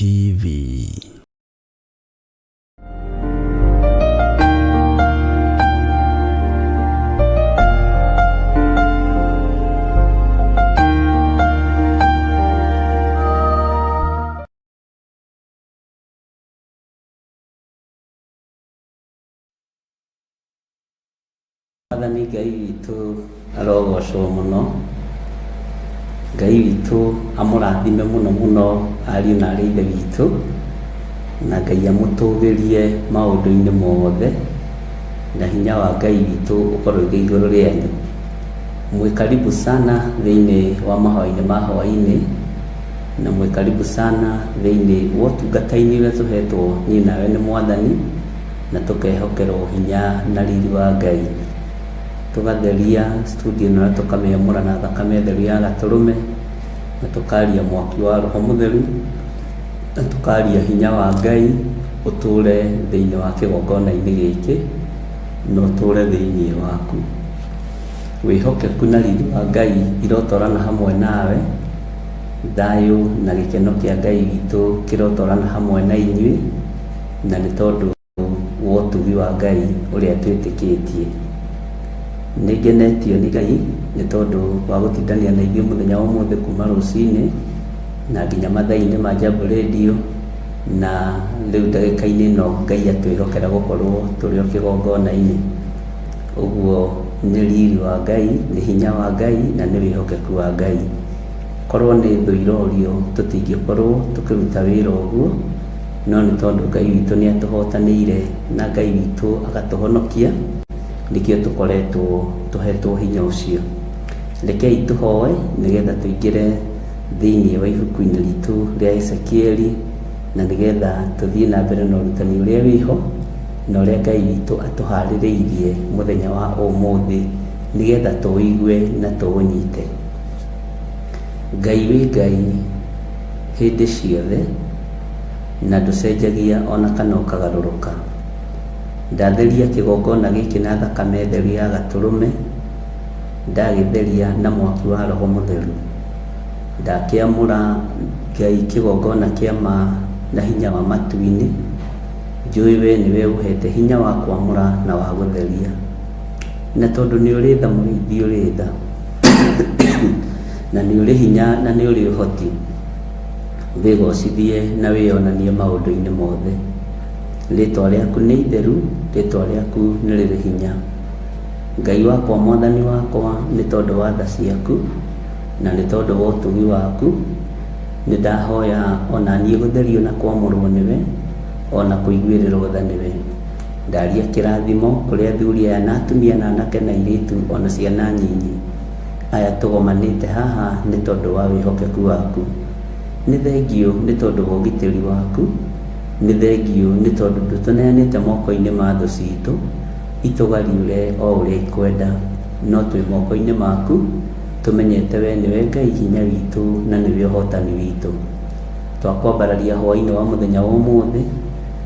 TV. Mwathani Ngai witũ arogocwo mũno. Ngai witũ amũrathime mũno mũno ariũ na arĩ ithe witũ, na Ngai amũtũgĩrie maũndũ-inĩ mothe, na hinya wa Ngai witũ ũkorwo ũrĩ igũrũ rĩanyu. Mwĩ karibu sana thĩinĩ wa mahoya-inĩ ma hwaĩ-inĩ, na mwĩ karibu sana thĩinĩ wa ũtungata-inĩ ũrĩa tũhetwo niĩ nawe nĩ Mwathani, na tũkehokerwo hinya na riri wa Ngai. Tũgatheria studio ĩno na tũkamĩamũra na thakame theru ya gatũrũme, na tũkaria mwaki wa Roho Mũtheru, na tũkaria hinya wa Ngai ũtũre thĩinĩ wa kĩgongona-inĩ gĩkĩ, na ũtũre thĩinĩ waku. Wĩhokeku na riri wa Ngai irotwarana hamwe nawe, thayũ na gĩkeno kĩa Ngai witũ kĩrotwarana hamwe na inyuĩ, na nĩ tondũ wa ũtugi wa Ngai ũrĩa twĩtĩkĩtie. Nĩ ngenetio nĩ Ngai nĩ tondũ wa gũtindania na ithuĩ mũthenya wa ũmũthĩ kuma rũcinĩ na nginya mathaa-inĩ ma Jambo Radio, na rĩu ndagĩka-inĩ ĩno Ngai atwĩhokera gũkorwo tũrĩ o kĩgongona-inĩ. Ũguo nĩ riri wa Ngai, nĩ hinya wa Ngai na nĩ wĩhokeku wa Ngai. Korwo nĩ thũ irorio tũtingĩkorwo tũkĩruta wĩra ũguo, no nĩ tondũ Ngai witũ nĩ atũhotanĩire na Ngai witũ agatũhonokia, nĩkĩo tũkoretwo tũhetwo hinya ũcio. Rekei tũhoe nĩgetha tũingĩre thĩinĩ wa ibuku-inĩ ritũ rĩa Ezekieli na nĩgetha tũthiĩ na mbere na ũrutani ũrĩa wĩho na ũrĩa Ngai witũ atũharĩrĩirie mũthenya wa ũmũthĩ nĩgetha tũũigue na tũũnyite. Ngai wĩ Ngai hĩndĩ ciothe na ndũcenjagia ona kana ũkagarũrũka. Ndatheria kĩgongona gĩkĩ na thakame theru ya gatũrũme, ndagĩtheria na mwaki wa Roho Mũtheru. Ndakĩamũra Ngai kĩgongona kĩa ma na hinya wa matu-inĩ, njũĩ we nĩwe ũhete hinya wa kwamũra na wa gũtheria. Na tondũ nĩ ũrĩ tha mũrĩithi ũrĩ tha, na nĩ ũrĩ hinya na nĩ ũrĩ ũhoti, wĩgocithie na wĩyonanie maũndũ-inĩ mothe. Rĩtwa rĩaku nĩ itheru, rĩtwa rĩaku nĩ rĩrĩ hinya. Ngai wakwa Mwathani wakwa, nĩ tondũ wa tha ciaku, na nĩ tondũ wa ũtugi waku, nĩ ndahoya ona niĩ gũtherio na kwamũrwo nĩwe, ona kũiguĩrĩrwo tha nĩwe. Ndaria kĩrathimo kũrĩ athuri aya na atumia na anake na airĩtu ona ciana nyinyi, aya tũgomanĩte haha nĩ tondũ wa wĩhokeku waku. Nĩ thengiũ nĩ tondũ wa ũgitĩri waku. Nĩ thengiũ nĩ tondũ ndũtũneanĩte moko-inĩ ma thũ citũ itũgariũre o ũrĩa ikwenda, no twĩ moko-inĩ maku, tũmenyete we nĩwe Ngai hinya witũ na nĩwe ũhotani witũ. Twakwambararia hwaĩ-inĩ wa mũthenya wa ũmũthĩ,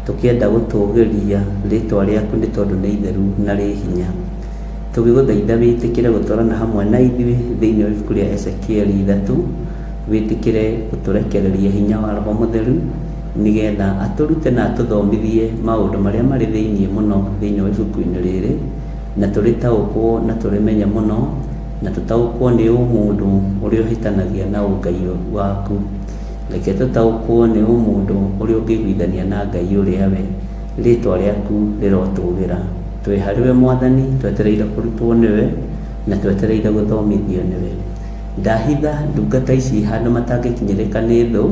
tũkĩenda gũtũgĩria rĩtwa rĩaku nĩ tondũ nĩ itheru na rĩ hinya. Tũgĩgũthaitha wĩtĩkĩre gũtwarana hamwe na ithuĩ thĩinĩ wa ibuku rĩa Ezekieli 3, wĩtĩkĩre gũtũrekereria hinya wa Roho Mũtheru nĩgetha atũrute na atũthomithie maũndũ marĩa marĩ thĩinĩ mũno thĩinĩ wa ibuku-inĩ rĩrĩ, na tũrĩtaũkwo na tũrĩmenye mũno, na tũtaũkwo nĩ ũmũndũ ũrĩa ũhĩtanagia na ũngai waku. Reke tũtaũkwo nĩ ũmũndũ ũrĩa ũngĩiguithania na Ngai ũrĩa we rĩtwa rĩaku rĩrotũgĩra. Twĩ harĩ we Mwathani, twetereire kũrutwo nĩwe, na twetereire gũthomithio nĩwe. Ndahitha ndungata ici handũ matangĩkinyĩrĩka nĩ thũ,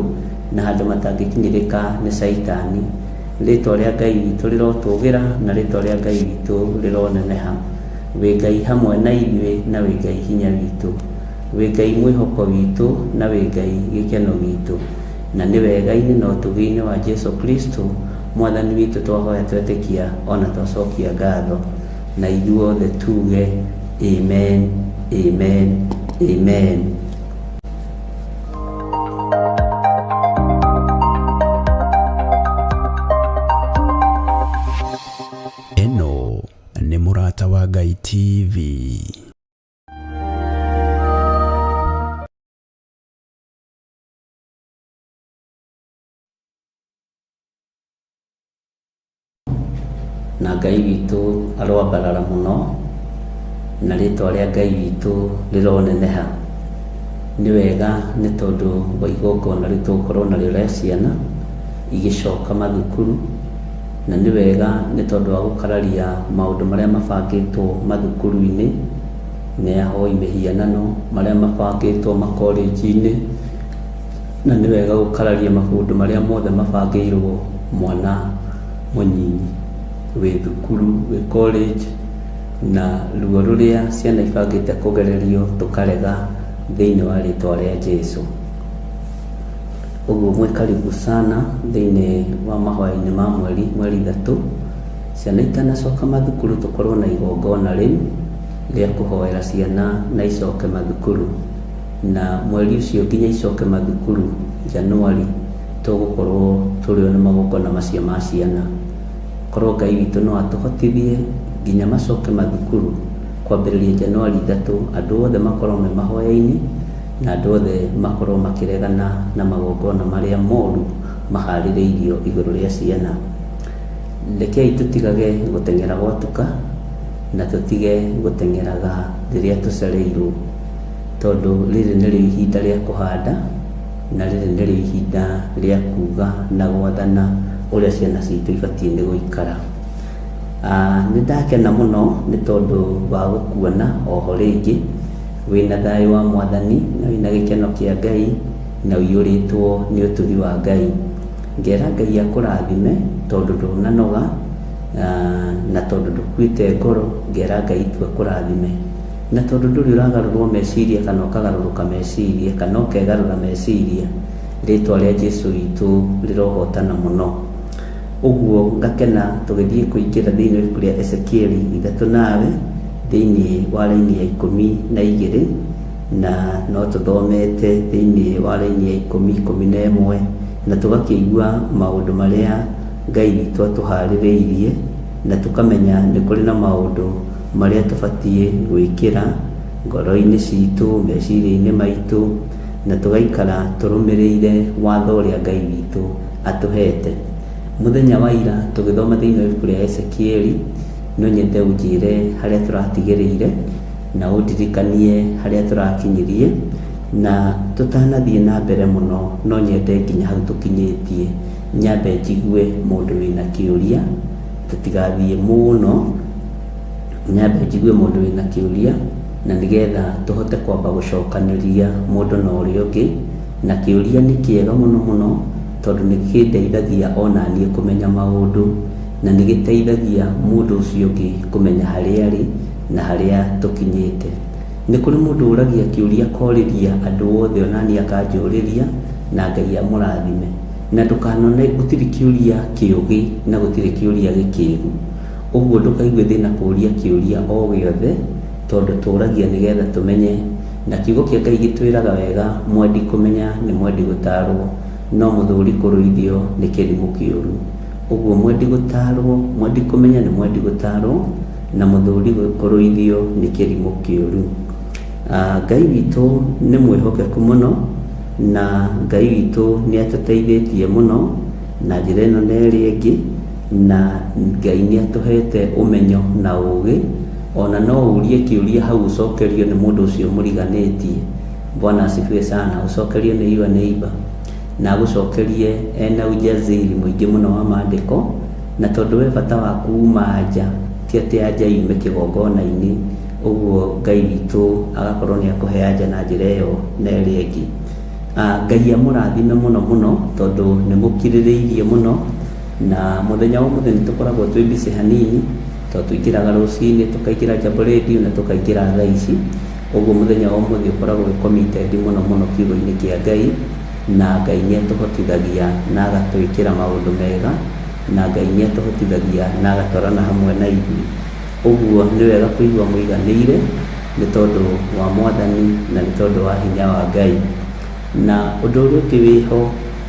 na handũ matangĩkinyĩrĩka nĩ Caitani. Rĩtwa rĩa Ngai witũ rĩrotũgĩra, na rĩtwa rĩa Ngai witũ rĩroneneha. Wĩ Ngai hamwe na ithuĩ, na wĩ Ngai hinya witũ. Wĩ Ngai mwĩhoko witũ, na wĩ Ngai gĩkeno gitũ. Na nĩ wega-inĩ na ũtugi-inĩ wa Jesu Kristo Mwathani witũ twahoya twetĩkia ona twacokia ngatho. Na ithuothe tuge amen, amen, amen. Ĩno nĩ Mũrata wa Ngai TV. Na Ngai witũ aroambarara mũno, na rĩtwa rĩa Ngai witũ rĩroneneha. Nĩ wega nĩ tondũ wa igongona rĩu tũgũkorwo narĩo rĩa ciana igĩcoka mathukuru, na nĩ wega nĩ tondũ wa gũkararia maũndũ marĩa mabangĩtwo mathukuru-inĩ nĩ ahoi mĩhianano, marĩa mabangĩtwo makorĩnji-inĩ, na nĩ wega gũkararia maũndũ marĩa mothe mabangĩirwo mwana mũnyinyi wĩ thukuru, wĩ college, na ruo rũrĩa ciana ibangĩte kũgererio tũkarega thĩinĩ wa rĩtwa rĩa Jesu. Ũguo mwĩ karibu sana thĩinĩ wa mahoya-inĩ ma mweri, mweri ithatũ, ciana itanacoka mathukuru tũkorwo na igongona rĩu rĩa kũhoera ciana na icoke mathukuru. Na mweri ũcio nginya icoke mathukuru Januari tũgũkorwo tũrĩ o na magongona macio ma ciana. Korwo Ngai witũ no atũhotithie nginya macoke mathukuru kwambĩrĩria Januari ithatũ, andũ othe makorwo me mahoya-inĩ na andũ othe makorwo makĩregana na magongona marĩa moru maharĩrĩirio igũrũ rĩa ciana. Rekei tũtigage gũteng'era gwatuka na tũtige gũteng'eraga rĩrĩa tũcereirwo, tondũ rĩrĩ nĩrĩo ihinda rĩa kũhanda na rĩrĩ nĩrĩo ihinda rĩa kuga na gwathana ũrĩa ciana citũ ibatiĩ nĩ gũikara. Nĩ ndakena mũno nĩ tondũ wa gũkuona oho rĩngĩ wĩna thayũ wa Mwathani na wĩna gĩkeno kĩa Ngai na ũiyũrĩtwo nĩ ũtugi wa Ngai. Ngera Ngai akũrathime tondũ ndũnanoga na tondũ ndũkuĩte ngoro, ngera Ngai tu akũrathime. Na tondũ ndũrĩ ũragarũrwo meciria kana ũkagarũrũka meciria kana ũkegarũra meciria, rĩtwa rĩa Jesu witũ rĩrohotana mũno. Ũguo ngakena tũgĩthiĩ kũingĩra thĩinĩ wa ibuku rĩa Ezekieli ithatũ nawe thĩinĩ wa raini ya ikũmi na igĩrĩ, na no tũthomete thĩinĩ wa raini ya ikũmi, ikũmi na ĩmwe, na tũgakĩigua maũndũ marĩa Ngai witũ atũharĩrĩirie, na tũkamenya nĩ kũrĩ na maũndũ marĩa tũbatiĩ gwĩkĩra ngoro-inĩ citũ, meciria-inĩ maitũ, na tũgaikara tũrũmĩrĩire watho ũrĩa Ngai witũ atũhete. Mũthenya wa ira tũgĩthoma thĩinĩ wa ibuku rĩa Ezekieli, no nyende ũnjĩre harĩa tũratigĩrĩire na ũndirikanie harĩa tũrakinyirie, na tũtanathiĩ na mbere mũno no nyende nginya hau tũkinyĩtie nyambe njigue mũndũ wĩna kĩũria, tũtigathiĩ mũno, nyambe njigue mũndũ wĩna kĩũria na nĩgetha tũhote kwamba gũcokanĩria mũndũ na ũrĩa ũngĩ. Na kĩũria nĩ kĩega mũno mũno tondũ nĩ kĩndeithagia ona niĩ kũmenya maũndũ, na nĩ gĩteithagia mũndũ ũcio ũngĩ kũmenya harĩa arĩ na harĩa tũkinyĩte. Nĩ kũrĩ mũndũ ũragia kĩũria akorĩria andũ othe ona niĩ akanjũrĩria, na Ngai amũrathime. Na ndũkanone gũtirĩ kĩũria kĩũgĩ na gũtirĩ kĩũria gĩkĩgu. Ũguo ndũkaigue thĩna kũria kĩũria o gĩothe, tondũ tũragia nĩgetha tũmenye. Na kiugo kĩa Ngai gĩtwĩraga wega, mwendi kũmenya nĩ mwendi gũtarwo, no mũthũri kũrũithio nĩ kĩrimũ kĩũru. Ũguo mwendi gũtarwo, mwendi kũmenya nĩ mwendi gũtarwo, na mũthũri kũrũithio nĩ kĩrimũ kĩũru. Ngai witũ nĩ mwĩhokeku mũno, na Ngai witũ nĩ atũteithĩtie mũno na njĩra ĩno na ĩrĩa ĩngĩ, na Ngai nĩ atũhete ũmenyo na ũgĩ, ona no ũrie kĩũria hau ũcokerio nĩ mũndũ ũcio mũriganĩtie. Bwana asifiwe sana, ũcokerio nĩ your neighbor, na agũcokerie ena ujasiri mũingĩ mũno wa maandĩko, na tondũ we bata waku uma anja, ti atĩ anja yume kĩgongona-inĩ, ũguo Ngai witũ agakorwo nĩ akũhe anja na njĩra ĩyo na ĩrĩa ĩngĩ. Ngai amũrathime mũno mũno tondũ nĩ mũkirĩrĩirie mũno, na mũthenya wa ũmũthĩ nĩ tũkoragwo twĩ busy hanini, tondũ tũingĩraga rũcinĩ tũkaingĩra Jambo Radio na tũkaingĩra thaa ici, ũguo mũthenya wa ũmũthĩ ũkoragwo wĩ committed mũno mũno kiugo-inĩ kĩa Ngai, na Ngai nĩ atũhotithagia na agatwĩkĩra maũndũ mega, na Ngai nĩ atũhotithagia na agatwarana hamwe na ithuĩ. Ũguo nĩ wega kũigua mũiganĩire nĩ tondũ wa Mwathani na nĩ tondũ wa hinya wa Ngai. Na ũndũ ũrĩa ũngĩ wĩho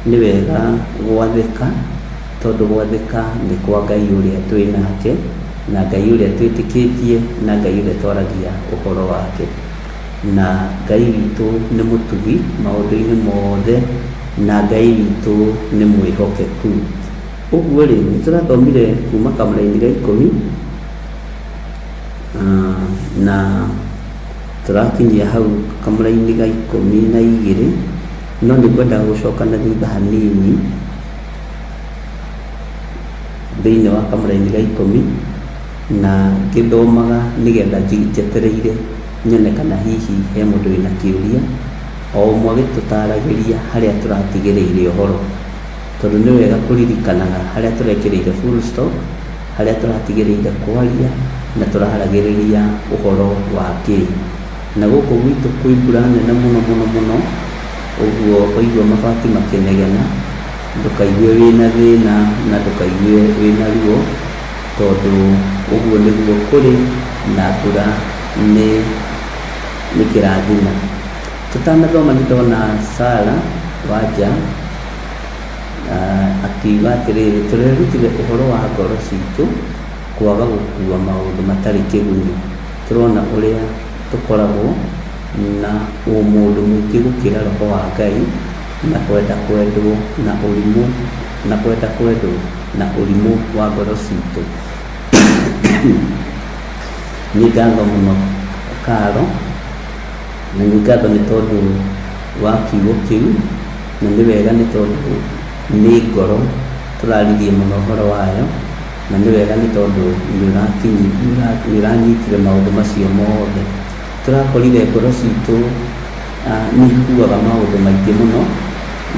nĩ wega gwathĩka, tondũ gwathĩka nĩ kwa Ngai ũrĩa twĩ nake, na Ngai ũrĩa twĩtĩkĩtie, na Ngai ũrĩa twaragia ũhoro wake. Na Ngai witũ nĩ mũtugi maũndũ-inĩ mothe, na Ngai witũ nĩ mwĩhokeku. Ũguo rĩ, nĩ tũrathomire kuma kamũraini ga 10 na tũrakinyia hau kamũraini ga 12, no nĩ ngwenda gũcoka na thutha hanini thĩinĩ wa kamũraini ga 10 na ngĩthomaga nĩgetha njetereire nyone kana hihi he mũndũ wĩna kĩũria, o ũmwe agĩtũtaragĩria harĩa tũratigĩrĩire ũhoro, tondũ nĩ wega kũririkanaga harĩa tũrekĩrĩire full stop, harĩa tũratigĩrĩire kwaria na tũraragĩrĩria ũhoro wa kĩ. Na gũkũ gwitũ kwĩ mbura nene mũno mũno mũno, ũguo waigua mabati makĩnegena ndũkaigue wĩna thĩna na ndũkaigue wĩna ruo, tondũ ũguo nĩguo kũrĩ na mbura nĩ kĩrathimo. Tũtanathoma nĩ ndona Sara Wanja akiuga atĩrĩrĩ, tũrerutire ũhoro wa ngoro citũ kwaga gũkua maũndũ matarĩ kĩguni. Tũrona ũrĩa tũkoragwo na ũmũndũ mũingĩ gũkĩra roho wa Ngai na kwenda kwendwo na ũrimũ, na kwenda kwendwo na ũrimũ wa ngoro citũ. Nĩ ngatho mũno Karo, na nĩ ngatho nĩ tondũ wa kiugo kĩu, na nĩ wega nĩ tondũ nĩ ngoro tũraririe mũno ũhoro wayo, na nĩ wega nĩ tondũ nĩ ũranyitire maũndũ macio mothe. Tũrakorire ngoro citũ nĩ ikuaga maũndũ maingĩ mũno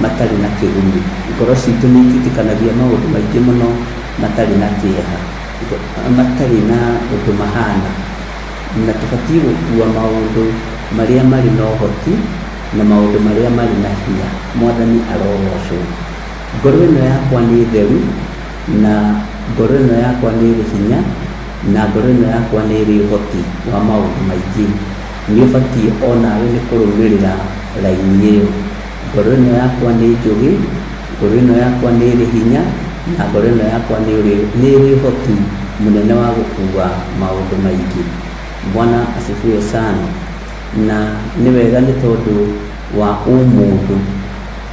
matarĩ na kĩguni. Ngoro citũ nĩ ititikanagia maũndũ maingĩ mũno matarĩ na kĩeha, matarĩ na ũndũ mahana, na tũbatiĩ gũkua maũndũ marĩa marĩ na ũhoti na maũndũ marĩa marĩ na hinya. Mwathani arogocwo. Ngoro ĩno yakwa nĩ theru, na ngoro ĩno yakwa nĩ ĩrĩ hinya, na ngoro ĩno yakwa nĩ ĩrĩ ũhoti wa maũndũ maingĩ. Nĩ ũbatiĩ onawe nĩ kũrũmĩrĩra raini ĩyo. Ngoro ĩno yakwa nĩ njũgĩ, ngoro ĩno yakwa nĩ ĩrĩ hinya, na ngoro ĩno yakwa nĩ ĩrĩ ũhoti mũnene wa gũkua maũndũ maingĩ. Bwana asifiwe sana. Na nĩ wega nĩ tondũ wa ũmũndũ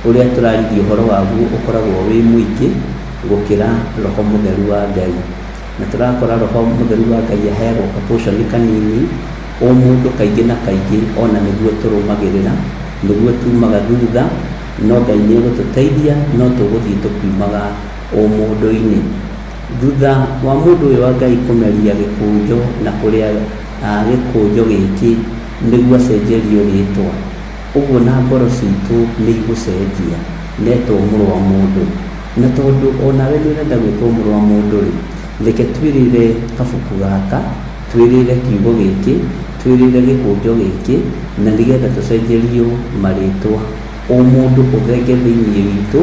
ũrĩa tũraririe ũhoro waguo ũkoragwo wĩ mũingĩ gũkĩra roho mũtheru wa Ngai. Na tũrakora roho mũtheru wa Ngai aheagwo kaportion kanini, ũmũndũ kaingĩ na kaingĩ ona nĩguo tũrũmagĩrĩra, nĩguo tumaga thutha, no Ngai nĩ egũtũteithia, no tũgũthiĩ tũkiumaga ũmũndũ-inĩ. Thutha wa mũndũ ũyũ wa Ngai kũmeria gĩkũnjo na kũrĩa gĩkũnjo gĩkĩ nĩguo acenjerio rĩtwa, ũguo na ngoro citũ nĩ igũcenjia netwo mũrũ wa mũndũ. Na tondũ onawe nĩ ũrenda gwĩtwo mũrũ wa mũndũ rĩ, reke twĩrĩre kabuku gaka, twĩrĩre kiugo gĩkĩ, twĩrĩre gĩkũnjo gĩkĩ, na nĩgetha tũcenjerio marĩtwa. Ũmũndũ ũthenge thĩinĩ witũ,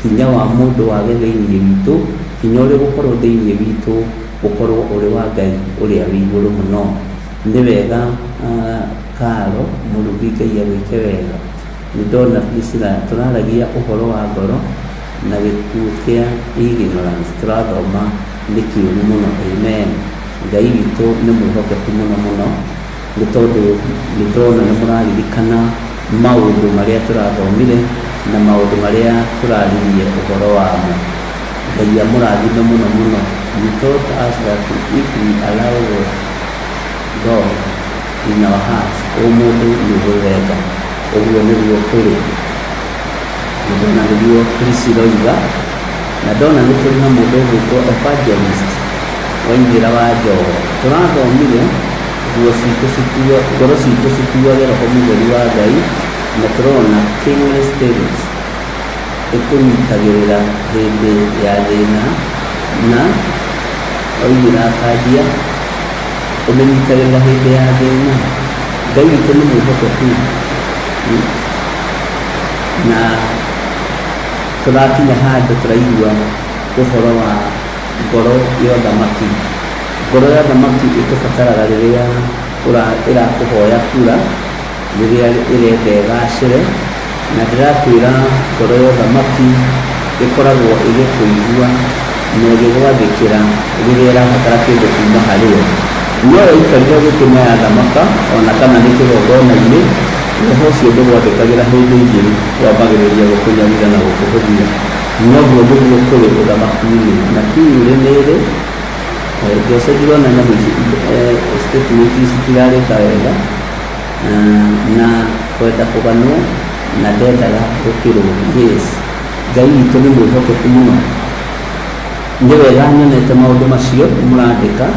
hinya wa mũndũ wage thĩinĩ witũ, hinya ũrĩa ũgũkorwo thĩinĩ witũ ũkorwo ũrĩ wa Ngai ũrĩa wĩ igũrũ mũno. Nĩ wega Karo mũrugi Ngai agwĩke wega. Nĩ ndona Priscilla tũraragia ũhoro wa ngoro na gĩkuũ kĩa ignorance, tũrathoma nĩ kĩũru mũno. Amen. Ngai witũ nĩ mwĩhokeku mũno mũno, nĩ tondũ nĩ ndona nĩ mũraririkana maũndũ marĩa tũrathomire na maũndũ marĩa tũraririe ũhoro wamo. Ngai amũrathime mũno mũno. You taught us that if we allow God in our hearts, ũmũndũ nĩ ũgũthenga. Ũguo nĩguo kũrĩ. Ndona nĩguo Priscilla oiga, na ndona nĩ tũrĩ na mũndũ ũgwĩtwo evangelist Waithĩra wa Njogo. Tũrathomire nguo citũ citua, ngoro citũ cikuage roho mũtheru wa Ngai, na tũrona kingly spirit ĩkũnyitagĩrĩra hĩndĩ ya thĩna, na oigĩra akanjia ũmĩnyitagĩrĩra hĩndĩ ya thĩna. Ngai witũ nĩ mwĩhokeku, na tũrakinya handũ tũraigua ũhoro wa ngoro ya ũthamaki. Ngoro ya ũthamaki ĩtũbataraga rĩrĩa ĩrakũhoya kura, rĩrĩa ĩrenda ĩgacĩre, na ndĩrakwĩra ngoro ya ũthamaki ĩkoragwo ĩgĩkũigua na ĩgĩgwathĩkĩra rĩrĩa ĩrabatara kĩndũ kuma harĩ we. No waikarire gĩtĩ na yathamaka ona kana nĩ kĩgongona-inĩ, roho ũcio ndũgwathĩkagĩra hĩndĩ igĩrĩ, wambagĩrĩria gũkũnyarira na gũkũhũthia. Noguo nĩguo kũrĩ ũthamaki-inĩ na kiurĩ nĩ ĩrĩ. Jose ndirona nyamũ ici, statement ici citirarĩka wega. Na kwenda kũganwo na ndendaga gũkĩrwo. Yes, Ngai witũ nĩ mwĩhokeku mũno. Nĩ wega nyonete maũndũ macio mũrandĩka,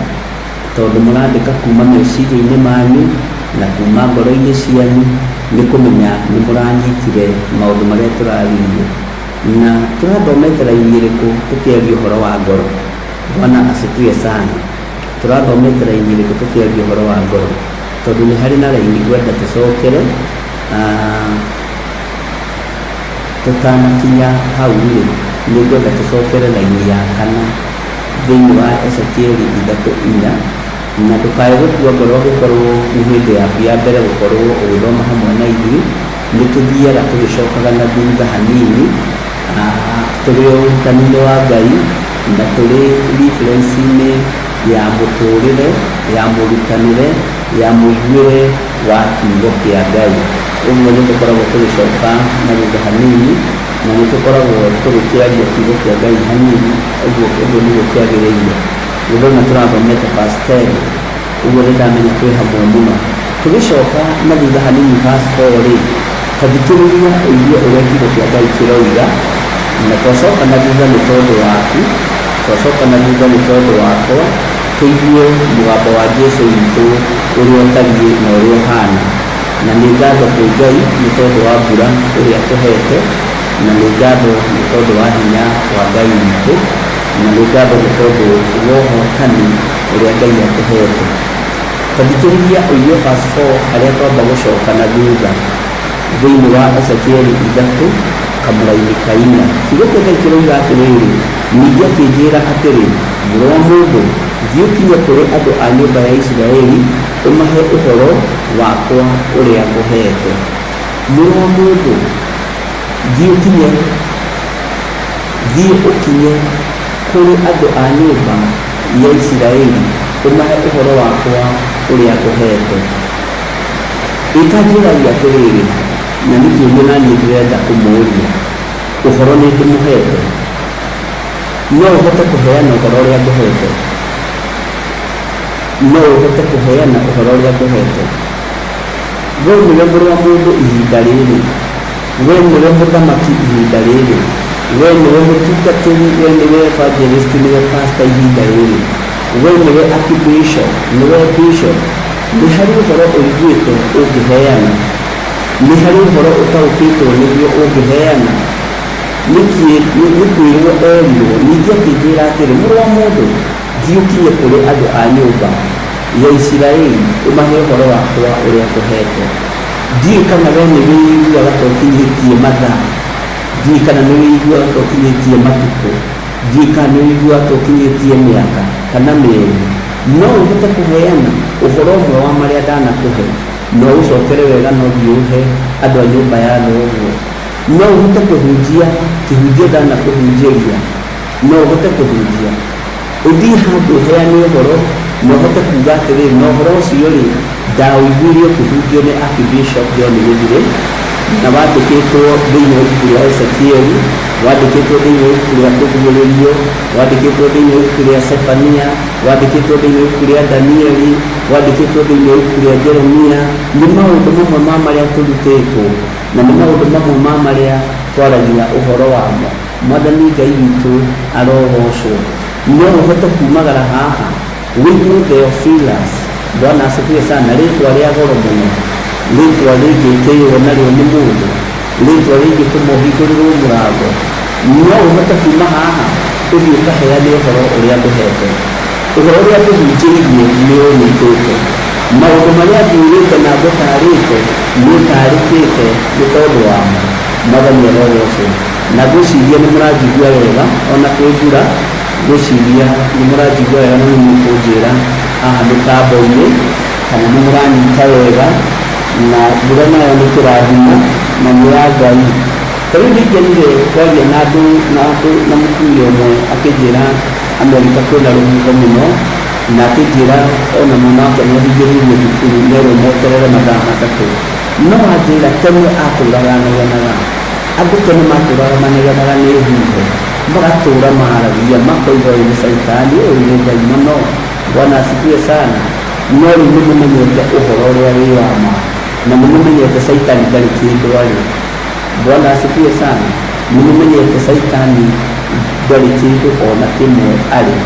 tondũ mũrandĩka kuma meciria-inĩ manyu na kuma ngoro-inĩ cianyu, nĩ kũmenya nĩ mũranyitire maũndũ marĩa tũraririe. Na tũrathomete raini ĩrĩkũ tũkĩaria ũhoro wa ngoro? Bwana asifiwe sana. Tũrathomete raini ĩrĩkũ tũkĩaria ũhoro wa ngoro? Tondũ nĩ harĩ na raini ngwenda tũcokere, tũtanakinya hau rĩ, nĩ ngwenda tũcokere raini ya kana thĩinĩ wa Ezekieli 3:4. Na ndũkae gũkua ngoro angĩkorwo nĩ hĩndĩ yaku ya mbere gũkorwo ũgĩthoma hamwe na ithuĩ. Nĩ tũthiaga tũgĩcokaga na thutha hanini, tũrĩ ũrutani-inĩ wa Ngai na tũrĩ reference-inĩ ya mũtũrĩre, ya mũrutanĩre, ya mũiguĩre wa kiugo kĩa Ngai. Ũguo nĩ tũkoragwo tũgĩcoka na thutha hanini na nĩ tũkoragwo tũgĩkĩaria kiugo kĩa Ngai hanini, ũguo ũguo nĩguo kĩagĩrĩire. Nĩ ndona tũrathomete verse 10, ũguo nĩ ndamenya twĩ hamwe mũno. Tũgĩcoka na thutha hanini verse 4 rĩ, ta thikĩrĩria ũigue ũrĩa kiugo kĩa Ngai kĩroiga. Na twacoka na thutha nĩ tondũ waku, twacoka na thutha nĩ tondũ wakwa, tũigue mũgambo wa Jesu witũ ũrĩa ũtariĩ na ũrĩa ũhana. Na nĩ ngatho kwĩ Ngai nĩ tondũ wa mbura ĩrĩa atũhete, na nĩ ngatho nĩ tondũ wa hinya wa Ngai witũ, na nĩ ngatho nĩ tondũ wa ũhotani ũrĩa Ngai atũhete. Ta thikĩrĩria ũigue verse 4 harĩa twamba gũcoka na thutha thĩinĩ wa Ezekieli 3 kamũraini ka 4. Kiugo kĩa Ngai kĩroiga atĩrĩrĩ, ningĩ akĩnjĩra atĩrĩ, mũrũ wa mũndũ, thiĩ ũkinye kũrĩ andũ a nyũmba ya Isiraeli, ũmahe ũhoro wakwa ũrĩa ngũheete. Mũrũ wa mũndũ, thiĩ ũkinye, thiĩ ũkinye kũrĩ andũ a nyũmba ya Isiraeli, ũmahe ũhoro wakwa ũrĩa ngũheete. Ĩtanjũragia atĩrĩrĩ, na nĩ kĩũria na niĩ ndĩrenda kũmũũria, ũhoro nĩ ndĩmũheete? No ũhote kũheana ũhoro ũrĩa ngũheete? No ũhote kũheana ũhoro ũrĩa ngũheete? We nĩwe mũrũ wa mũndũ ihinda rĩrĩ, we nĩwe mũthamaki ihinda rĩrĩ, we nĩwe mũtungatĩri, we nĩwe evangelist, nĩwe pastor ihinda rĩrĩ, we nĩwe archbishop, nĩwe bishop. Nĩ harĩ ũhoro ũiguĩte ũngĩheana? Nĩ harĩ ũhoro ũtaũkĩtwo nĩguo ũngĩheana? Nĩ kwĩrwo erirwo, ningĩ akĩnjĩra atĩrĩ, mũrũ wa mũndũ, thiĩ ũkinye kũrĩ andũ a nyũmba ya Isiraeli, ũmahe ũhoro wakwa ũrĩa ngũheete. Ndiũĩ kana we nĩ wĩiguaga ta ũkinyĩtie mathaa, ndiũĩ kana nĩ wĩiguaga ta ũkinyĩtie matukũ, ndiũĩ kana nĩ wĩiguaga ta ũkinyĩtie mĩaka kana mĩeri. No ũhote kũheana ũhoro ũmwe wa marĩa ndanakũhe, no ũcokere wega no thiĩ ũhe andũ a nyũmba ya thoguo. No ũhote kũhunjia kĩhunjio ndanakũhunjĩria, no ũhote kũhunjia. Ũthiĩ handũ ũheane ũhoro na ũhote kuga atĩrĩrĩ, na ũhoro ũcio rĩ, ndaũiguire ũkĩhunjio nĩ Archbishop John Gĩthirĩ, na wandĩkĩtwo thĩinĩ wa ibuku rĩa Ezekieli, wandĩkĩtwo thĩinĩ wa ibuku rĩa Kũguũrĩrio, wandĩkĩtwo thĩinĩ wa ibuku rĩa Sefania, wandĩkĩtwo thĩinĩ wa ibuku rĩa Danieli, wandĩkĩtwo thĩinĩ wa ibuku rĩa Jeremia. Nĩ maũndũ mamwe ma marĩa tũrutĩtwo, na nĩ maũndũ mamwe ma marĩa twaragia ũhoro wamo. Mwathani Ngai witũ arogocwo. No ũhote kumagara haha wĩtwo Theophilus. Bwana asifiwe sana. Rĩtwa rĩa goro mũno, rĩtwa rĩngĩtĩĩo narĩo nĩ mũndũ, rĩtwa rĩngĩtũma ũhingũrĩrwo mũrango. No ũhote kuma haha ũthiĩ ũkaheane ũhoro ũrĩa ngũhete. Ũhoro ũrĩa ngũhunjĩirie nĩ ũnyitĩte. Maũndũ marĩa ngwĩrĩte na ngũtaarĩte nĩ ũtaarĩkĩte nĩ tondũ wamo. Mwathani arogocwo. Na ngwĩciria nĩ mũranjigua wega ona kwĩ mbura, ngwĩciria nĩ mũranjigua wega na nĩ mũkũnjĩra haha mĩtambo-inĩ kana nĩ mũranyita wega. Na mbura nayo nĩ kĩrathimo na nĩ ya Ngai. Ta rĩu ndingenire kwaria na andũ na andũ na mũtumia ũmwe akĩnjĩra Amerika kwĩna rũhuho mũno, na akĩnjĩra ona mwana wake nĩ ahingĩrĩirio thukuru nerwo meterere mathaa 3. No anjĩra tene atũraga anegenaga. Andũ tene matũraga manegenaga nĩ huho, magatũra maragia makoiga ũyũ nĩ caitani, ũyũ nĩ Ngai mũno. Bwana asifiwe sana. No rĩu nĩ mũmenyete ũhoro ũrĩa wĩ wa ma, na nĩ mũmenyete caitani ndarĩ kĩndũ arĩ. Bwana asifiwe sana. Nĩ mũmenyete caitani ndarĩ kĩndũ ona kĩmwe arĩ.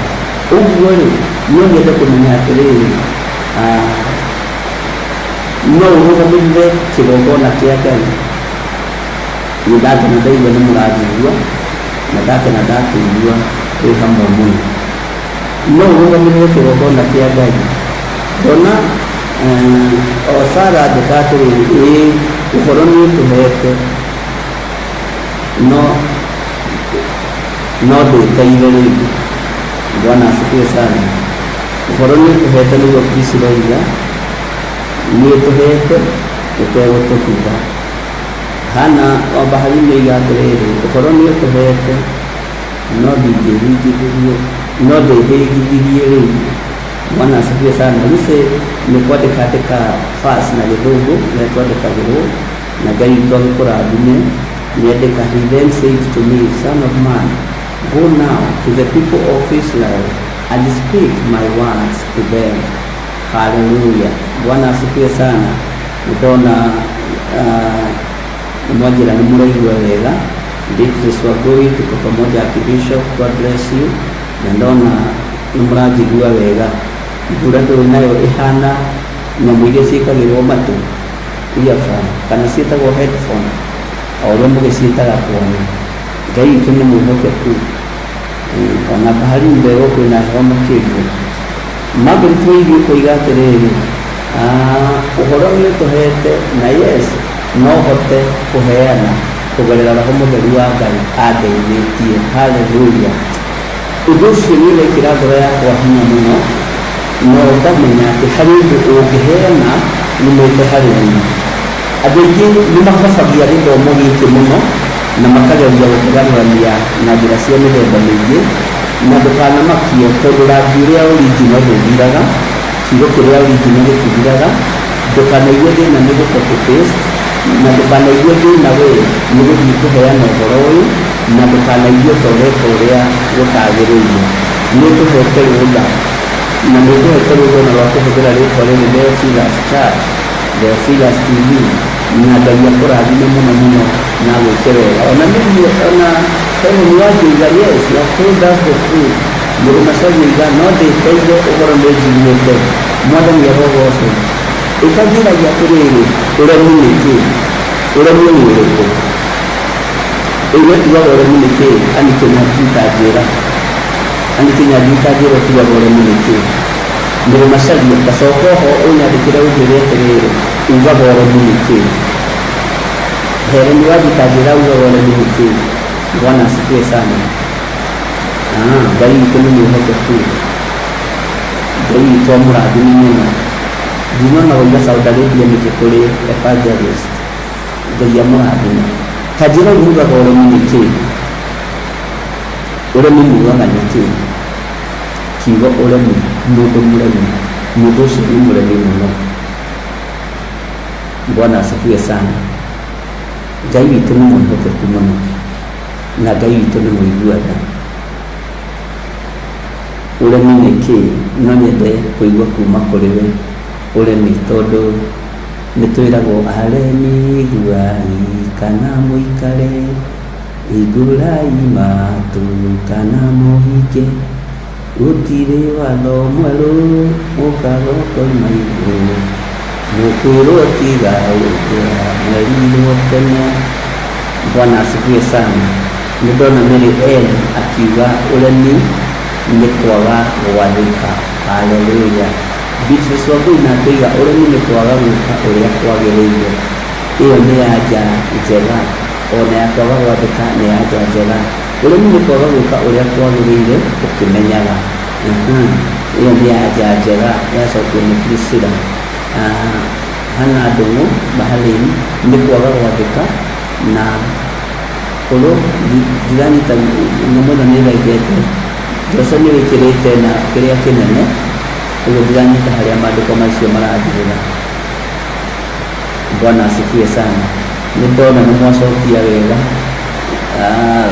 Ũguo rĩ, no nyende kũmenya atĩrĩrĩ, no ũrũgamĩrĩre kĩgongona kĩa Ngai. Nĩ ndakena ndaigua nĩ mũranjigua, na ndakena ndakĩigua twĩ hamwe mũno. No ũrũgamĩrĩre kĩgongona kĩa Ngai. Ndona o Sara andĩka atĩrĩrĩ, ĩĩ ũhoro nĩ ũtũhete, no no ndwĩteire rĩu. Bwana asifiwe sana. Ũhoro nĩ ũtũhete nĩguo Priscilla oiga, nĩ ũtũhete ũtegũtũhitha. Hana wa Baharini oiga atĩrĩrĩ, ũhoro nĩ ũtũhete, no ndingĩhingithirie, no ndĩhĩngithirie rĩu. Bwana asifiwe sana. Lucy nĩ kwandĩka andĩka verse na gĩthũngũ ĩrĩa twandĩkagĩrwo, na Ngai witũ agĩkũrathime. Nĩandĩka, he then said to me, son of man, go now to the people of Israel and speak my words to them. Hallelujah. Bwana asifiwe sana. Ndona mwanjĩra nĩ mũraigua wega. Beatrice Wangui, tuko pamoja Archbishop, God bless you. Na ndona nĩ mũranjigua wega. Mbura ndũĩ nayo ĩhana nyamũ iria ciĩkagĩrwo matũ, earphone, kana ciĩtagwo headphone, o ũrĩa mũgĩciĩtaga kwanyu. Ngai witũ nĩ mwĩhokeku. Ona baharini ndegwo kwĩna heho makĩria. Margaret Waigu koiga atĩrĩrĩ, ũhoro nĩ ũtũhete, na yes, no hote kũheana kũgerera Roho Mũtheru wa Ngai andeithĩtie. Hallelujah. Ũndũ ũcio nĩ ũrekĩra ngoro yakwa hinya mũno, na ngamenya atĩ harĩ ũndũ ũngĩheana umĩte harĩ niĩ. Andũ aingĩ nĩ makobagia gĩthomo gĩkĩ mũno na makageria gũkĩgarũrania na njĩra cia mĩthemba mĩingĩ, na ndũkanamakio tondũ rangi ũrĩa original ndũthiraga, kiugo kĩrĩa original gĩtithiraga. Ndũkanaigue thĩna nĩ gũ copy paste, na ndũkanaigue thĩna we nĩ gũthiĩ kũheana ũhoro ũyũ, na ndũkanaigue ta ũreka ũrĩa gũtagĩrĩire. Nĩ ũtũhete rũtha, na nĩ ũtũhete rũtha ona rwa kũhũthĩra rĩtwa rĩrĩ Theophilus Church, Theophilus TV, na Ngai akũrathime mũno mũno na agwĩke wega. Ona niĩ ona Helen wanjĩiga, yes, you have told us the truth. Mũrũ Macharia oiga, no ndĩteire ũhoro nĩ njiguĩte. Mwathani arogocwo. Ĩkanjũragia atĩrĩrĩ, ũremi nĩ kĩ? Ũremi nĩ ũrĩkũ? Ĩĩ tugaga ũremi nĩ kĩ? Ani Kĩnyanjui ta njĩra. Ani Kĩnyanjui ta njĩra ũtugaga ũremi nĩ kĩ? Mũrũ Macharia, tacoka oho ũnyandĩkĩre ũnjĩre atĩrĩrĩ, ugaga ũremi nĩ kĩ? Helen Wanji ta njĩra ugaga ũremi nĩ kĩ? Bwana asifiwe sana. Ngai witũ nĩ mwĩhokeku. Ngai witũ amũrathime mũno. Ndinona woiga Saudi Arabia nĩkĩ kũrĩ evangelist. Ngai amũrathime. Ta njĩra mugaga ũremi nĩ kĩ? Ũremi mugaga nĩ kĩ? Kiugo ũremi, mũndũ mũremi, mũndũ ũcio nĩ mũremi mũno. Bwana asifiwe sana. Ngai witũ nĩ mwĩhokeku mũno, na Ngai witũ nĩ mũigua tha. Ũremi nĩ kĩ? No nyende kũigua kuma kũrĩ we ũremi, tondũ nĩ twĩragwo aremi iguai kana mũikare, hingũrai matũ kana mũhinge, gũtirĩ watho mwerũ ũkaga ũkoima igũrũ, mũkwĩrwo tiga ũrĩa mwerirwo tene. Bwana asifiwe sana. Nĩ ndona Mary Ann akiuga ũremi nĩ kwaga gwathĩka. Haleluya. Beatrice Wangui nake oiga ũremi nĩ kwaga gwĩka ũrĩa kwagĩrĩire. Ĩyo nĩ anja njega, ona ya kwaga gwathĩka nĩ anja njega. Ũremi nĩ kwaga gwĩka ũrĩa kwagĩrĩire ũkĩmenyaga. Ĩyo nĩ anja njega yacokio nĩ Priscilla. Hannah Ndung'u Bahrain nĩ kwaga gwathĩka na korwo ndiranyita nyamũ ĩno nĩ ĩrengete. Jose nĩ wĩkĩrĩte na kĩrĩa kĩnene, ũguo ndiranyita harĩa maandĩko macio marathirĩra. Bwana asifiwe sana. Nĩ ndona nĩ mwacokia wega. Ah,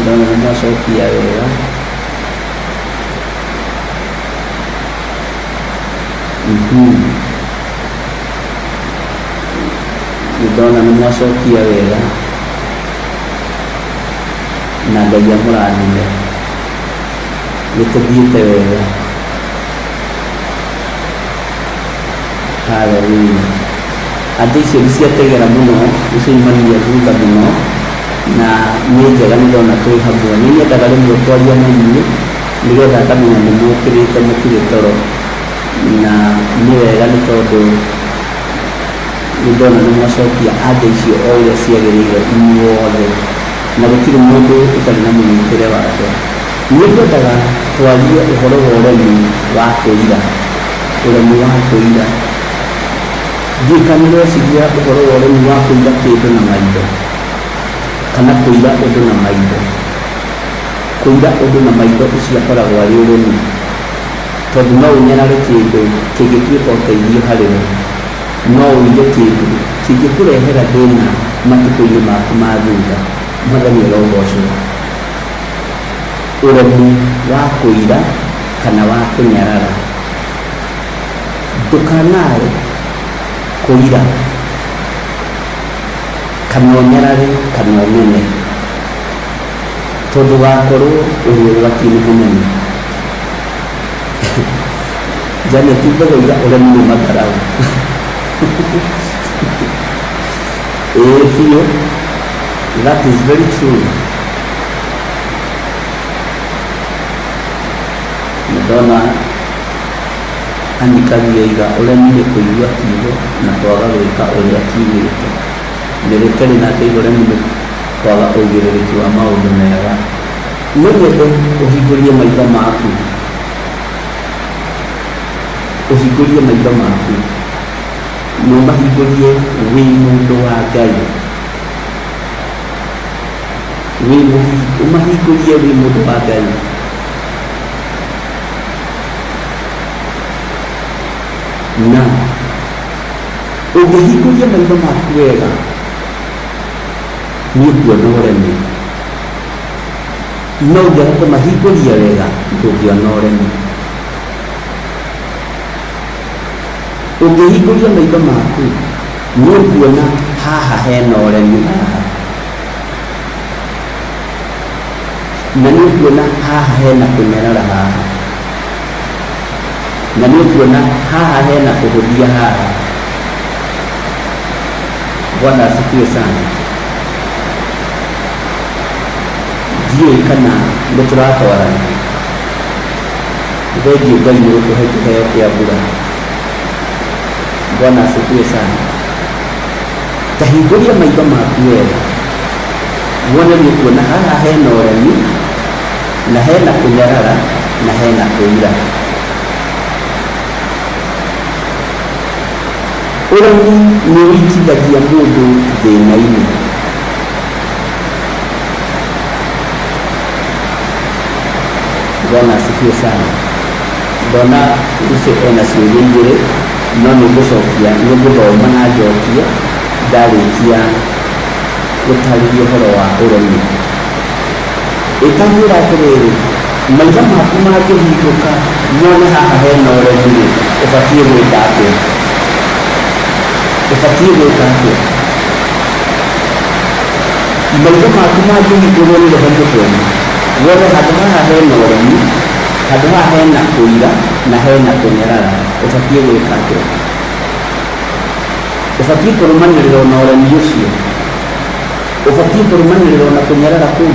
ndona nĩ mwacokia wega. Nĩ ndona nĩ mwacokia wega na Ngai amũrathime. Nĩ tũthiĩte wega. Haleluya. Andũ icio nĩ ciategera mũno, nĩ ciaumania thutha mũno, na nĩ njega nĩ ndona twĩ hamwe. Nĩ nyendaga rĩmwe kwaria na inyuĩ nĩgetha ngamenya nĩ mũkĩrĩte mũtirĩ toro, na nĩ wega nĩ tondũ nĩ ndona nĩ mwacokia anja icio o ũrĩa ciagĩrĩire inyuothe, na gũtirĩ mũndũ ũtarĩ na mũnyitĩre wake. Nĩ ngwendaga twarie ũhoro wa ũremi wa kũira, ũremi wa kũira. Ndiũĩ kana nĩ ũreciria ũhoro wa ũremi wa kũira kĩndũ na maitho, kana kũira ũndũ na maitho. Kũira ũndũ na maitho ũcio akoragwo arĩ ũremi, tondũ no ũnyarare kĩndũ kĩngĩtuĩka ũteithio harĩ we, no ũire kĩndũ kĩngĩkũrehera thĩna matukũ-inĩ maku ma thutha. Mwathani arogocwo. Ũremi wa kũira kana wa kũnyarara. Ndũkanae kũira kana ũnyarare kana ũmene, tondũ wakorwo ũrĩ ũgwati-inĩ mũnene. Janet Mbogoira, ũremi nĩ matharaũ. Ĩĩ biũ, that is very true. Nĩ ndona Anikagia oiga ũremi nĩ kũigua kiugo na kwaga gwĩka ũrĩa kiugĩte. Mĩrĩkeri nake oiga ũremi nĩ kwaga ũigĩrĩrĩki wa maũndũ mega. No nyende ũhingũrie maitho maku, ũhingũrie maitho maku, na ũmahingũrie wĩ mũndũ wa Ngai. Ũmahingũrie wĩ mũndũ wa Ngai. Na ũngĩhingũria maitho maku wega, nĩ ũkuona ũremi. No ũngĩaga kũmahingũria wega, ndũngĩona ũremi. Ũngĩhingũria maitho maku, nĩ ũkuona haha hena ũremi haha. Na nĩ ũkuona haha hena kũnyarara haha. Na nĩ ũkuona haha hena kũhũthia haha. Bwana asifiwe sana. Ndiũĩ kana nĩ tũratwarana. Thengiũ Ngai nĩ gũkũhe kĩheo kĩa mbura. Bwana asifiwe sana. Ta hingũria maitho maku wega, wone nĩ ũkuona haha hena ũremi, na hena kũnyarara, na hena kũira. Ũremi nĩ ũikithagia mũndũ thĩna-inĩ. Bwana asifiwe sana. Ndona Lucy ena ciũria igĩrĩ, no nĩ ngũcokia, nĩ ngũthoma na njokie ndarĩkia gũtarĩria ũhoro wa ũremi. Ĩtanjĩra atĩrĩrĩ, maitho maku mangĩhingũka mone haha hena ũremi rĩ, ũbatiĩ gwĩka atĩa? Ũbatiĩ gwĩka atĩa? Maitho maku mangĩhingũrwo nĩ Roho Mũtheru, wone handũ haha hena ũremi, handũ haha hena kũira na hena kũnyarara, ũbatiĩ gwĩka atĩa? Ũbatiĩ kũrũmanĩrĩra na ũremi ũcio, ũbatiĩ kũrũmanĩrĩra na kũnyarara kũu,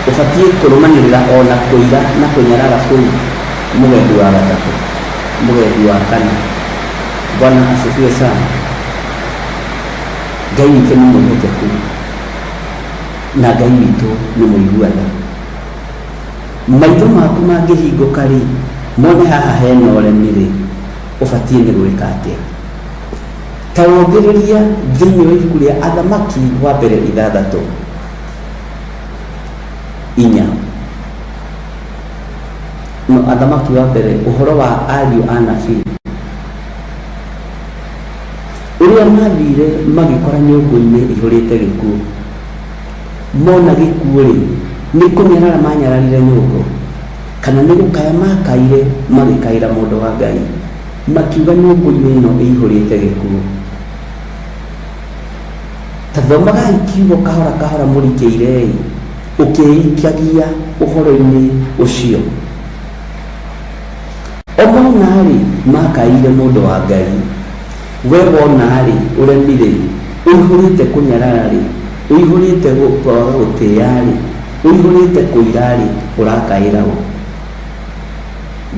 ũbatiĩ kũrũmanĩrĩra ona kũira na kũnyarara kũu. Mũgendi wa gatatũ, mũgendi wa kana. Bwana asifiwe sana. Ngai witũ nĩ mwĩhokeku na Ngai witũ nĩ mũigua tha. Maitho maku mangĩhingũka rĩ, mone haha hena ũremi rĩ, ũbatiĩ nĩ gwĩka atĩa? Ta wongereria thĩinĩ wa ibuku rĩa Athamaki wa mbere ithathatũ inya, no Athamaki wa mbere, ũhoro wa ariũ a nabii ũrĩa mathire magĩkora nyũngũ-inĩ ihũrĩte gĩkuũ. Mona gĩkuũ-rĩ, nĩ kũnyarara manyararire nyũngũ, kana nĩ gũkaya makaire magĩkaĩra mũndũ wa Ngai, makiuga nyũngũ-inĩ ĩno ĩihũrĩte gĩkuũ. Ta thomagai kiugo kahora kahora mũrikĩire-ĩ, ũkĩikagia ũhoro-inĩ ũcio. O mona-rĩ, makaĩire mũndũ wa Ngai. We wona-rĩ, ũremi-rĩ, ũihũrĩte kũnyarara-rĩ, ũihũrĩte kwaga gũtĩĩa-rĩ, ũihũrĩte kũira-rĩ, ũrakaĩra ũ?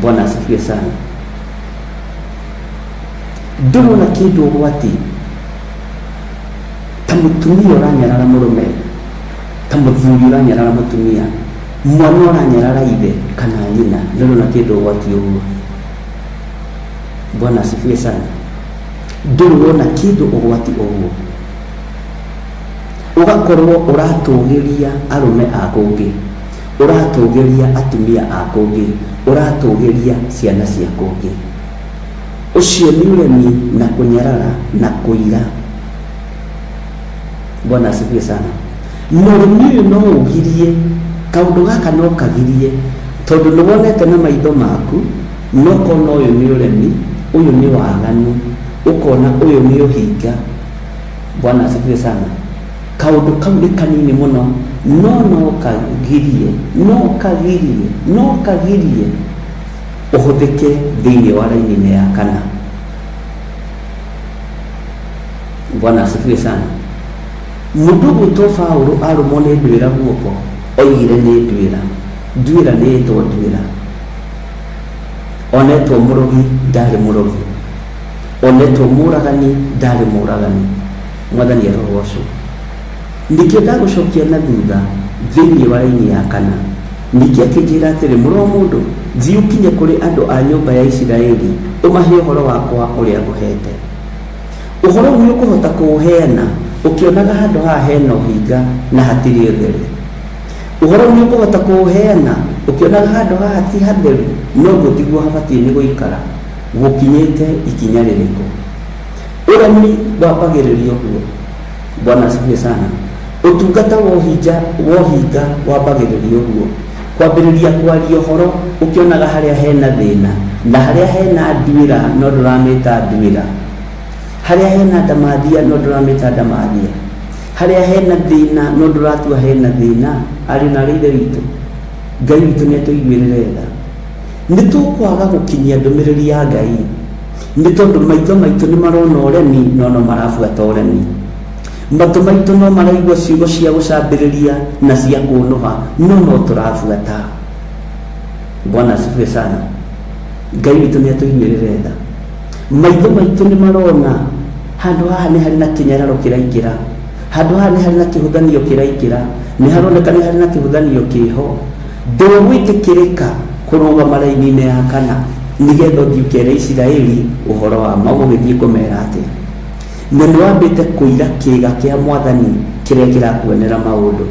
Bwana asifiwe sana. Ndũrona kĩndũ ũgwati ta mũtumia ũranyarara mũrũme, ta mũthuri ũranyarara mũtumia, mwana ũranyarara ithe kana nyina, ndũrona kĩndũ ũgwati ũguo. Bwana asifiwe sana. Ndũrĩ wona kĩndũ ũgwati ũguo, ũgakorwo ũratũgĩria arũme a kũngĩ, ũratũgĩria atumia a kũngĩ, ũratũgĩria ciana cia kũngĩ. Ũcio nĩ ũremi na kũnyarara na kũira. Bwana asifiwe sana. Na ũremi ũyũ no ũgirie, kaũndũ gaka no kagirie, tondũ nĩ wonete na maitho maku, na ũkona ũyũ nĩ ũremi, ũyũ nĩ waganu, ũkona ũyũ nĩ ũhinga. Bwana asifiwe sana. Kaũndũ kau nĩ kanini mũno, no no kagirie, no kagirie, no kagirie ũhũthĩke thĩinĩ wa raini-inĩ ya kana. Bwana asifiwe sana. Mũndũ ũgwĩtwo Paũlũ arũmwo nĩ nduĩra guoko, oigire nĩ nduĩra. Nduĩra nĩ ĩtwo nduĩra. Onetwo mũrogi, ndarĩ mũrogi. Onetwo mũragani, ndarĩ mũragani. Mwathani arogocwo. Nĩkĩo ndagũcokia na thutha thĩinĩ wa raini ya kana. Ningĩ akĩnjĩra atĩrĩ, Mũrũ wa mũndũ, thiĩ ũkinye kũrĩ andũ a nyũmba ya Isiraeli, ũmahe ũhoro wakwa ũrĩa ngũheete. Ũhoro ũyũ nĩũkũhota kũũheana ũkĩonaga handũ haha hena ũhinga na hatirĩ ũtheru? Ũhoro ũyũ nĩũkũhota kũũheana ũkĩonaga handũ haha ti hatheru noguo tiguo habatiĩ nĩ gũikara? Gũkinyĩte ikinya rĩrĩkũ? Ũremi wambagĩrĩria ũguo. Bwana asifiwe sana. Ũtungata wa ũhinja wa ũhinga wambagĩrĩria ũguo. Kwambĩrĩria kwaria ũhoro ũkĩonaga harĩa hena thĩna na harĩa hena nduĩra no ndũramĩta nduĩra. Harĩa hena ndamathia no ndũramĩta ndamathia. Harĩa hena thĩna no ndũratua hena thĩna. Ariũ na aarĩ a Ithe witũ, Ngai witũ nĩ atũiguĩrĩre tha. Nĩ tũkwaga gũkinyia ndũmĩrĩri ya Ngai nĩ tondũ maitho maitũ nĩ marona ũremi no no marabuata ũremi. Matũ maitũ no maraigua ciugo cia gũcambĩrĩria na cia kũnũha no no tũrabuata. Bwana asifiwe sana. Ngai witũ nĩ atũiguĩrĩre tha. Maitho maitũ nĩ marona handũ haha nĩ harĩ na kĩnyararo kĩraingĩra, handũ haha nĩ harĩ na kĩhũthanio kĩraingĩra, nĩ haroneka nĩ harĩ na kĩhũthanio kĩho. Ndũgwĩtĩkĩrĩka kũrũgama raini-inĩ ya kana nĩgetha ũthiĩ ũkere Isiraeli ũhoro wa ma. Ũgũgĩthiĩ kũmera atĩa? Na nĩ wambĩte kũira kĩĩga kĩa Mwathani kĩrĩa kĩrakuonera maũndũ.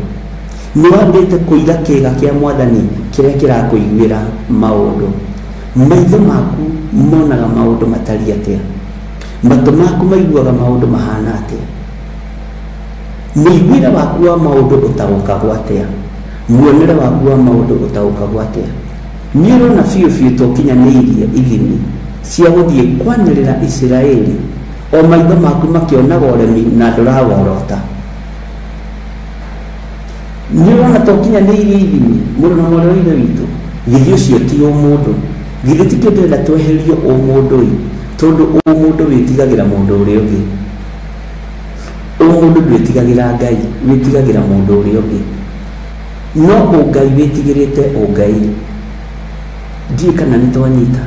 Nĩ wambĩte kũira kĩĩga kĩa Mwathani kĩrĩa kĩrakũiguĩra maũndũ. Maitho maku monaga maũndũ matariĩ atĩa? Matũ maku maiguaga maũndũ mahana atĩa? Mũiguĩre waku wa maũndũ ũtaũkagwo atĩa? Muonere waku wa maũndũ ũtaũkagwo atĩa? Nĩ ũrona biũ biũ ta ũkinyanĩirie ithimi cia gũthiĩ kwanĩrĩra Isiraeli o maitho maku makĩonaga ũremi na ndũraworota? Nĩ ũrona ta ũkinyanĩirie ithimi, mũrũ na mwarĩ wa Ithe witũ? Githĩ ũcio ti ũmũndũ? Githĩ tikĩo ndĩrenda tweherio ũmũndũ-ĩ, tondũ ũmũndũ wĩtigagĩra mũndũ ũrĩa ũngĩ. Ũmũndũ ndwĩtigagĩra Ngai, wĩtigagĩra mũndũ ũrĩa ũngĩ. No ũngai wĩtigĩrĩte ũngai. Ndiũĩ kana nĩ twanyita.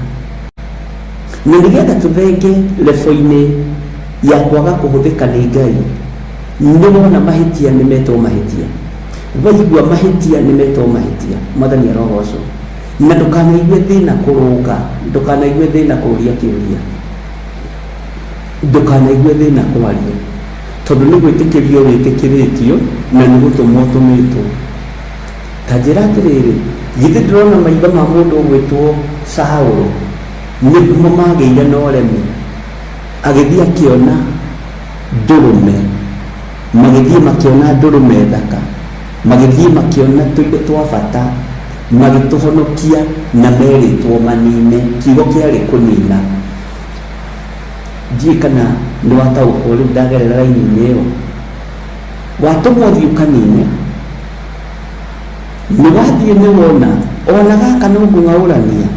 Na nĩgetha tũthenge lebo-inĩ ya kwaga kũhũthĩka nĩ Ngai, nĩ wona mahĩtia nĩ metwo mahĩtia, waigua mahĩtia nĩ metwo mahĩtia, Mwathani arogocwo. Na ndũkanaigue thĩna kũrũnga, ndũkanaigue thĩna kũria kĩũria, ndũkanaigue thĩna kwaria, tondũ nĩ gwĩtĩkĩrio wĩtĩkĩrĩtio na nĩ gũtũmwo ũtũmĩtwo. Ta njĩra atĩrĩrĩ, githĩ ndũrona maitho ma mũndũ ũgwĩtwo Saũlũ nĩmo magĩire na ũremi, agĩthiĩ akĩona ndũrũme, magĩthiĩ makĩona ndũrũme thaka. Magĩthiĩ makĩona tũindo twa bata, magĩtũhonokia na merĩtwo manine. Kiugo kĩarĩ kũnina. Ndiũĩ kana nĩ wataũkwo rĩu ndagerera raini-inĩ ĩyo. Watũmwo ũthiĩ ũkanine, nĩ wathiĩ nĩ wona ona gaka no ngũng'aũrania,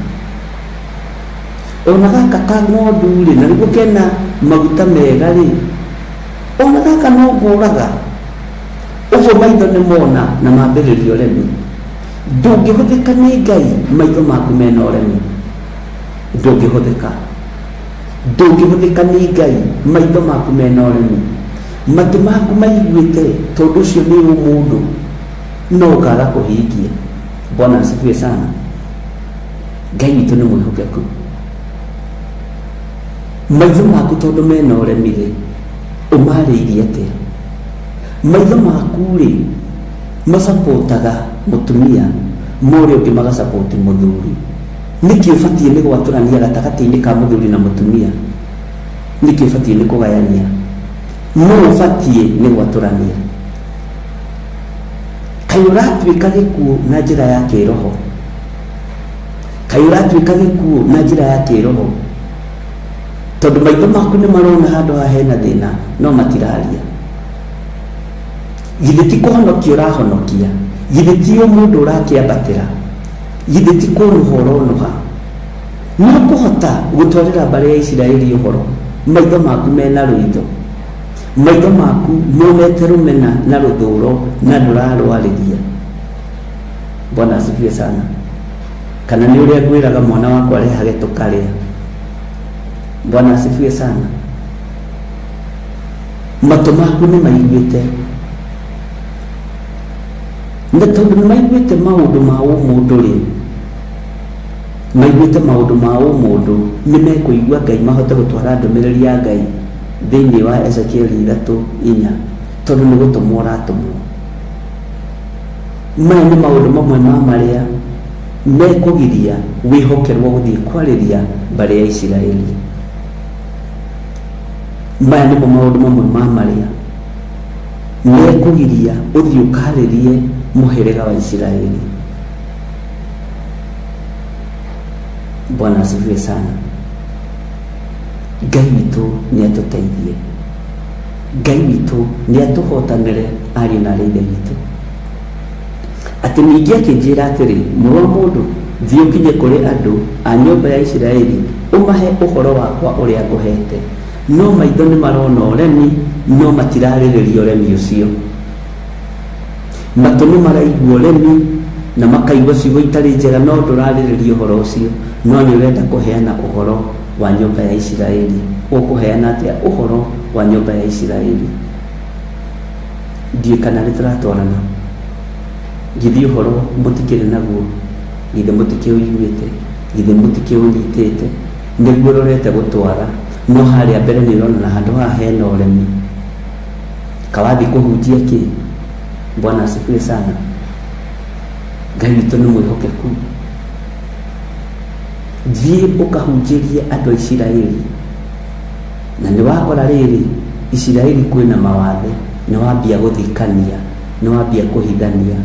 ona gaka ka ng'ondu rĩ, na nĩguo kena maguta mega rĩ, ona gaka no ngũraga. Ũguo maitho nĩ mona na mambĩrĩria ũremi. Ndũngĩhũthĩka nĩ Ngai maitho maku mena ũremi. Ndũngĩhũthĩka. Ndũngĩhũthĩka nĩ Ngai maitho maku mena ũremi. Matũ maku maiguĩte tondũ ũcio nĩ ũmũndũ no ũkaga kũhingia. Bwana asifiwe sana. Ngai witũ nĩ mwĩhokeku. Maitho maku tondũ mena ũremi rĩ, ũmarĩirie atĩa? Maitho maku-rĩ, macapotaga mũtumia, ma ũrĩa ũngĩ magacapoti mũthuri. Nĩkĩ ũbatiĩ nĩ gwatũrania gatagatĩ-inĩ ka mũthuri na mũtumia? Nĩkĩ ũbatiĩ nĩ kũgayania? Nũ ũbatiĩ nĩ gwatũrania? Kaĩ ũratuĩka gĩkuũ na njĩra ya kĩroho? Kaĩ ũratuĩka gĩkuũ na njĩra ya kĩroho? Tondũ maitho maku nĩ marona handũ haha hena thĩna no matiraria. Githĩ ti kũhonokia ũrahonokia? Githĩ ti ũmũndũ ũrakĩambatĩra? Githĩ ti kũnũha ũronũha? Nĩ ũkũhota gũtwarĩra mbarĩ ya Isiraeli ũhoro maitho maku mena rũitho? Maitho maku monete rũmena na rũthũro na ndũrarwarĩria? Bwana asifiwe sana. Kana nĩ ũrĩa ngwĩraga mwana wakwa rehage tũkarĩa? Bwana asifiwe sana. Matũ maku nĩ maiguĩte, na tondũ nĩ maiguĩte maũndũ ma ũmũndũ rĩ, maiguĩte maũndũ ma ũmũndũ, nĩ mekũigua Ngai mahote gũtwara ndũmĩrĩri ya Ngai thĩinĩ wa Ezekieli 3:4, tondũ nĩ gũtũmwo ũratũmwo. Maya nĩ maũndũ mamwe ma marĩa mekũgiria wĩhokerwo gũthiĩ kwarĩria mbarĩ ya Isiraeli. Maya nĩmo maũndũ mamwe ma marĩa mekũgiria ũthiĩ ũkarĩrie mũhĩrĩga wa Isiraeli. Bwana asifiwe sana. Ngai witũ nĩ atũteithie. Ngai witũ nĩ atũhotanĩre ariũ na arĩ ithe witũ. Atĩ ningĩ akĩnjĩra atĩrĩ, Mũrũ wa mũndũ, thiĩ ũkinye kũrĩ andũ a nyũmba ya Isiraeli, ũmahe ũhoro wakwa ũrĩa ngũheete. No maitho nĩmarona ũremi, no matirarĩrĩria ũremi ũcio. Matũ nĩmaraigua ũremi, na makaigua ciugo itarĩ njega, no ndũrarĩrĩria ũhoro ũcio. No nĩũrenda kũheana ũhoro wa nyũmba ya Isiraeli. Ũkũheana atĩa ũhoro wa nyũmba ya Isiraeli? Ndiũĩ kana nĩtũratwarana. Githĩ ũhoro mũtikĩrĩ naguo? Githĩ mũtikĩũiguĩte? Githĩ mũtikĩũnyitĩte? Nĩguo ũrorete gũtwara, no harĩa mbere nĩ ũrona na handũ haha hena ũremi. Kawathiĩ kũhunjia kĩ? Bwana asifiwe sana. Ngai witũ nĩ mwĩhokeku. Thiĩ ũkahunjĩrie andũ a Isiraeli. Na nĩ wakora rĩrĩ, Isiraeli kwĩna mawathe, nĩ wambia gũthikania, nĩ wambia kũhithania.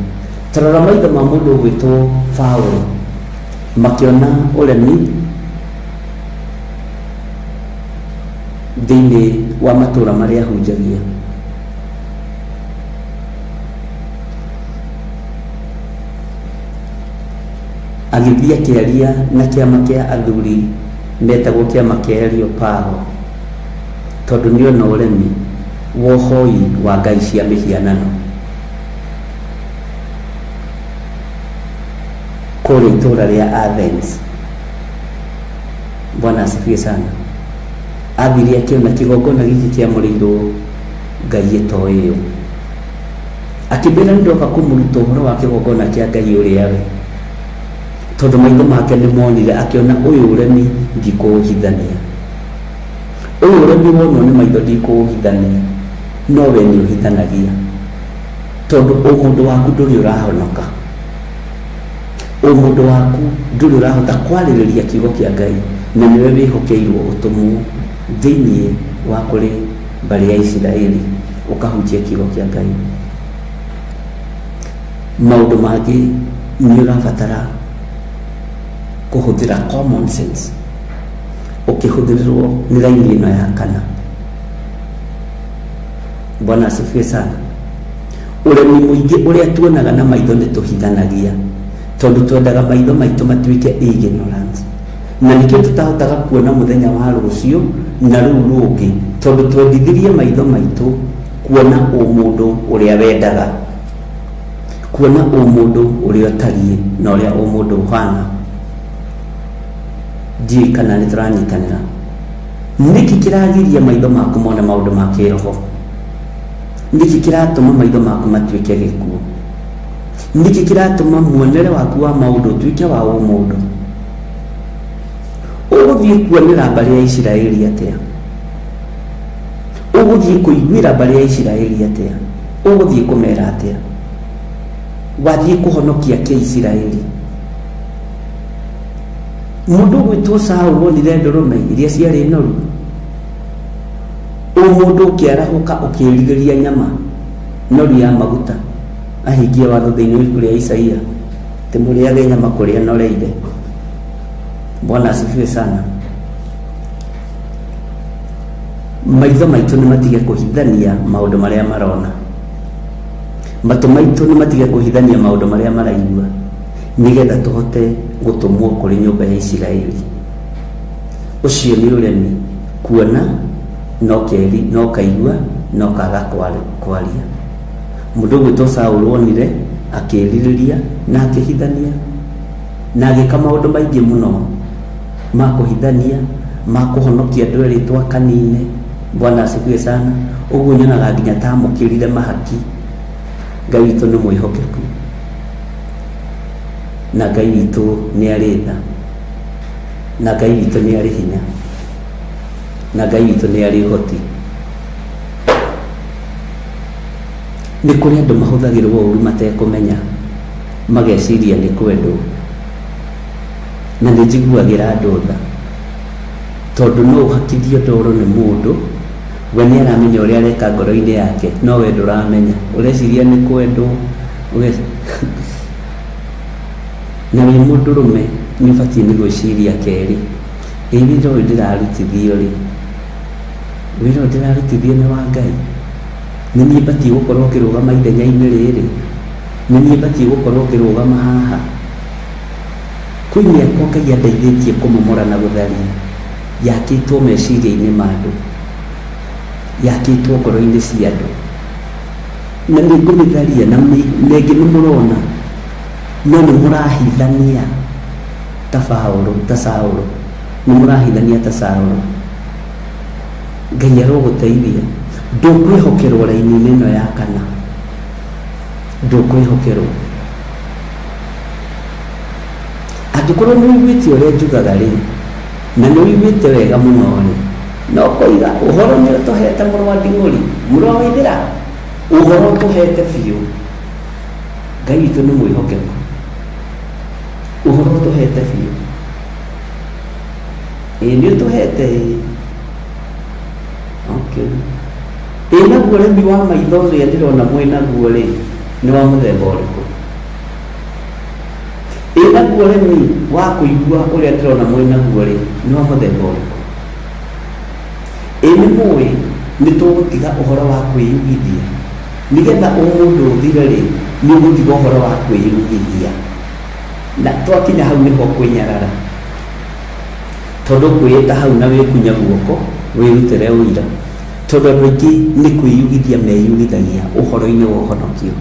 Ta rora maitho ma mũndũ ũgwĩtwo Paũlũ, makĩona ũremi thĩinĩ wa matũũra marĩa ahunjagia. Agĩthiĩ akĩaria na kĩama kĩa athuri metagwo kĩama kĩa Areopago, tondũ nĩona ũremi wa ũhoi wa ngai cia mĩhianano kũrĩa itũũra rĩa Athens. Bwana asifiwe sana. Athire akĩona kĩgongona gĩkĩ kĩamũrĩirwo ngai ĩtoĩyo. Akĩmera nĩ ndoka kũmũruta ũhoro wa kĩgongona kĩa Ngai ũrĩa we. Tondũ maitho make nĩ monire akĩona ũyũ ũremi ndikũũhithania. Ũyũ ũremi wonwo nĩ maitho ndikũũhithania, no we nĩ ũhithanagia. Tondũ ũmũndũ waku ndũrĩ ũrahonoka. Ũmũndũ waku ndũrĩ ũrahota kwarĩrĩria kiugo kĩa Ngai, na nĩwe wĩhokeirwo ũtũmwo thĩinĩ wa kũrĩ mbarĩ ya Isiraeli ũkahunjia kiugo kĩa Ngai. Maũndũ mangĩ nĩ ũrabatara kũhũthĩra common sense ũkĩhũthĩrĩrwo nĩ raini ĩno ya kana. Bwana asifiwe sana. Ũremi mũingĩ ũrĩa tuonaga na maitho nĩ tũhithanagia tondũ twendaga maitho maitũ matuĩke ignorance, na nĩkĩo tũtahotaga kuona mũthenya wa rũciũ na rũu rũngĩ, tondũ twendithirie maitho maitũ kuona ũmũndũ ũrĩa wendaga, kuona ũmũndũ ũrĩa ũtariĩ na ũrĩa ũmũndũ ũhana. Ndiũĩ kana nĩ tũranyitanĩra. Nĩkĩ kĩragiria maitho maku mone maũndũ ma kĩroho? Nĩkĩ kĩratũma maitho maku matuĩke gĩkuũ? Nĩkĩ kĩratũma muonere waku wa maũndũ ũtuĩke wa ũmũndũ? Ũgũthiĩ kuonera mbarĩ ya Isiraeli atĩa? Ũgũthiĩ kũiguĩra mbarĩ ya Isiraeli atĩa? Ũgũthiĩ kũmera atĩa? Wathiĩ kũhonokia kĩ Isiraeli? Mũndũ ũgwĩtwo Saũlũ onire ndũrũme iria ciarĩ noru. Ũmũndũ ũkĩarahũka ũkĩĩrirĩria nyama noru ya maguta, ahingie watho thĩinĩ wa ibuku rĩa Isaia, atĩ mũrĩage nyama kũrĩa noreire. Bwana asifiwe sana. Maitho maitũ nĩ matige kũhithania maũndũ marĩa marona. Matũ maitũ nĩ matige kũhithania maũndũ marĩa maraigua, nĩgetha tũhote gũtũmwo kũrĩ nyũmba ya Isiraeli. Ũcio nĩ ũremi, kuona no keri no kaigua no kaga kwaria. Mũndũ ũgwĩtwo Saũlũ onire, akĩĩrirĩria na akĩhithania, na agĩka maũndũ maingĩ mũno ma kũhithania, ma kũhonokia andũ erĩtwo akanine. Bwana asifiwe sana. Ũguo nyonaga nginya ta amũkĩrire mahaki. Ngai witũ nĩ mwĩhokeku, na Ngai witũ nĩ arĩ tha, na Ngai witũ nĩ arĩ hinya, na Ngai witũ nĩ arĩ ũhoti. Nĩ kũrĩ andũ mahũthagĩrwo ũru matekũmenya, mageciria nĩ kwendwo. Na nĩ njiguagĩra andũ tha, tondũ no ũhakithio ndoro nĩ mũndũ, we nĩ aramenya ũrĩa areka ngoro-inĩ yake, no we ndũramenya. Ũreciria nĩ kwendwo, na wĩ mũndũrũme nĩ ũbatiĩ nĩ gwĩciria kerĩ, ĩ wĩra ũyũ ndĩrarutithio rĩ, wĩra ũyũ ndĩrarutithio nĩ wa Ngai? Nĩ niĩ batiĩ gũkorwo ngĩrũgama ithenya-inĩ rĩrĩ? Nĩ niĩ batiĩ gũkorwo ngĩrũgama haha? Kwĩ mĩako Ngai andeithĩtie kũmomora na gũtharia, yakĩtwo meciria-inĩ ma andũ, yakĩtwo ngoro-inĩ cia andũ. Na nĩ ngũmĩtharia na ĩngĩ nĩ mũrona, no nĩ mũrahithania ta Paũlũ, ta Saũlũ, nĩ mũrahithania ta Saũlũ. Ngai arogũteithia. Ndũkwĩhokerwo raini-inĩ ĩno ya kana, ndũkwĩhokerwo. Angĩkorwo nĩ ũiguĩte ũrĩa njugaga rĩ, na nĩ ũiguĩte wega mũno rĩ, no koiga ũhoro nĩ ũtũhete mũrũ wa Nding'ũri, mũrũ wa Waithĩra, ũhoro ũtũhete biũ. Ngai witũ nĩ mwĩhokeku, ũhoro ũtũhete biũ. Ĩĩ nĩ ũtũhete ĩĩ. Okay. Ĩ naguo ũremi wa maitho ũrĩa ndĩrona mwĩ naguo rĩ, nĩ wa mũthemba ũrĩkũ? Ĩ naguo ũremi wa kũigua ũrĩa ndĩrona mwĩ naguo rĩ, nĩ wa mũthemba ũrĩkũ? Ĩ nĩ mũĩ nĩ tũgũtiga ũhoro wa kwĩyugithia? Nĩgetha ũmũndũ ũthire rĩ, nĩ ũgũtiga ũhoro wa kwĩyugithia. Na twakinya hau nĩho kwĩnyarara. Tondũ ũkwĩĩta hau na wĩkunye guoko wĩrutĩre ũira. Tondũ andũ aingĩ nĩ kwĩyugithia meyugithagia ũhoro-inĩ wa ũhonokio.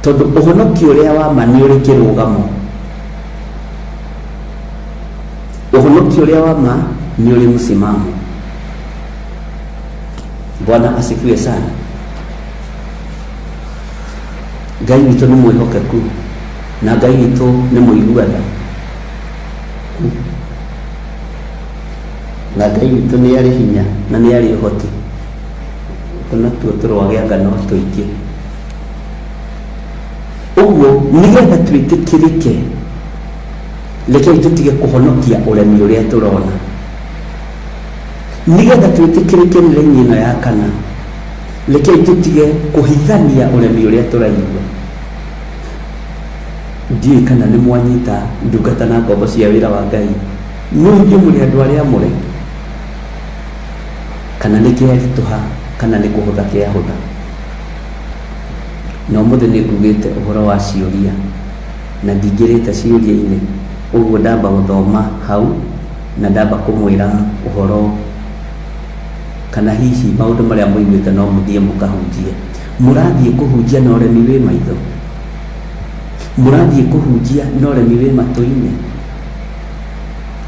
Tondũ ũhonokio ũrĩa wa ma nĩ ũrĩ kĩrũgamo. Ũhonokio ũrĩa wa ma nĩ ũrĩ msimamo. Bwana asifiwe sana. Ngai witũ nĩ mwĩhokeku na Ngai witũ nĩ mũigua tha. Na Ngai witũ nĩ arĩ hinya na nĩ arĩ ũhoti. Ũtũ natuo tũrwage anga no tũingĩ. Ũguo nĩgetha twĩtĩkĩrĩke, rekei tũtige kũhonokia ũremi ũrĩa tũrona. Nĩgetha twĩtĩkĩrĩke nĩ raini ĩno ya kana, Rekei tũtige kũhithania ũremi ũrĩa tũraigua. Ndiũĩ kana nĩ mwanyita ndungata na ngombo cia wĩra wa Ngai. No inyuĩ mũrĩ andũ arĩa amũre, kana nĩ kĩaritũha kana nĩ kũhũtha kĩahũtha. Na ũmũthĩ nĩ ngugĩte ũhoro wa ciũria na ndingĩrĩte ciũria-inĩ, ũguo ndamba gũthoma hau na ndamba kũmwĩra ũhoro kana hihi maũndũ marĩa mũiguĩte no mũthiĩ mũkahunjie. Mũrathiĩ kũhunjia na ũremi wĩ maitho? Mũrathiĩ kũhunjia na ũremi wĩ matũ-inĩ?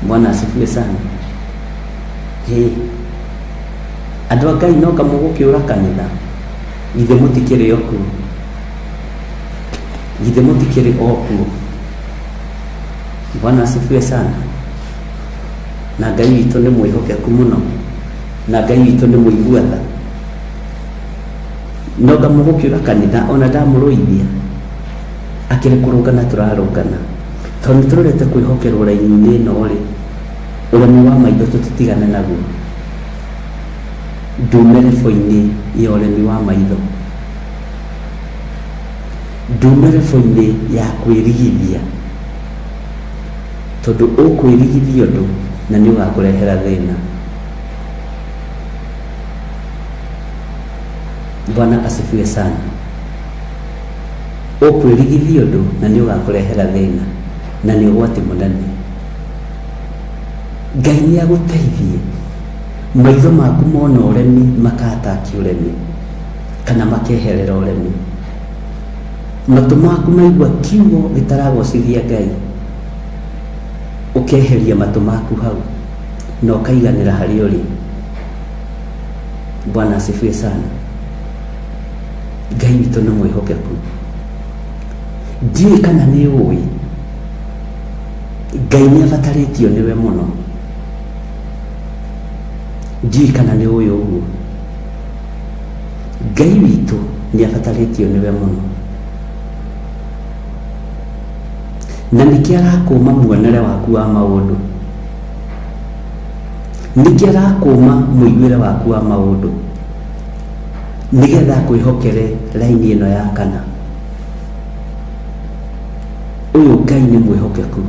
Bwana asifiwe sana. Hĩ, andũ a Ngai no kamũgũkĩũra kanitha? Githĩ mũtikĩrĩ o kuo? Githĩ mũtikĩrĩ o kuo? Bwana asifiwe sana. Na Ngai witũ nĩ mwĩhokeku mũno, na Ngai witũ nĩ mũigua tha. No ngamũgũkĩũra kanitha ona ndamũrũithia, akĩrĩ kũrũngana tũrarũngana. Tondũ nĩ tũrorete kwĩhokerwo raini-inĩ ĩno rĩ, ũremi wa maitho tũtitigane naguo. Ndume rebo-inĩ ya ũremi wa maitho. Ndume rebo-inĩ ya kwĩrigithia. Tondũ ũkwĩrigithia ũndũ na nĩ ũgakũrehera thĩna. Bwana asifiwe sana. Ũkwĩrigithia ũndũ na nĩ ũgakũrehera thĩna na nĩ ũgwati mũnene. Ngai nĩ agũteithie maitho maku mona ũremi makataki ũremi kana makeherera ũremi. Matũ maku maigua kiugo gĩtaragocithia Ngai, ũkeheria matũ maku hau na ũkaiganĩra harĩa ũrĩ. Bwana asifiwe sana. Ngai witũ nĩ mwĩhokeku. Ndiũĩ kana nĩ ũĩ Ngai nĩ abatarĩtio nĩwe mũno. Ndiũĩ kana nĩ ũĩ ũguo. Ngai witũ nĩ abatarĩtio nĩwe mũno. Na nĩkĩo arakũma muonere waku wa maũndũ. Nĩkĩo arakũma mũiguĩre waku wa maũndũ. Nĩgetha akwĩhokere raini ĩno ya kana. Ũyũ Ngai nĩ mwĩhokeku.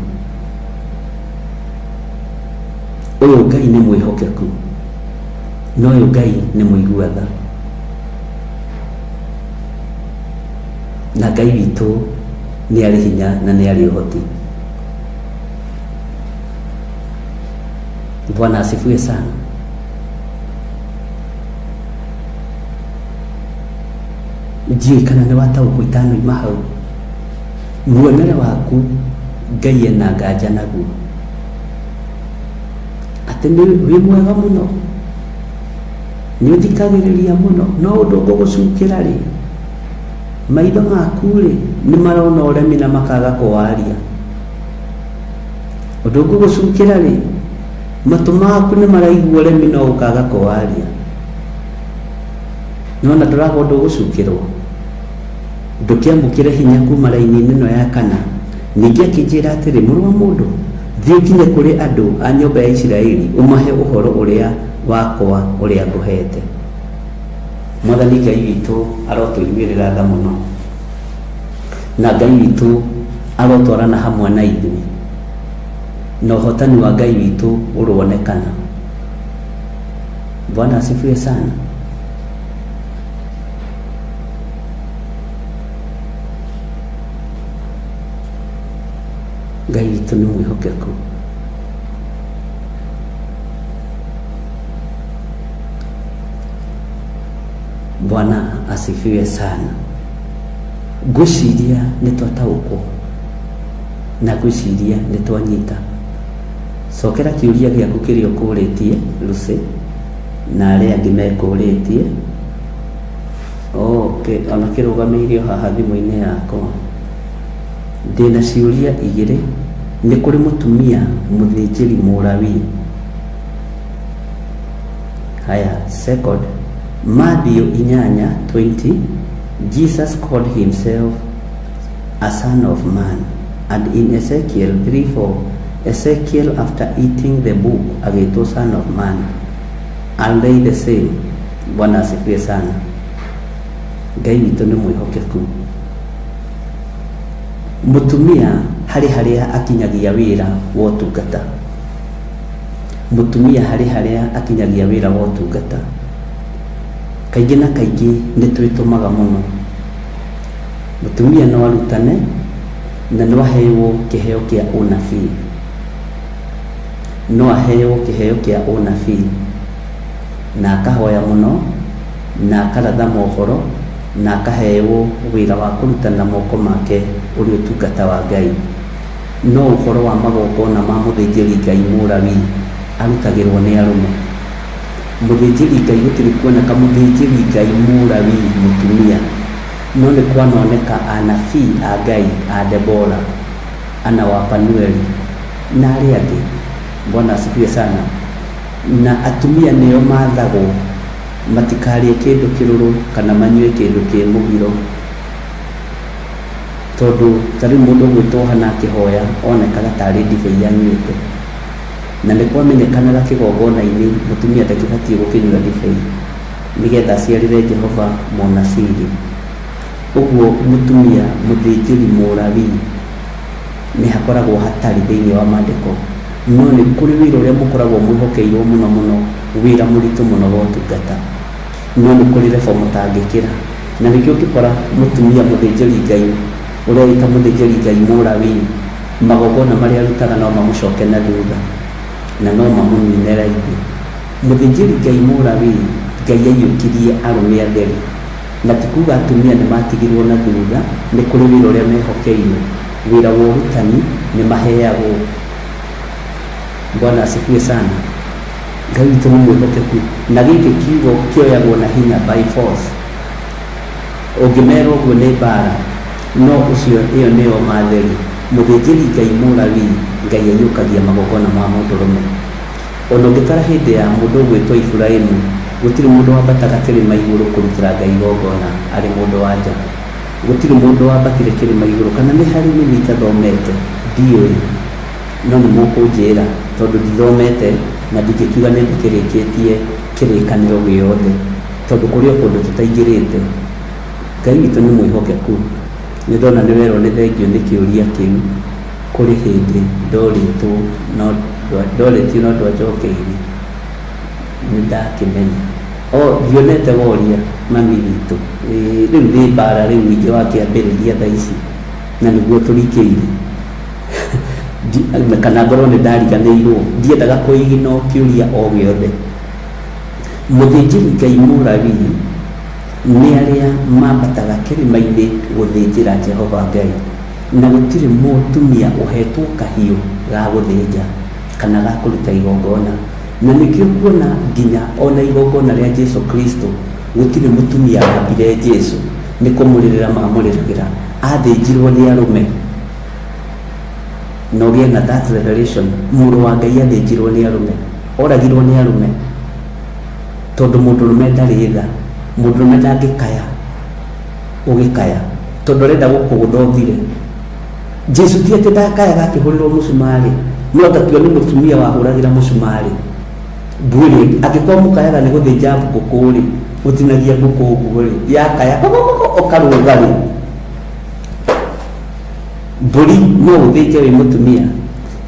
Ũyũ Ngai nĩ mwĩhokeku. Na ũyũ Ngai nĩ mũigua tha. Na Ngai witũ nĩ arĩ hinya na nĩ arĩ ũhoti. Bwana asifiwe sana. Ndiũĩ kana nĩ wataũkwo itanoima hau. Muonere waku Ngai ena nganja naguo. Atĩ nĩ wĩ mwega mũno, nĩ ũthikagĩrĩria mũno, no ũndũ ngũgũcukĩra rĩ, maitho maku rĩ, nĩ marona ũremi na makaga kũwaria. Ũndũ ngũgũcukĩra rĩ, matũ maku nĩ maraigua ũremi no ũkaga kũwaria. Nĩwona ndũraga ũndũ ũgũcukĩrwo? Ndũkĩamũkĩre hinya kuma raini-inĩ ĩno ya kana. Ningĩ akĩnjĩra atĩrĩ, Mũrũ wa mũndũ, thiĩ ũkinye kũrĩ andũ a nyũmba ya Isiraeli, ũmahe ũhoro ũrĩa wakwa ũrĩa ngũheete. Mwathani Ngai witũ arotũiguĩrĩra tha mũno, na Ngai witũ arotwarana hamwe na ithuĩ, na ũhotani wa Ngai witũ ũroonekana. Bwana asifiwe sana. Ngai witũ nĩ mwĩhokeku. Bwana asifiwe sana. Ngwĩciria nĩ twataũkwo na ngwĩciria nĩ twanyita. Cokera kĩũria gĩaku kĩrĩa ũkũrĩtie Lucy na arĩa angĩ mekũrĩtie. Okay, ona kĩrũgamĩirio haha thimũ-inĩ yakwa. Ndĩna ciũria igĩrĩ. Nĩ kũrĩ mũtumia mũthĩnjĩri Mũlawii? Haya, second, Matthew 8:20, Jesus called himself a son of man. And in Ezekiel 3:4, Ezekiel after eating the book agĩtwo son of man. Are they the same? Bwana asifiwe sana. Ngai witũ nĩ mwĩhokeku. Mũtumia harĩ harĩa akinyagia wĩra wa ũtungata. Mũtumia harĩ harĩa akinyagia wĩra wa ũtungata. Kaingĩ na kaingĩ nĩ twĩtũmaga mũno. Mũtumia no arutane na no aheo kĩheo kĩa ũnabii. No aheo kĩheo kĩa ũnabii na akahoya mũno na akaratha mohoro na akaheo wĩra wa kũrutana moko make ũrĩ ũtungata wa Ngai. No ũhoro wa magongona ma mũthĩnjĩri Ngai Mũlawii arutagĩrwo nĩ arũme. Mũthĩnjĩri Ngai gũtirĩ kuoneka mũthĩnjĩri Ngai Mũlawii mũtumia, no nĩ kwanoneka anabii a Ngai a Debora, Ana wa Panueli na arĩa angĩ. Bwana asifiwe sana. Na atumia nĩo mathagwo matikarĩe kĩndũ kĩrũrũ kana manyue kĩndũ kĩ mũgiro, tondũ ta rĩu mũndũ ũgwĩtwo Hana akĩhoya onekaga tarĩ ndibei anyuĩte, na nĩ kwamenyekanaga kĩgongona-inĩ mũtumia ndakĩbatiĩ gũkĩnyua ndibei nĩgetha aciarĩre Jehova mũnasiri. Ũguo mũtumia mũthĩnjĩri Mũlawii nĩ hakoragwo hatarĩ thĩinĩ wa maandĩko, no nĩ kũrĩ wĩra ũrĩa mũkoragwo mwĩhokeirwo mũno mũno, wĩra mũritũ mũno wa ũtungata, no nĩ kũrĩ level mũtangĩkĩra. Na nĩkĩo ũngĩkora mũtumia mũthĩnjĩri Ngai ũreĩta mũthĩnjĩri Ngai Mũlawii, magongona marĩa arutaga no mamũcoke na thutha na no mamũnine raithi. Mũthĩnjĩri Ngai Mũlawii, Ngai aiyũkirie arũme atheri, na ti kuga atumia nĩ matigirwo na thutha, nĩ kũrĩ wĩra ũrĩa mehokeirwo. Wĩra wa ũrutani nĩ maheagwo. Bwana asifiwe sana. Ngai witũ nĩ mwĩhokeku, na gĩkĩ kiugo kĩoyagwo na hinya by force. Ũngĩmera ũguo nĩ mbara, no ũcio ĩyo nĩyo matheri. Mũthĩnjĩri Ngai Mũlawii, Ngai aiyũkagia magongona ma mũndũrũme. Ona ũngĩtara hĩndĩ ya mũndũ ũgwĩtwo Iburahimu, gũtirĩ mũndũ wambataga kĩrĩma igũrũ kũrutĩra Ngai igongona arĩ mũndũ wa nja. Gũtirĩ mũndũ wambatire kĩrĩma igũrũ, kana nĩ harĩ nĩmi itathomete, ndiũĩ, no nĩ mũkũnjĩra tondũ ndithomete na ndingĩkiuga nĩ ndĩkĩrĩkĩtie kĩrĩkanĩro gĩothe, tondũ kũrĩ o kũndũ tũtaingĩrĩte. Ngai witũ nĩ mwĩhokeku. Nĩ ndona nĩ werwo nĩ thengio nĩ kĩũria kĩu. Kũrĩ hĩndĩ ndorĩtwo no ndorĩtio no ndwanjokeirie. Nĩ ndakĩmenya. O ndionete woria mami witũ. Ĩĩ rĩu nĩ mbara rĩu ningĩ wakĩambĩrĩria thaa ici na nĩguo tũrikĩire. Kana ngorwo nĩ ndariganĩirwo. Ndiendaga kũiginwo kĩũria o gĩothe. Mũthĩnjĩri Ngai Mũlawii nĩ arĩa mambataga kĩrĩma-inĩ gũthĩnjĩra Jehova Ngai, na gũtirĩ mũtumia ũhetwo kahiũ ga gũthĩnja kana ga kũruta igongona. Na nĩkĩo kuona nginya ona igongona rĩa Jesu Kristo gũtirĩ mũtumia wambire Jesu, nĩ kũmũrĩrĩra mamũrĩragĩra, athĩnjirwo nĩ arũme. Na ũgĩe na that revelation, mũrũ wa Ngai athĩnjirwo nĩ arũme, oragirwo nĩ arũme, tondũ mũndũrũme ndarĩ tha, mũndũrũme ndangĩkaya ũgĩkaya, tondũ arenda gũkũgũtha ũthire. Jesu ti atĩ ndakayaga akĩhũrĩrwo mũcumarĩ, no tatua nĩ mũtumia wahũragĩra mũcumarĩ. Mbuĩrĩ, angĩkorwo mũkayaga nĩ gũthĩnja ngũkũ-rĩ, ũtinagia ngũkũ ũguo-rĩ, yakaya kokokoko ũkarũga-rĩ, mbũri no ũthĩnje wĩ mũtumia.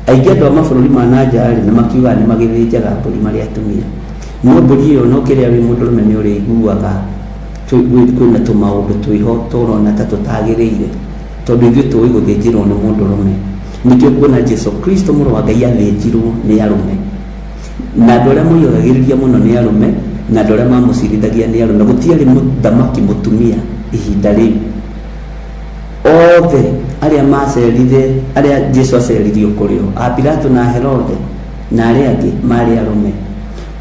Aingĩ andũ a mabũrũri ma na nja-rĩ, nĩ makiugaga nĩ magĩthĩnjaga mbũri marĩ atumia. No mbũri ĩyo no kĩrĩa wĩ mũndũrũme nĩ ũrĩiguaga kwĩna tũmaũndũ twĩho tũrona ta tũtagĩrĩire, tondũ ithuĩ tũĩ gũthĩnjĩrwo nĩ mũndũrũme. Nĩkĩo kuona Jesu Kristo mũrũ wa Ngai athĩnjirwo nĩ arũme. Na andũ arĩa moigagĩrĩria mũno nĩ arũme, na andũ arĩa mamũcirithagia nĩ arũme. Gũtiarĩ mũthamaki mũtumia ihinda rĩu. Othe arĩa macerire, arĩa Jesu aceririo kũrĩ o, a Pilato na Herode na arĩa angĩ marĩ arũme.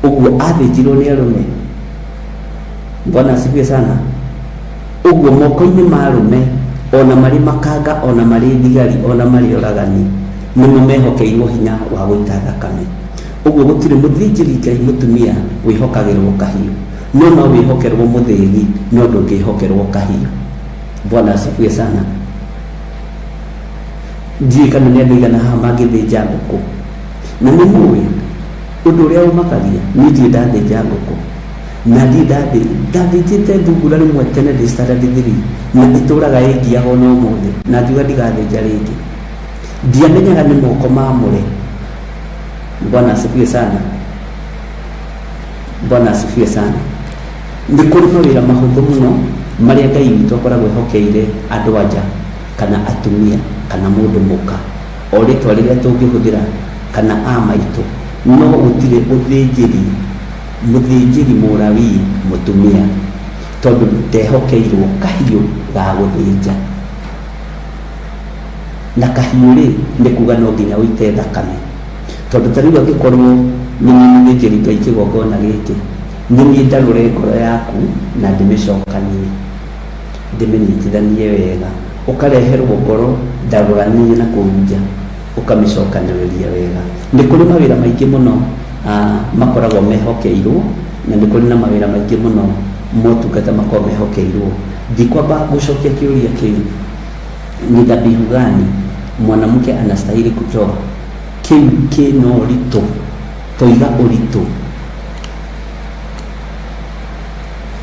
Ũguo athĩnjirwo nĩ arũme. Bwana asifiwe sana. Ũguo moko-inĩ ma arũme, ona marĩ makanga, ona marĩ thigari, ona marĩ oragani, nĩmo mehokeirwo hinya wa gũita thakame. Ũguo gũtirĩ mũthĩnjĩri Ngai mũtumia wĩhokagĩrwo kahiũ. No no wĩhokerwo mũthĩgi, no ndũngĩhokerwo kahiũ. Bwana asifiwe sana. Ndiũĩ kana nĩ andũ aigana haha mangĩthĩnja ngũkũ. Na nĩ mũĩ, ũndũ ũrĩa ũmakagia, niĩ ndirĩ ndathĩnja ngũkũ. Na ndiĩ ndathĩnjĩte thungura rĩmwe tene ndĩ standard 3, na ĩtũraga ĩngiaga ona ũmũthĩ, na ngiuga ndigathĩnja rĩngĩ. Ndiamenyaga nĩ moko mamũre. Bwana asifiwe sana. Bwana asifiwe sana. Nĩ kũrĩ mawĩra mahũthũ mũno marĩa Ngai witũ akoragwo ehokeire andũ anja kana atumia kana mũndũ mũka, o rĩtwa rĩrĩa tũngĩhũthĩra, kana a maitũ, no gũtirĩ ũthĩnjĩri mũthĩnjĩri mũrawii mũtumia, tondũ ndehokeirwo kahiũ ga gũthĩnja. Na kahiũ rĩ, nĩ kuga no nginya ũite thakame, tondũ ta rĩu angĩkorwo nĩ niĩ mũthĩnjĩri Ngai kĩgongona gĩkĩ, nĩ niĩ ndarũre ngoro yaku na ndĩmĩcokanie, ndĩmĩnyitithanie wega. Ũkareherwo ngoro ndarũranie na kũu nja, ũkamĩcokanĩrĩria wega. Nĩ kũrĩ mawĩra maingĩ mũno makoragwo mehokeirwo, na nĩ kũrĩ na mawĩra maingĩ mũno motungata makoragwo mehokeirwo. Ndikwamba gũcokia kĩũria kĩu, ni dhabihu gani mwanamke anastahili kutoa? Kĩu kĩna ũritũ, toiga ũritũ.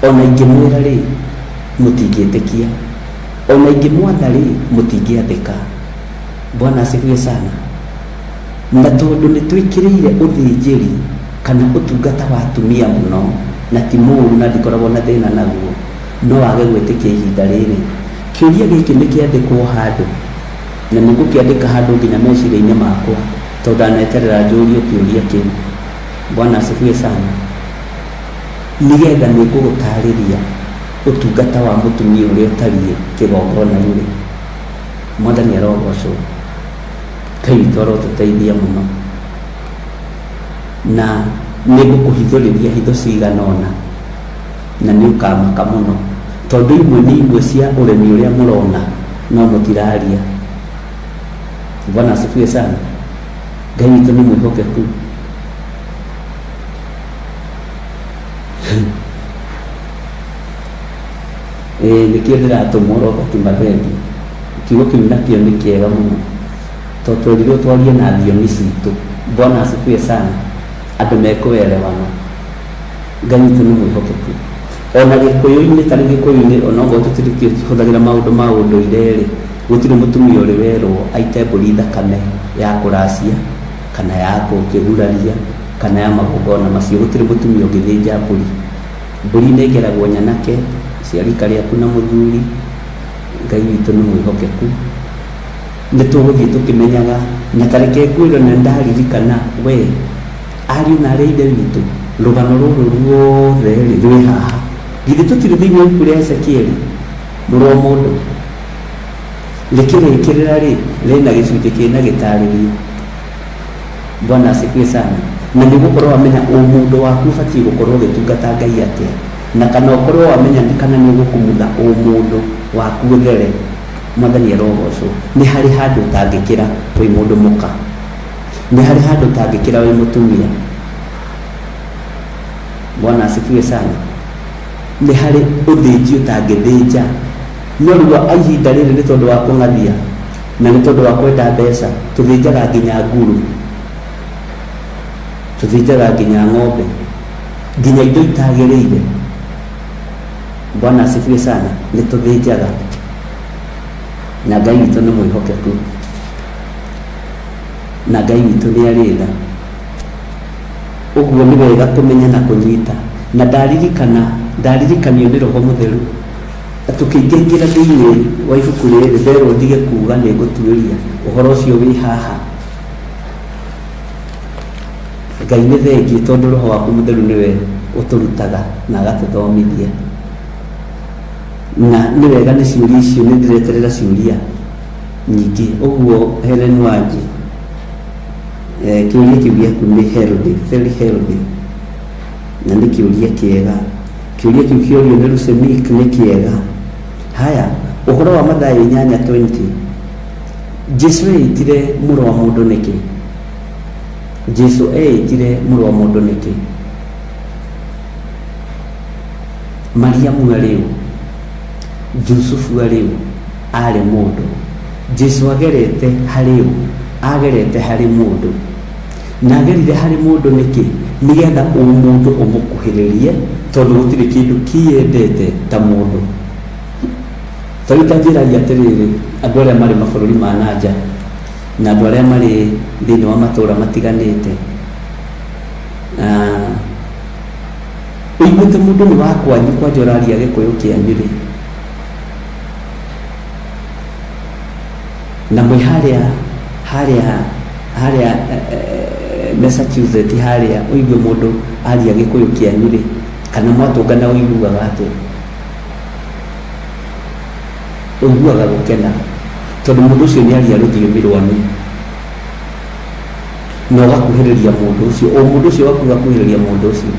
Ona ingĩmwĩra rĩ, mũtingĩtĩkia. Ona ingĩmwatha rĩ, mũtingĩathĩka. Bwana asifiwe sana. Na tondũ nĩ twĩkĩrĩire ũthĩnjĩri kana ũtungata wa atumia mũno, na ti mũũru na ndikoragwo na thĩna naguo, no wage gwĩtĩkia ihinda rĩrĩ. Kĩũria gĩkĩ nĩ kĩandĩkwo handũ, na nĩ ngũkĩandĩka handũ nginya meciria-inĩ makwa, tondũ ndaneterera njũrio kĩũria kĩu. Bwana asifiwe sana. Nĩgetha nĩ ngũgũtarĩria ũtungata wa mũtumia ũrĩa ũtariĩ kĩgongona-inĩ. Mwathani arogocwo. Ngai witũ arotũteithia mũno. Na nĩ ngũkũhithũrĩria hitho cigana ũna, na nĩ ũkamaka mũno, tondũ imwe nĩ imwe cia ũremi ũrĩa mũrona no mũtiraria. Bwana asifiwe sana. Ngai witũ nĩ mwĩhokeku. Ĩĩ nĩkĩo ndĩratũmwo Robert Mathendi. Kiugo kĩu nakĩo nĩ kĩega mũno, tondũ twerirwo twarie na thiomi citũ. Bwana asifiwe sana. Andũ mekũelewana. Ngai witũ nĩ mwĩhokeku. Ona Gĩkũyũ-inĩ, ta rĩu Gĩkũyũ-inĩ onokorwo tũtirĩ maũndũ ma ũndũire rĩ, gũtirĩ mũtumia ũrĩ werwo aite mbũri thakame ya kũracia kana ya gũkĩguraria kana ya magongona macio. Gũtirĩ mũtumia ũngĩthĩnja mbũri. Mbũri ĩnengeragwo nyanake cia rika rĩaku na mũthuri. Ngai witũ nĩ mwĩhokeku. Nĩ tũgũthiĩ tũkĩmenyaga, na ta reke ngwĩre na ndaririkana we ariũ na arĩ a ithe witũ, rũgano rũrũ ruothe rĩ rwĩ haha. Githĩ tũtirĩ thĩinĩ wa ibuku rĩa Ezekieli, mũrũ wa mũndũ? Rĩkĩrĩkĩrĩra rĩ, rĩna gĩcunjĩ kĩna gĩtarĩrio. Bwana asifiwe sana. Na nĩ ũgũkorwo wamenya ũmũndũ waku ũbatiĩ gũkorwo ũgĩtungata Ngai atĩa, na kana ũkorwo wamenya kana nĩ ũgũkumutha ũmũndũ waku ũthere. Mwathani arogocwo. Nĩ harĩ handũ ũtangĩkĩra wĩ mũndũ mũka. Nĩ harĩ handũ ũtangĩkĩra wĩ mũtumia. Bwana asifiwe sana. Nĩ harĩ ũthĩnji ũtangĩthĩnja. No rĩu ihinda rĩrĩ nĩ tondũ wa kũng'athia na nĩ tondũ wa kwenda mbeca, tũthĩnjaga nginya nguru, tũthĩnjaga nginya ng'ombe, nginya indo itagĩrĩire. Bwana asifiwe sana. Nĩ tũthĩnjaga. Na Ngai witũ nĩ mwĩhokeku, na Ngai witũ nĩ arĩ tha. Ũguo nĩ wega kũmenya na kũnyita. Na ndaririkana, ndaririkanio nĩ Roho Mũtheru tũkĩingĩra thĩinĩ wa ibuku rĩrĩ, nderwo ndige kuga nĩ ngũtuĩria ũhoro ũcio wĩ haha. Ngai nĩ thengiũ tondũ Roho waku Mũtheru nĩwe ũtũrutaga na agatũthomithia. Na nĩ wega nĩ ciũria icio, nĩ ndĩreterera ciũria nyingĩ. Ũguo Helen Wanji, kĩũria kĩu gĩaku nĩ healthy, very healthy, na nĩ kĩũria kĩega. Kĩũria kĩu kĩorio nĩ Lusemik nĩ kĩega. Haya, ũhoro wa Mathayo 8:20, Jesu eĩtire mũrũ wa mũndũ nĩkĩ? Jesu eĩtire mũrũ wa mũndũ nĩkĩ? Mariamu arĩ ũ? Jusufu arĩ ũ? Arĩ mũndũ. Jesu agerete harĩ ũ? Agerete harĩ mũndũ. Na agerire harĩ mũndũ nĩkĩ? Nĩgetha ũmũndũ ũmũkuhĩrĩrie, tondũ gũtirĩ kĩndũ kĩendete ta mũndũ. Ta rĩu ta njĩrai atĩrĩrĩ, andũ arĩa marĩ mabũrũri ma na nja na andũ arĩa marĩ thĩinĩ wa matũũra matiganĩte, ũiguĩte mũndũ nĩ wa kwanyu kwanja ũraria Gĩkũyũ kĩanyu rĩ, na mwĩ harĩa harĩa harĩa Massachusetts harĩa, ũigue mũndũ aria Gĩkũyũ kĩanyu rĩ, kana mwatũngana ũiguaga atĩa? Ũiguaga gũkena tondũ mũndũ ũcio nĩ aria rũthiomi rwanyu na ũgakuhĩrĩria mũndũ ũcio, o mũndũ ũcio waku ũgakuhĩrĩria mũndũ ũcio.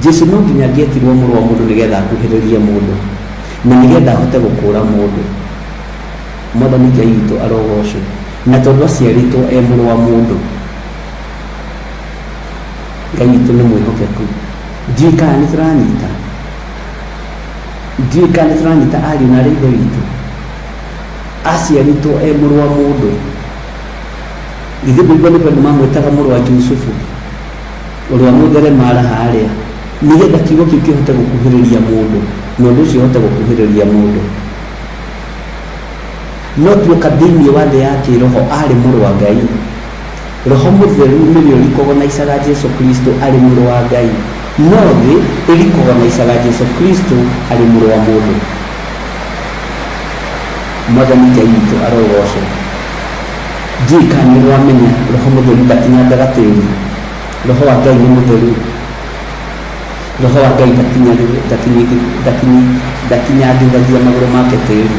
Jesu no nginya angĩetirwo mũrũ wa mũndũ nĩgetha akuhĩrĩrie mũndũ na nĩgetha ahote gũkũra mũndũ. Mwathani Ngai witũ arogocwo. Na tondũ aciarĩtwo e mũrũ wa mũndũ, Ngai witũ nĩ mwĩhokeku. Ndiũĩ kana nĩ tũranyita, ndiũĩ kana nĩ tũranyita ariũ na arĩ ithe witũ. Aciarĩtwo e mũrũ wa mũndũ. Githĩ ndũigua nĩ kwendwo mamwĩtaga mũrũ wa Jusufu ũrĩa mũtheremara harĩa, nĩgetha kiugo kĩu kĩhote gũkuhĩrĩria mũndũ na ũndũ ũcio ũhote gũkuhĩrĩria mũndũ. No tuoka thĩinĩ wa thĩ ya kĩroho arĩ mũrũ wa Ngai. Roho Mũtheru nĩwe ũrikogonaicaga Jesu Kristo arĩ mũrũ wa Ngai, no thĩ ĩrikogonaicaga Jesu Kristo arĩ mũrũ wa mũndũ. Mwathani Ngai witũ arogocwo. Ndiũĩ kana nĩ wamenya Roho Mũtheru ndakinyangaga tĩri. Roho wa Ngai nĩ mũtheru. Roho wa Ngai ndakinyangithagia magũrũ make tĩri.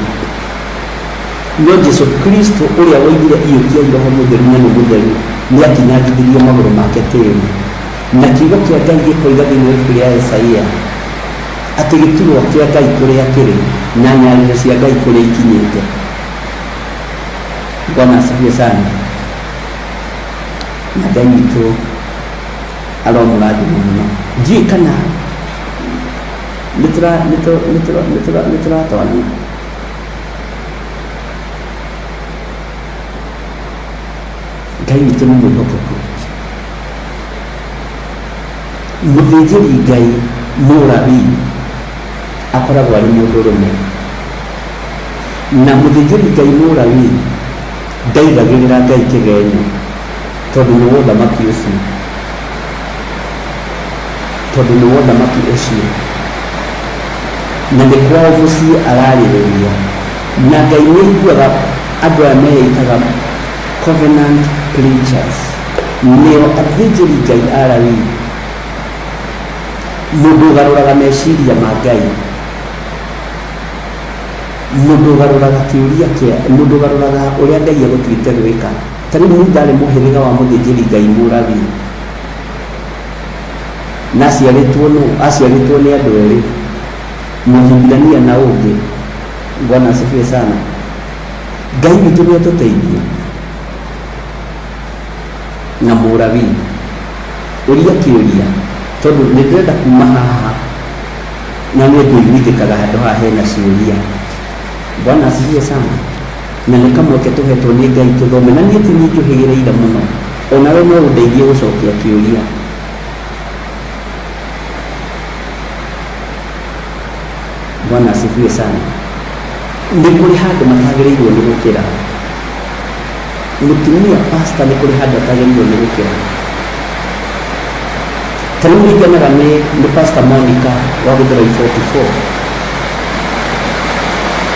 No Jesu Kristo ũrĩa woigire iyũkiai Roho Mũtheru na nĩ mũtheru, nĩ akinyangithirie magũrũ make tĩri. Na kiugo kĩa Ngai gĩkoiga thĩinĩ wa ibuku rĩa Isaia atĩ gĩturwa kĩa Ngai kũrĩa kĩrĩ na nyarĩrĩ cia Ngai kũrĩa ikinyĩte. Bwana asifiwe sana. Na Ngai witũ aromũrathima mũno. Ndiũĩ kana nĩ tũratwarana. Ngai witũ nĩ mwĩhokeku. Mũthĩnjĩri Ngai mũrabii akoragwo arĩ mũndũrũme, na mũthĩnjĩri Ngai mũrabii ndaigagĩrĩra Ngai kĩgenyo tondũ nĩ wa ũthamaki ũcio, tondũ nĩ wa ũthamaki ũcio na nĩ kwao mũciĩ ararĩrĩria. Na Ngai nĩ aiguaga andũ aya meĩtaga covenant preachers, nĩo athĩnjĩri Ngai Alawii, mũndũ ũgarũraga meciria ma Ngai, mũndũ ũgarũraga kĩũria kĩa, mũndũ ũgarũraga ũrĩa Ngai egũtuĩte gwĩka. Ta rĩu Musa arĩ mũhĩrĩga wa mũthĩnjĩri Ngai Mũlawii, na aciarĩtwo nũ? Aciarĩtwo nĩ andũ erĩ, Mũhibirania na ũngĩ. Bwana asifiwe sana. Ngai witũ nĩ atũteithie. Na Mũlawii, ũria kĩũria, tondũ nĩ ndĩrenda kuma haha na nĩ ngũiguithĩkaga handũ haha hena ciũria. Bwana asifiwe sana. Na nĩ kamweke tũhetwo nĩ Ngai tũthome, na niĩ ti niĩ njũhĩgĩrĩire mũno, onawe no ũndeithie gũcokia kĩũria. Bwana asifiwe sana. Nĩ kũrĩ handũ matagĩrĩirwo nĩ gũkĩra. Mũtumia pastor nĩ kũrĩ handũ atagĩrĩirwo nĩ gũkĩra. Ta rĩu nĩ ngenaga nĩ Pastor Monica wa Gĩthũrai 44.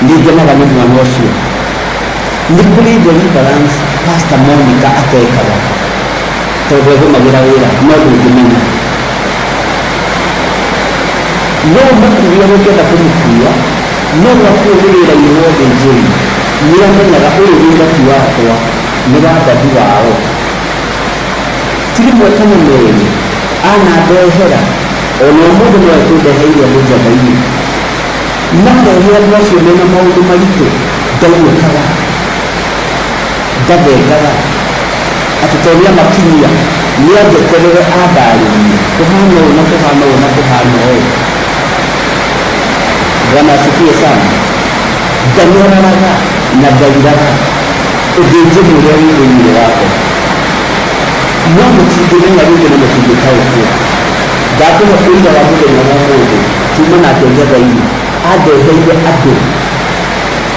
Nĩ ngenaga nĩ mwana ũcio. Nĩ kũrĩ deliverance Pastor Monica atekaga tondũ agũmagĩra wĩra no ndũngĩmenya. No ũmũkuue ũngĩenda kũmũkuua, no gwakuo nĩ wĩra-inĩ wa ũthĩnjĩri, nĩ amenyaga ũyũ wĩra ti wakwa, nĩ wa daddy wao. Ti rĩmwe kana merĩ anandehera, ona ũmũthĩ no ekũndeheire andũ njamba-inĩ. Marehe andũ acio mena maũndũ maritũ, ndainũkaga, ndathengaga, atĩ tondũ nĩamakinyia, nĩanjeterere andarĩrie, kũhana ũũ na kũhana ũũ na kũhana ũũ. Bwana asifiwe sana. Ndanyararaga na ndairaga ũthĩnjĩri ũrĩa wĩ thĩinĩ wakwa. No mũtingĩmenya rĩngĩ na mũtingĩtaũkwo. Ndakũhe ũira wa mũthenya wa ũmũthĩ tuma nake Njathai-inĩ andeheire andũ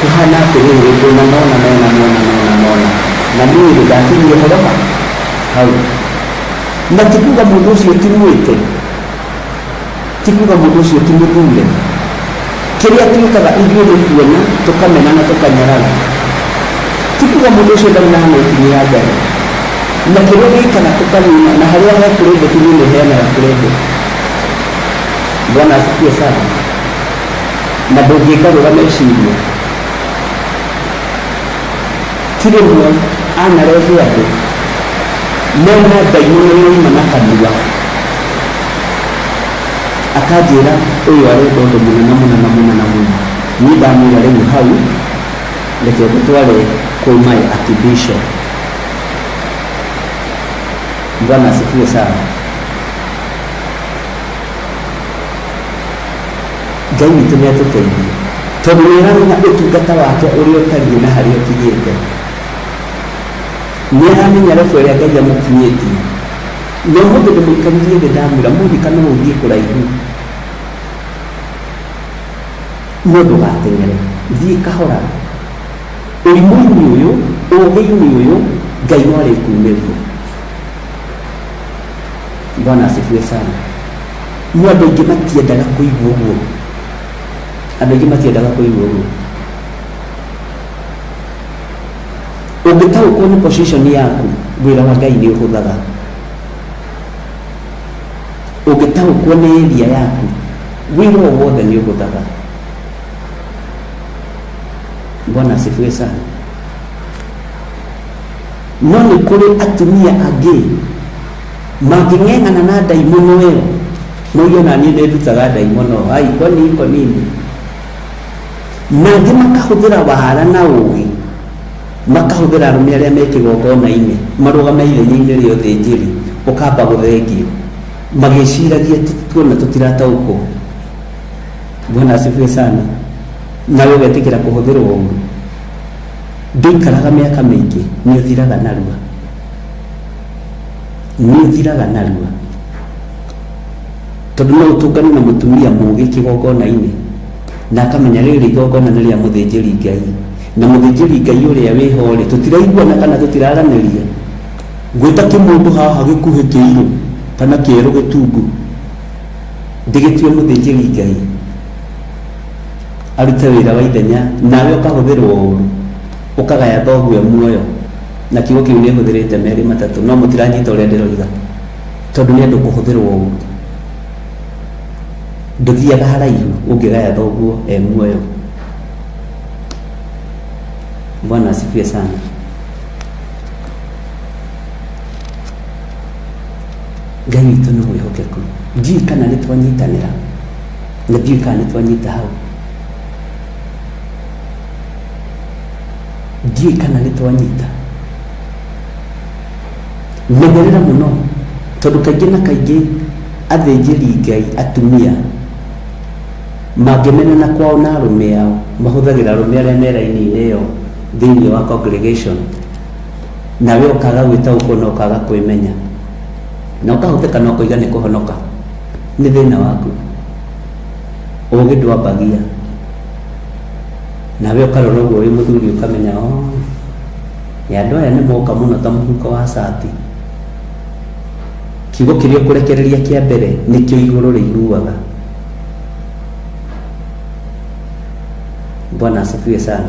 kũhana atĩrĩrĩ, ndĩna nona nona nona nona nona, na niĩ rĩ ndakinyire ũhoro ha hau. Na ti kuga mũndũ ũcio ti mwĩte, ti kuga mũndũ ũcio ti mũthure. Kĩrĩa twĩkaga ithuĩ nĩ kuona tũkamena na tũkanyarara. Ti kuga mũndũ ũcio ndarĩ na anointing ya Ngai. Na kĩrĩa gĩkaga tũkanina, na harĩa he credit niĩ nĩ heanaga credit. Bwana asifiwe sana. Na ndũngĩngarũra meciria. Ti rĩmwe anarehe andũ mena ndaimono ĩroima na kanua, akanjĩra ũyũ arenda ũndũ mũna na mũna na mũna na mũna. Niĩ ndamwĩra rĩu hau reke ngũtware kwĩ my archbishop. Bwana asifiwe sana. Ngai witũ nĩ atũteithie, tondũ nĩ aramenya ũtungata wake ũrĩa ũtariĩ na harĩa ũkinyĩte. Nĩ aramenya level ĩrĩa Ngai amũkinyĩtie. Na ũmũthĩ ndĩmũikaririe thĩ ndamwĩra, Monica no ũthiĩ kũraihu, no ndũgateng'ere, thiĩ kahora. Ũrimũ-inĩ ũyũ, ũũgĩ-inĩ ũyũ, Ngai no arĩkumĩria. Bwana asifiwe sana. No andũ aingĩ matiendaga kũigua ũguo. Andũ aingĩ matiendaga kũigua ũguo. Ũngĩtaũkwo nĩ position yaku, wĩra wa Ngai nĩ ũhũthaga. Ũngĩtaũkwo nĩ area yaku, wĩra o wothe nĩ ũhũthaga. Bwana asifiwe sana. No nĩ kũrĩ atumia angĩ mangĩng'eng'ana na ndaimono ĩyo, mauge ona niĩ nĩ ndutaga ndaimono, ai kwani iko nini? Na angĩ makahũthĩra wara na ũũgĩ, makahũthĩra arũme arĩa me kĩgongona-inĩ, marũgame ithenya-inĩ rĩa ũthĩnjĩri, ũkamba gũthengio, magĩciragia tuona tũtirataũkwo. Bwana asifiwe sana. Nawe ũgetĩkĩra kũhũthĩrwo ũru. Ndũikaraga mĩaka mĩingĩ, nĩ ũthiraga narua. Nĩ ũthiraga narua. Tondũ no ũtũngane na mũtumia mũũgĩ kĩgongona-inĩ, na akamenya rĩrĩ igongona nĩ rĩa mũthĩnjĩri Ngai, na mũthĩnjĩri Ngai ũrĩa wĩho rĩ, tũtiraiguana kana tũtiraranĩria. Ngwĩta kĩmũndũ haha gĩkuhĩ kĩirũ kana kĩerũ gĩtungu, ndĩgĩtue mũthĩnjĩri Ngai arute wĩra wa ithenya, nawe ũkahũthĩrwo ũru, ũkagaya thoguo e muoyo. Na kiugo kĩu nĩ hũthĩrĩte merĩ matatũ, no mũtiranyita ũrĩa ndĩroiga, tondũ nĩ andũ kũhũthĩrwo ũru. Ndũthiaga haraihu ũngĩgaya thoguo e muoyo. Bwana asifiwe sana. Ngai witũ nĩ mwĩhokeku. Ndiũĩ kana nĩ twanyitanĩra, na ndiũĩ kana nĩ twanyita hau. Ndiũĩ kana nĩ twanyita. Menyerera mũno, tondũ kaingĩ na kaingĩ athĩnjĩri Ngai atumia mangĩmenana kwao na arũme ao, mahũthagĩra arũme arĩa me raini-inĩ ĩyo thĩinĩ wa congregation, nawe ũkaga gwĩtaũkwo na ũkaga kwĩmenya, na ũkahũthĩka na ũkoiga nĩ kũhonoka. Nĩ thĩna waku. Ũgĩ ndwambagia. Nawe ũkarora ũguo wĩ mũthuri ũkamenya, oh, ĩ andũ aya nĩ moka mũno ta mũhuko wa cati. Kiugo kĩrĩa ũkũrekereria kĩa mbere nĩkĩo igũrũ rĩiguaga. Bwana asifiwe sana.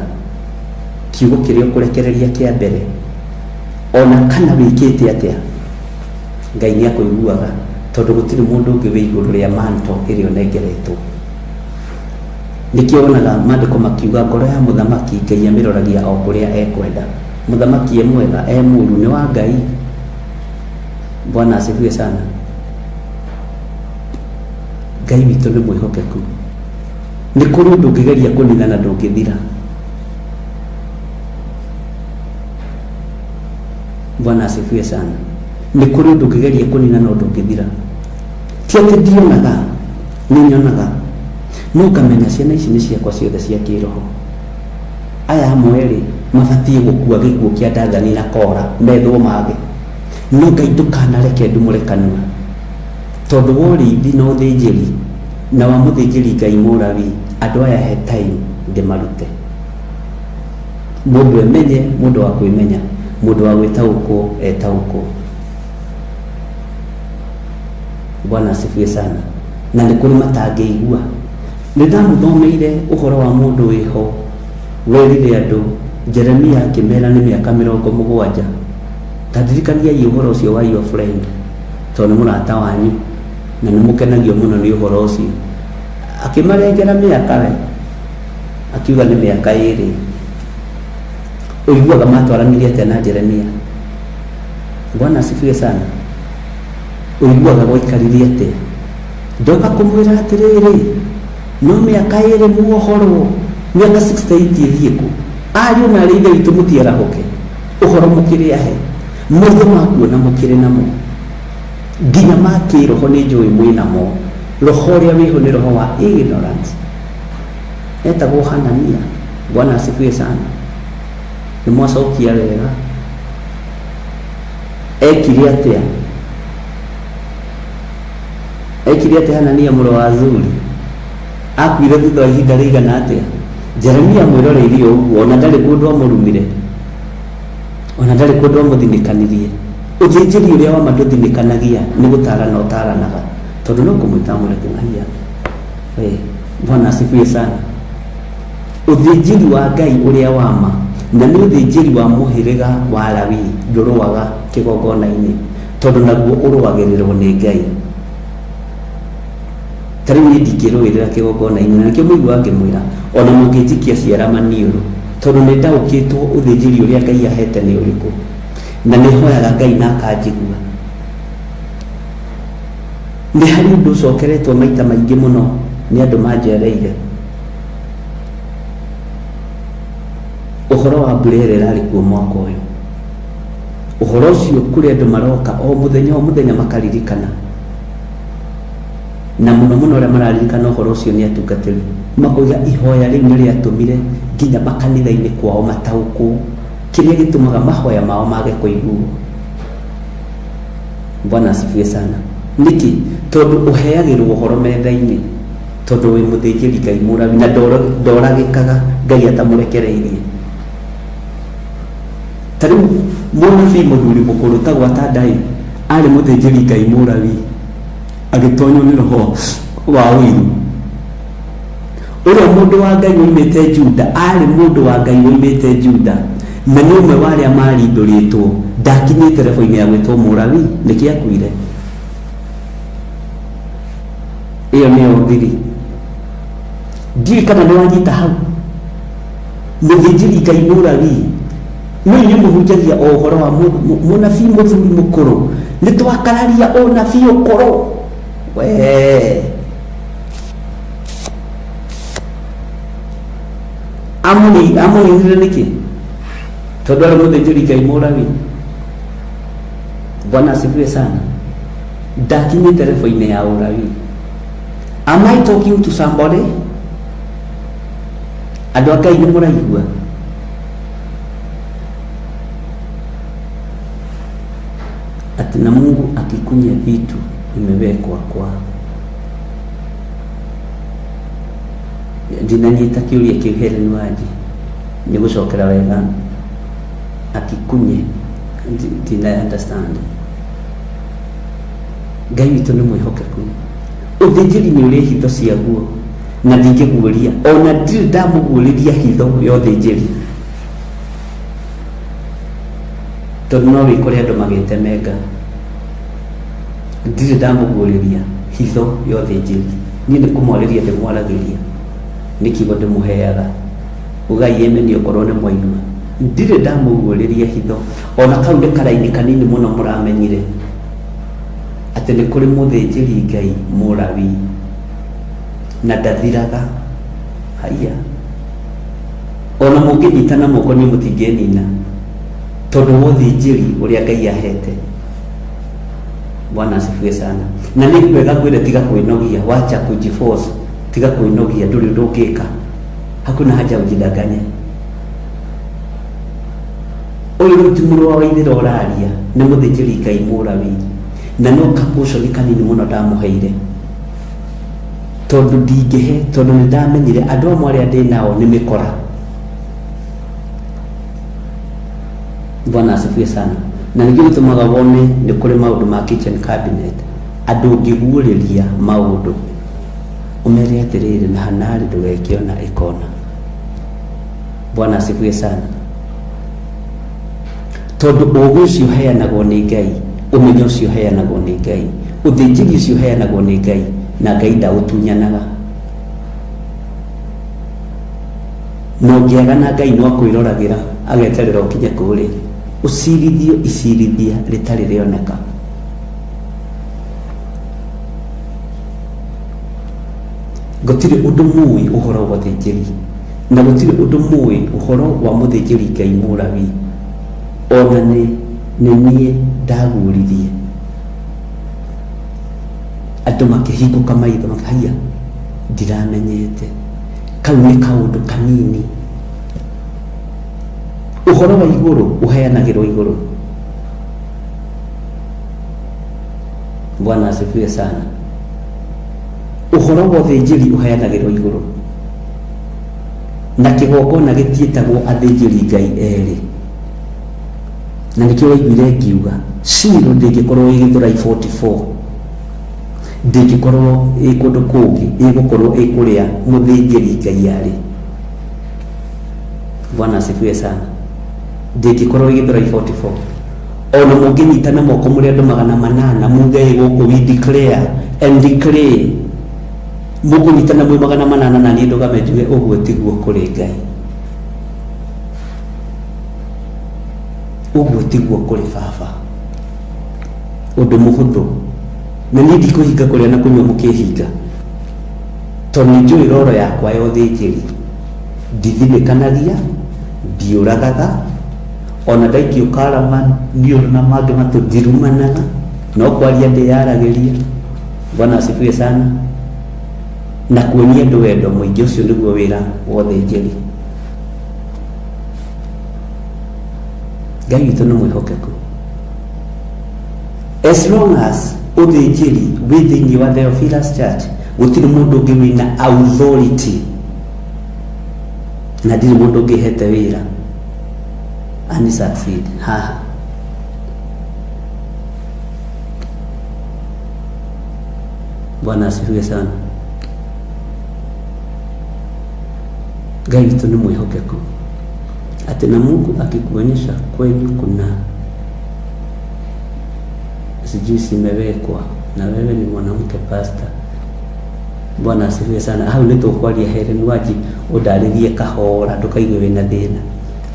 Kiugo kĩrĩa ũkũrekereria kĩa mbere, ona kana wĩkĩte atĩa, Ngai nĩ akũiguaga, tondũ gũtirĩ mũndũ ũngĩ wĩ igũrũ rĩa manto ĩrĩa ũnengeretwo. Nĩkĩo wonaga maandĩko makiuga ngoro ya mũthamaki Ngai amĩroragia o kũrĩa ekwenda. Mũthamaki e mwega, e mũru, nĩ wa Ngai. Bwana asifiwe sana. Ngai witũ nĩ mwĩhokeku. Nĩ kũrĩ ũndũ ũngĩgeria kũnina na ndũngĩthira. Bwana asifiwe sana. Nĩ kũrĩ ũndũ ũngĩgeria kũnina no ndũngĩthira. Ti atĩ ndionaga, nĩ nyonaga, no ngamenya ciana ici nĩ ciakwa ciothe cia kĩroho. Aya amwe-rĩ, mabatiĩ gũkua gĩkuũ kĩa Dathani na Kora, methwo mage. No Ngai ndũkanareke ndumũre kanua. Tondũ wa ũrĩithi na ũthĩnjĩri na wa mũthĩnjĩri Ngai Mũlawi, andũ aya he time ndĩmarute. Mũndũ emenye, mũndũ wa kwĩmenya, mũndũ wa gwĩtaũkwo etaũkwo. Bwana asifiwe sana. Na nĩ kũrĩ matangĩigua. Nĩ ndamũthomeire ũhoro wa mũndũ wĩho werire andũ Jeremia akĩmera nĩ mĩaka 70. Ta ndirikaniai ũhoro ũcio wa your friend, tondũ nĩ mũrata wanyu na nĩ mũkenagio mũno nĩ ũhoro ũcio. Akĩmarengera mĩaka we, akiuga nĩ mĩaka 2. Ũiguaga matwaranirie atĩa na Jeremia? Bwana asifiwe sana. Ũiguaga gwaikarire atĩa? Ndoka kũmwĩra atĩrĩrĩ, no mĩaka 2 muohorwo, mĩaka 68 ĩthiĩ kũ? Ariũ na arĩ ithe witũ mũtiarahũke, ũhoro mũkĩrĩ ahe, maitho makuona mũkĩrĩ namo, nginya ma kĩroho nĩ njũĩ mwĩ namo. Roho ũrĩa wĩho nĩ roho wa ignorance. Etagwo Hanania. Bwana asifiwe sana. Nĩ mwacokia wega. Ekire atĩa? Ekire atĩa Hanania mũrũ wa Azuri? Akuire thutha wa ihinda rĩigana atĩa? Jeremia amwĩroreirie o ũguo, ona ndarĩ kũndũ amũrumire, ona ndarĩ kũndũ amũthinĩkanirie. Ũthĩnjĩri ũrĩa wa ma ndũthinĩkanagia, nĩ gũtarana ũtaranaga, tondũ no kũmwĩta amwĩre kĩng'aia. We, Bwana asifiwe sana. Ũthĩnjĩri wa Ngai ũrĩa wa ma, na nĩ ũthĩnjĩri wa mũhĩrĩga wa Lawi, ndũrũaga kĩgongona-inĩ, tondũ naguo ũrũagĩrĩrwo nĩ Ngai. Ta rĩu niĩ ndingĩrũĩrĩra kĩgongona-inĩ, na nĩkĩo mũiguaga ngĩmwĩra, ona mũngĩnjikia ciara maniũrũ, tondũ nĩ ndaũkĩtwo ũthĩnjĩri ũrĩa Ngai ahete nĩ ũrĩkũ, na nĩ hoyaga Ngai na akanjigua. Nĩ harĩ ũndũ ũcokeretwo maita maingĩ mũno nĩ andũ manjereire, ũhoro wa mbura ĩrĩa ĩrarĩ kuo mwaka ũyũ. Ũhoro ũcio kũrĩ andũ maroka o mũthenya o mũthenya makaririkana, na mũno mũno arĩa mararirikana ũhoro ũcio nĩ atungatĩri, makoiga ihoya rĩu nĩ rĩatũmire nginya makanitha-inĩ kwao mataũkwo kĩrĩa gĩtũmaga mahoya mao mage kũiguo. Bwana asifiwe sana. Nĩkĩ? Tondũ ũheagĩrwo ũhoro metha-inĩ, tondũ wĩ mũthĩnjĩri Ngai Mũlawi na ndoragĩkaga Ngai atamũrekereirie. Ta rĩu mũnabii mũthuri mũkũrũ ta gwata Ndai arĩ mũthĩnjĩri Ngai Mũlawi, agĩtonywo nĩ roho wa ũiru. Ũrĩa mũndũ wa Ngai woimĩte Juda arĩ mũndũ wa Ngai woimĩte Juda, na nĩ ũmwe wa arĩa marindũrĩtwo, ndakinyĩte rebo-inĩ ya gwĩtwo Mũlawi, nĩkĩ akuire? Ĩyo nĩyo thiri. Ndiũĩ kana nĩ wanyita hau. Mũthĩnjĩri Ngai Mũlawi, no inyuĩ mũhunjagia o ũhoro wa mũnabii mũthuri mũkũrũ, nĩ twakararia ũnabii ũkũrũ. Wee. Amũninire nĩkĩ? Tondũ arĩ mũthĩnjĩri Ngai Mũlawi. Bwana asifiwe sana. Ndakinyĩte rebo-inĩ ya ũlawi. Am I talking to somebody? Andũ a Ngai nĩ mũraigua? Ati na Mungu akikunya vitu imewekwa kwa ndinanyita kĩũria kĩu Helen Wanji, nĩ gũcokera wega akikunye ndina understand. Ngai witũ nĩ mwĩhokeku, ũthĩnjĩri nĩ ũrĩ hitho ciaguo, na ndingĩguũria, ona ndirĩ ndamũguũrĩria hitho ya ũthĩnjĩri, tondũ no wĩkore andũ magĩtemenga. Ndirĩ ndamũguũrĩria hitho ya ũthĩnjĩri, niĩ nĩ kũmwarĩria ndĩmwaragĩria, nĩ kiugo ndĩmũheaga. Ugai ameni okorwo nĩ mwaigua. Ndirĩ ndamũguũrĩria hitho, ona kau nĩ karaini kanini mũno mũramenyire atĩ nĩ kũrĩ mũthĩnjĩri Ngai Mũlawi na ndathiraga. Haiya, ona mũngĩnyitana moko niĩ mũtingĩnina, tondũ wa ũthĩnjĩri ũrĩa Ngai ahete. Bwana asifiwe sana. Na nĩ kwega ngwĩre tiga kwĩnogia, wacha kujiforce, tiga kwĩnogia, ndũrĩ ũndũ ũngĩka. Hakuna haja ujidanganye. Ũyũ rĩu ti mũrũ wa Waithĩra ũraria, nĩ mũthĩnjĩri Ngai Mũlawi. Na no kaportion kanini mũno ndamũheire, tondũ ndingĩhe, tondũ nĩ ndamenyire andũ amwe arĩa ndĩ nao nĩ mĩkora. Bwana asifiwe sana. Na nĩkĩo gĩtũmaga wone nĩ kũrĩ maũndũ ma kitchen cabinet, andũ ũngĩguũrĩria maũndũ ũmere atĩrĩrĩ, na hanarĩ ndũgekĩona ĩkona. Bwana asifiwe sana. Tondũ ũgĩ ũcio ũheanagwo nĩ Ngai, ũmenyo ũcio ũheanagwo nĩ Ngai, ũthĩnjĩri ũcio ũheanagwo nĩ Ngai, na Ngai ndaũtunyanaga. Na ũngĩaga na Ngai no akwĩroragĩra, ageterera ũkinye kũrĩa ũcirithio icirithia rĩtarĩ rĩoneka. Gũtirĩ ũndũ mũĩ ũhoro wa ũthĩnjĩri, na gũtirĩ ũndũ mũĩ ũhoro wa mũthĩnjĩri Ngai Mũlawi, ona nĩ nĩ niĩ ndaguũririe. Andũ makĩhingũka maitho makahaiya, ndiramenyete. Kau nĩ kaũndũ kanini. Ũhoro wa igũrũ ũheanagĩrwo igũrũ. Bwana asifiwe sana. Ũhoro wa ũthĩnjĩri ũheanagĩrwo igũrũ, na kĩgongona gĩtiĩtagwo athĩnjĩri Ngai erĩ. Na nĩkĩo waiguire ngiuga Shilo ndĩngĩkorwo ĩ Gĩthũrai 44, ndĩngĩkorwo ĩ kũndũ kũngĩ, ĩgũkorwo ĩ kũrĩa mũthĩnjĩri Ngai arĩ. Bwana asifiwe sana. Ndĩngĩkorwo ĩ Gĩthũrai 44. Ona mũngĩnyitana moko mũrĩ andũ 800 muge ĩ gũkũ, we declare and declare, mũkũnyitana mwĩ 800 na niĩ ndũgame njuge ũguo tiguo kũrĩ Ngai, ũguo tiguo kũrĩ baba. Ũndũ mũhũthũ. Na niĩ ndikũhinga kũrĩa na kũnyua mũkĩhinga, tondũ nĩ njũĩ roro yakwa ya ũthĩnjĩri. Ndithinĩkanagia, ndiũragaga, ona ndaikio karama niũrũ na mangĩ matũ ndirumanaga, no kwaria ndĩyaragĩria. Bwana asifiwe sana. Na kuonia andũ wendo mũingĩ, ũcio nĩguo wĩra wa ũthĩnjĩri. Ngai witũ nĩ mwĩhokeku. As long as ũthĩnjĩri wĩ thĩinĩ wa Theophilus Church, gũtirĩ mũndũ ũngĩ wĩna authority, na ndirĩ mũndũ ũngĩ hete wĩra ani succeed haha. Bwana asifiwe sana. Ngai witũ nĩ mwĩhokeku. Atĩ na Mungu akikuonyesha kwenyu kuna sijui zimewekwa na wewe ni mwanamke pastor. Bwana asifiwe sana. Hau nĩ tũkwaria Helen Wanji, ũndarĩrie kahora ndũkaigue wĩna thĩna.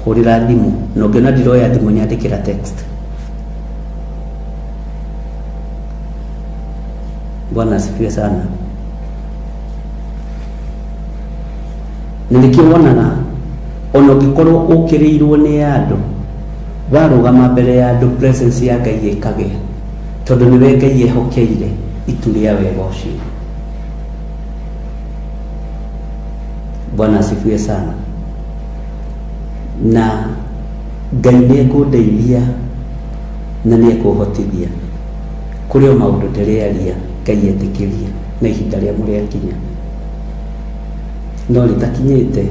Hũrĩra thimũ, na ũngĩona ndiroya thimũ nyandĩkĩra text. Bwana asifiwe sana. Na nĩkĩo wonaga ona ũngĩkorwo ũkĩrĩirwo nĩ andũ, warũgama mbere ya andũ presence ya Ngai ĩkagĩa, tondũ nĩwe Ngai ehokeire itu rĩa wega ũcio. Bwana asifiwe sana. Na Ngai nĩ ekũndeithia na nĩ ekũhotithia. Kũrĩ o maũndũ ndĩrĩaria Ngai etĩkĩrie na ihinda rĩamo rĩakinya, no rĩtakinyĩte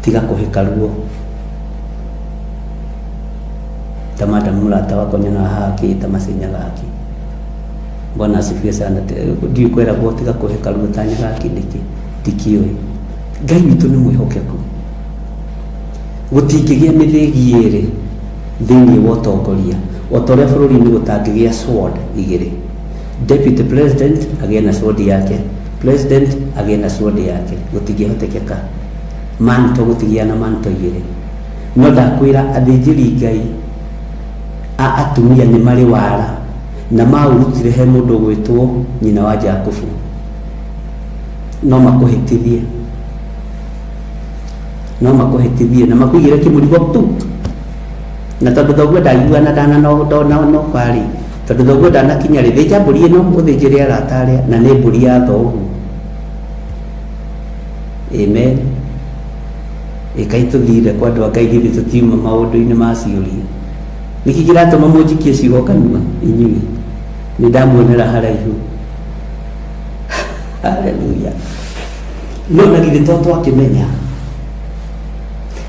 tiga kũhĩka ruo. Ta madam mũrata wakwa nyonaga haha akĩĩta macenya gake. Bwana asifiwe sana. Ndiũĩ kweragwo tiga kũhĩka ruo ta nyagaki nĩkĩ, ndikĩũĩ. Ngai witũ nĩ mwĩhokeku. Gũtingĩgĩa mĩthĩgi ĩrĩ thĩinĩ wa ũtongoria, o ta ũrĩa bũrũri-inĩ gũtangĩgĩa sword igĩrĩ. Deputy president agĩe na sword yake, president agĩe na sword yake, gũtingĩhotekeka. Manto gũtigĩa na manto igĩrĩ. No ndakwĩra athĩnjĩri Ngai a atumia nĩ marĩ wara, na maũrutire he mũndũ ũgwĩtwo nyina wa Jakubu. No makũhĩtithie, no makũhĩtithie na makũigĩre kĩmũrigo tu. Na tondũ thoguo ndaiguana ndananoka-rĩ, tondũ thoguo ndanakinya rĩ, thĩnja mbũri ĩno ũthĩnjĩre arata arĩa, na nĩ mbũri ya thoguo. Amen. Ĩkai tũthire kwa andũ a Ngai, githĩ tũtiuma maũndũ-inĩ ma ciũria. Nĩkĩ kĩratũma mũnjikie ciugo kanua inyuĩ? Nĩ ndamuonera haraihu. Haleluya. No na githĩ to twakĩmenya,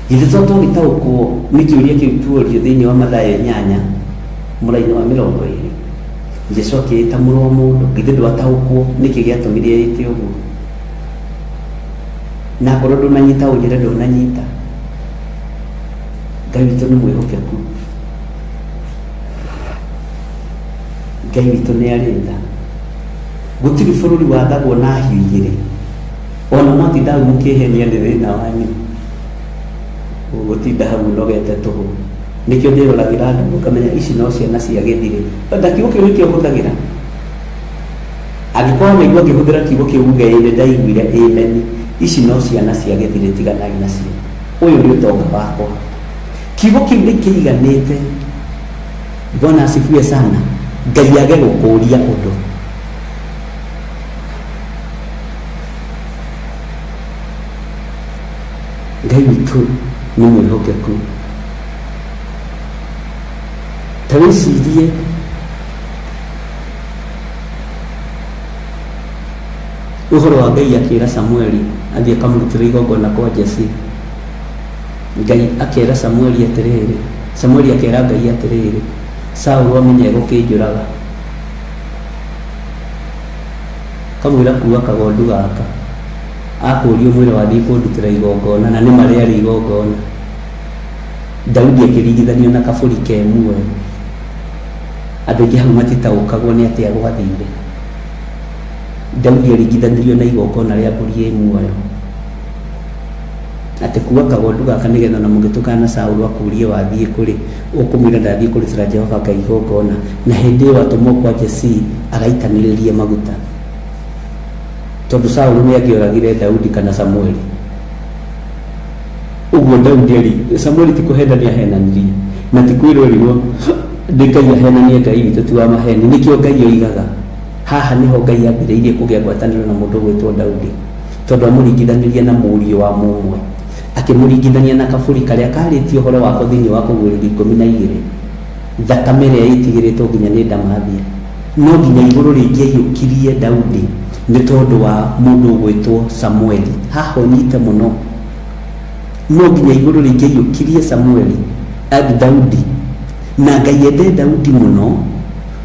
githĩ to twagĩtaũkwo nĩ kĩũria kĩu tuorio thĩinĩ wa Mathayo 8 mũraini wa 20? Jesu akĩĩta mũrũ wa mũndũ, githĩ ndwataũkwo nĩkĩ gĩatũmire eĩte ũguo? Na akorwo ndũnanyita ũnjĩre ndũnanyita. Ngai witũ nĩ mwĩhokeku. Ngai witũ nĩ arĩ tha. Gũtirĩ bũrũri wathagwo na hiũ igĩrĩ. Ona mwatinda hau mũkĩhenia nĩ thĩna wanyu. Ũgũtinda hau ũnogete tũhũ. Nĩkĩo ndĩroragĩra andũ ngamenya ici no ciana cia gĩthirĩ. Na kiugo kĩu nĩkĩo hũthagĩra. Angĩkorwo waigua ngĩhũthĩra kiugo kĩu uge ĩĩ nĩndaiguire amen. Ici no ciana cia gĩthirĩ tiganai nacio. Ũyũ nĩ ũtonga wakwa. Kiugo kĩu nĩ kĩiganĩte. Bwana asifiwe sana. Ngai age gũkũria ũndũ. Ngai witũ nĩ mwĩhokeku. Ta wĩcirie ũhoro wa Ngai akĩra Samueli athiĩ akamũrutĩre igongona kwa Jesii. Ngai akera Samueli atĩrĩrĩ, Samueli akera Ngai atĩrĩrĩ, Saũlũ amenya egũkĩnjũraga. Kamwĩra kua kagondu gaka. Akũria ũmwĩre wathiĩ kũndutĩra igongona, na nĩma rĩarĩ igongona. Daudi akĩringithanio na kabũri ke muoyo. Andũ aingĩ hau matitaũkagwo nĩ atĩa gwathire. Daudi aringithanirio na igongona rĩa mbũri ĩ muoyo. Atĩ kua kagondu gaka nĩgetha ona mũngĩtũngana na Saũlũ akũrie wathiĩ kũ-rĩ, ũkũmwĩra ndathiĩ kũrutĩra Jehova Ngai igongona. Na hĩndĩ ĩyo atũmwo kwa Jesii agaitanĩrĩrie maguta. Tondũ Saũlũ nĩ angĩoragire Daudi kana Samueli. Ũguo Daudi ari, Samueli ti kũhenania ahenanirie, na ti kwĩrwo erirwo nĩ Ngai ahenanie. Ngai witũ ti wa maheni. Nĩkĩo Ngai oigaga, haha nĩho Ngai ambĩrĩirie kũgĩa ngwatanĩro na mũndũ ũgwĩtwo Daudi. Tondũ amũringithanirie na mũriũ wa mũmwe, akĩmũringithania na kabũri karĩa kaarĩtie ũhoro wako thĩinĩ wa Kũguũrĩrio 12, thakame ĩrĩa ĩtigĩrĩtwo nginya nĩ ndamathia. No nginya igũrũ rĩngĩaiyũkirie Daudi nĩ tondũ wa mũndũ ũgwĩtwo Samueli. Haha ũnyite mũno. No nginya igũrũ rĩngĩaiyũkirie Samueli, Daudi. Na Ngai ende Daudi mũno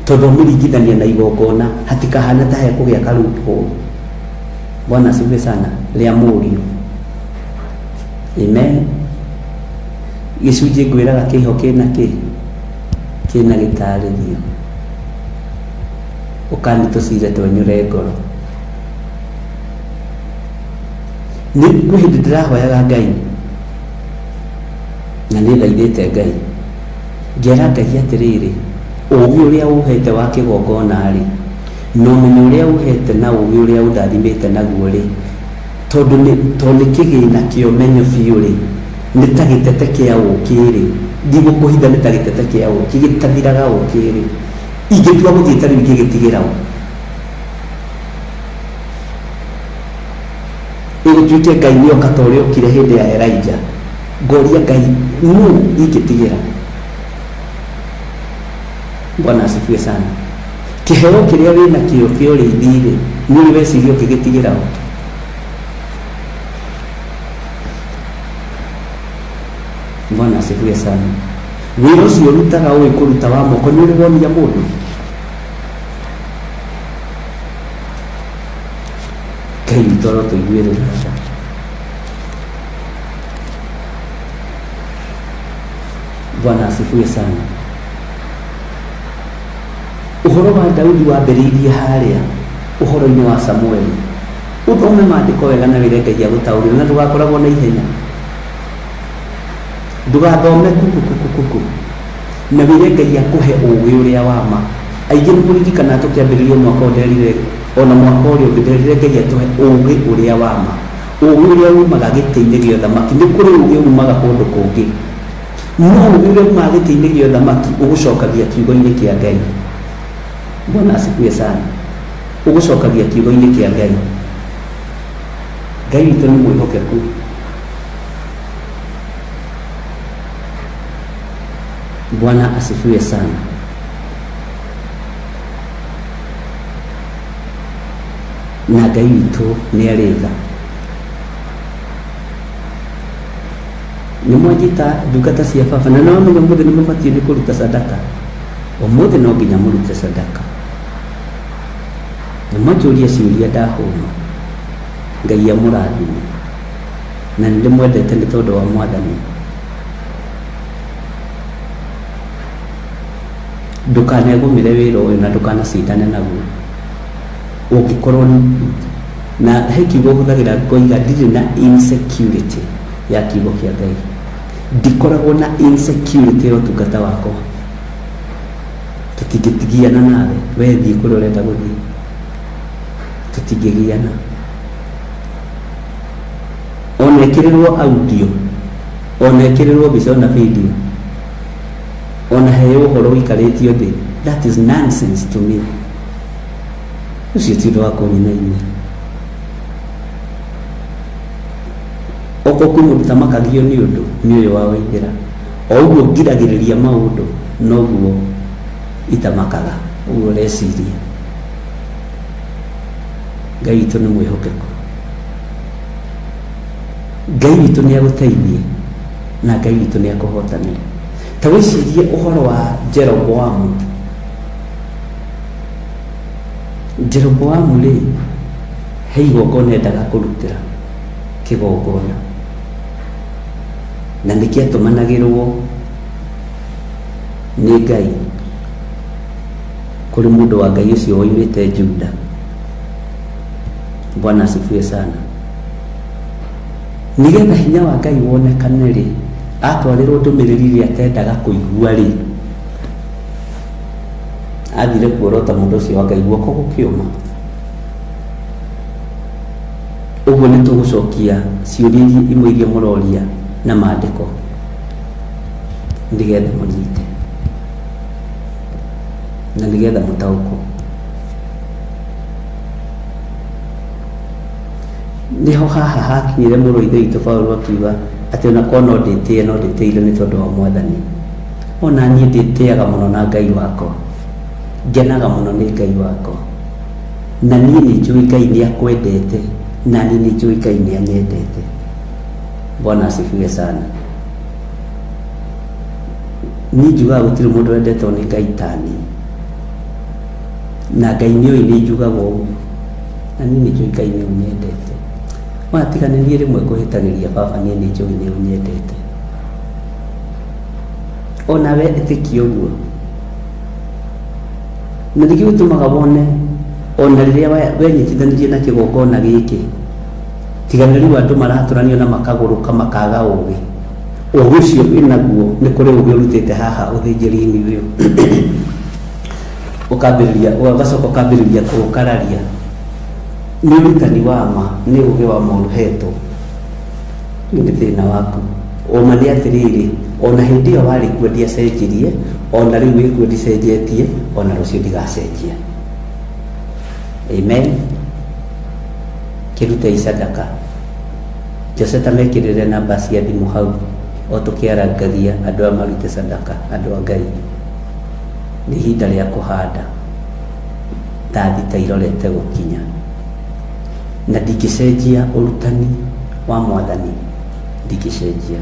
tondũ amũringithania na igongona hatikahana ta hekũgĩa ka loophole. Bwana asifiwe sana. Rĩa mũriũ. Amen. Gĩcunjĩ ngwĩraga kĩho kĩna kĩ? Kĩna gĩtarĩrio. Ũkani tũcire twenyũre ngoro. Nĩ kwĩ hĩndĩ ndĩrahoyaga Ngai na nĩ thaithĩte Ngai ngera Ngai atĩrĩrĩ, ũũgĩ ũrĩa ũhete wa kĩgongona-rĩ, na ũmenyo ũrĩa ũhete na ũũgĩ ũrĩa ũndathimĩte naguo-rĩ, tondũ nĩ tondũ nĩ kĩgĩna kĩa ũmenyo biũ-rĩ, nĩ ta gĩtete kĩa ũũkĩ-rĩ, ndigũkũhitha nĩ ta gĩtete kĩa ũũkĩ gĩtathiraga ũũkĩ-rĩ, ingĩtua gũthiĩ ta rĩu ingĩgĩtigĩra ũ? Ĩgũtuĩke Ngai nĩ oka ta ũrĩa okire hĩndĩ ya Elijah, ngoria Ngai nũ ingĩtigĩra? Bwana asifiwe sana. Kĩheo kĩrĩa wĩ nakĩo kĩa ũrĩithi-rĩ, nĩ ũrĩ weciria ũngĩgĩtigĩra ũ? Bwana asifiwe sana. Wĩra ũcio ũrutaga ũĩ kũruta wa moko nĩ ũrĩ wonia mũndũ? Ngai witũ arotũiguĩrĩra tha. Bwana asifiwe sana. Ũhoro wa Daudi wambĩrĩirie harĩa ũhoro-inĩ wa Samueli. Ũthome maandĩko wega na wĩre Ngai agũtaũrĩre na ndũgakoragwo na ihenya. Ndũgathome kuku kuku kuku. Na wĩre Ngai akũhe ũũgĩ ũrĩa wa ma. Aingĩ nĩ mũririkanaga tũkĩambĩrĩria mwaka ũyũ nderire, ona mwaka ũrĩa ũngĩ nderire Ngai atũhe ũũgĩ ũrĩa wa ma. Ũũgĩ ũrĩa umaga gĩtĩ-inĩ gĩa ũthamaki. Nĩ kũrĩ ũũgĩ umaga kũndũ kũngĩ. No ũũgĩ ũrĩa umaga gĩtĩ-inĩ gĩa ũthamaki ũgũcokagia kiugo-inĩ kĩa Ngai. Bwana asifiwe sana. Ũgũcokagia kiugo-inĩ kĩa Ngai. Ngai witũ nĩ mwĩhokeku. Bwana asifiwe sana. Na Ngai witũ nĩ arĩ tha. Nĩ mwanjita ndungata cia baba, na nĩwamenya ũmũthĩ nĩ mũbatiĩ nĩ kũruta sadaka. Ũmũthĩ no nginya mũrute sadaka. Na mwanjũria ciũria ndahũma. Ngai amũrathime. Na nĩ ndĩmwendete nĩ tondũ wa Mwathani. Ndũkanegũmĩre wĩra ũyũ na ndũkanacindane naguo. Ũngĩkorwo na he kiugo hũthagĩra ngoiga ndirĩ na insecurity ya kiugo kĩa Ngai. Ndikoragwo na insecurity ya ũtungata wakwa. Tũtingĩgiana nawe, we thiĩ kũrĩa ũrenda gũthiĩ. Tũtingĩgiana. Ona ĩkĩrĩrwo audio, ona ĩkĩrĩrwo mbica ona video, ona heo ũhoro ũikarĩtio thĩ, that is nonsense to me. Ũcio ti ũndũ wa kũnyinainia. Okorwo kwĩ mũndũ utamakagio nĩ ũndũ, nĩ ũyũ wa Waithĩra. O ũguo ngiragĩrĩria maũndũ, noguo itamakaga, ũguo ũreciria. Ngai witũ nĩ mwĩhokeku. Ngai witũ nĩ agũteithie na Ngai witũ nĩ akũhotanĩre. Ta wĩcirie ũhoro wa Jeroboamu. Jeroboamu rĩ, he igongona endaga kũrutĩra kĩgongona, na nĩ kĩatũmanagĩrwo nĩ Ngai kũrĩ mũndũ wa Ngai ũcio woimĩte Juda. Bwana asifiwe sana. Nĩgetha hinya wa Ngai wonekane rĩ, atwarĩrwo ndũmĩrĩri ĩrĩa atendaga kũigua rĩ, athire kuorota mũndũ ũcio wa Ngai guoko gũkĩũma. Ũguo nĩ tũgũcokia ciũria iria imwe iria mũroria na maandĩko nĩgetha mũnyite na nĩgetha mũtaũkwo. Nĩho haha hakinyire mũrũ wa ithe witũ Paulo akiuga atĩ ona korwo no ndĩtĩe no ndĩtĩire nĩ tondũ wa Mwathani. Ona niĩ ndĩtĩaga mũno na Ngai wakwa. Ngenaga mũno nĩ Ngai wakwa. Na niĩ nĩ njũĩ Ngai nĩ akwendete na niĩ nĩ njũĩ Ngai nĩ anyendete. Bwana asifiwe sana. Niĩ njugaga gũtirĩ mũndũ wendetwo nĩ Ngai ta niĩ. Na Ngai nĩ oĩ nĩ njugaga ũguo. Na niĩ nĩ njũĩ Ngai nĩ ũnyendete. Watiga nĩ niĩ rĩmwe ngũhĩtagĩria baba niĩ nĩ njũĩ nĩ ũnyendete. Onawe ĩtĩkia ũguo. Na nĩkĩo gĩtũmaga wone ona rĩrĩa wenyitithanirie na kĩgongona gĩkĩ, tiga nĩ rĩu andũ maratũranio na makagũrũka makaga ũgĩ. Ũgĩ ũcio wĩnaguo nĩ kũrĩ ũgĩ ũrutĩte haha ũthĩnjĩri-inĩ ũyũ. Ũkambĩrĩria, ũgacoka ũkambĩrĩria kũũkararia. Nĩ ũrutani wa ma, nĩ ũgĩ wa ma ũhetwo. Rĩu nĩ thĩna waku. Ũma nĩ atĩrĩrĩ, ona hĩndĩ ĩyo warĩ kuo ndiacenjirie, ona rĩu wĩ kuo ndicenjetie, ona rũciũ ndigacenjia. Amen. Kĩrutei sadaka. Jose ta mekĩrĩre namba cia thimũ hau o tũkĩarangagia andũ aya marute sadaka, andũ a Ngai. Nĩ ihinda rĩa kũhanda. Thaa thita irorete gũkinya. Na ndingĩcenjia ũrutani wa Mwathani, ndingĩcenjia.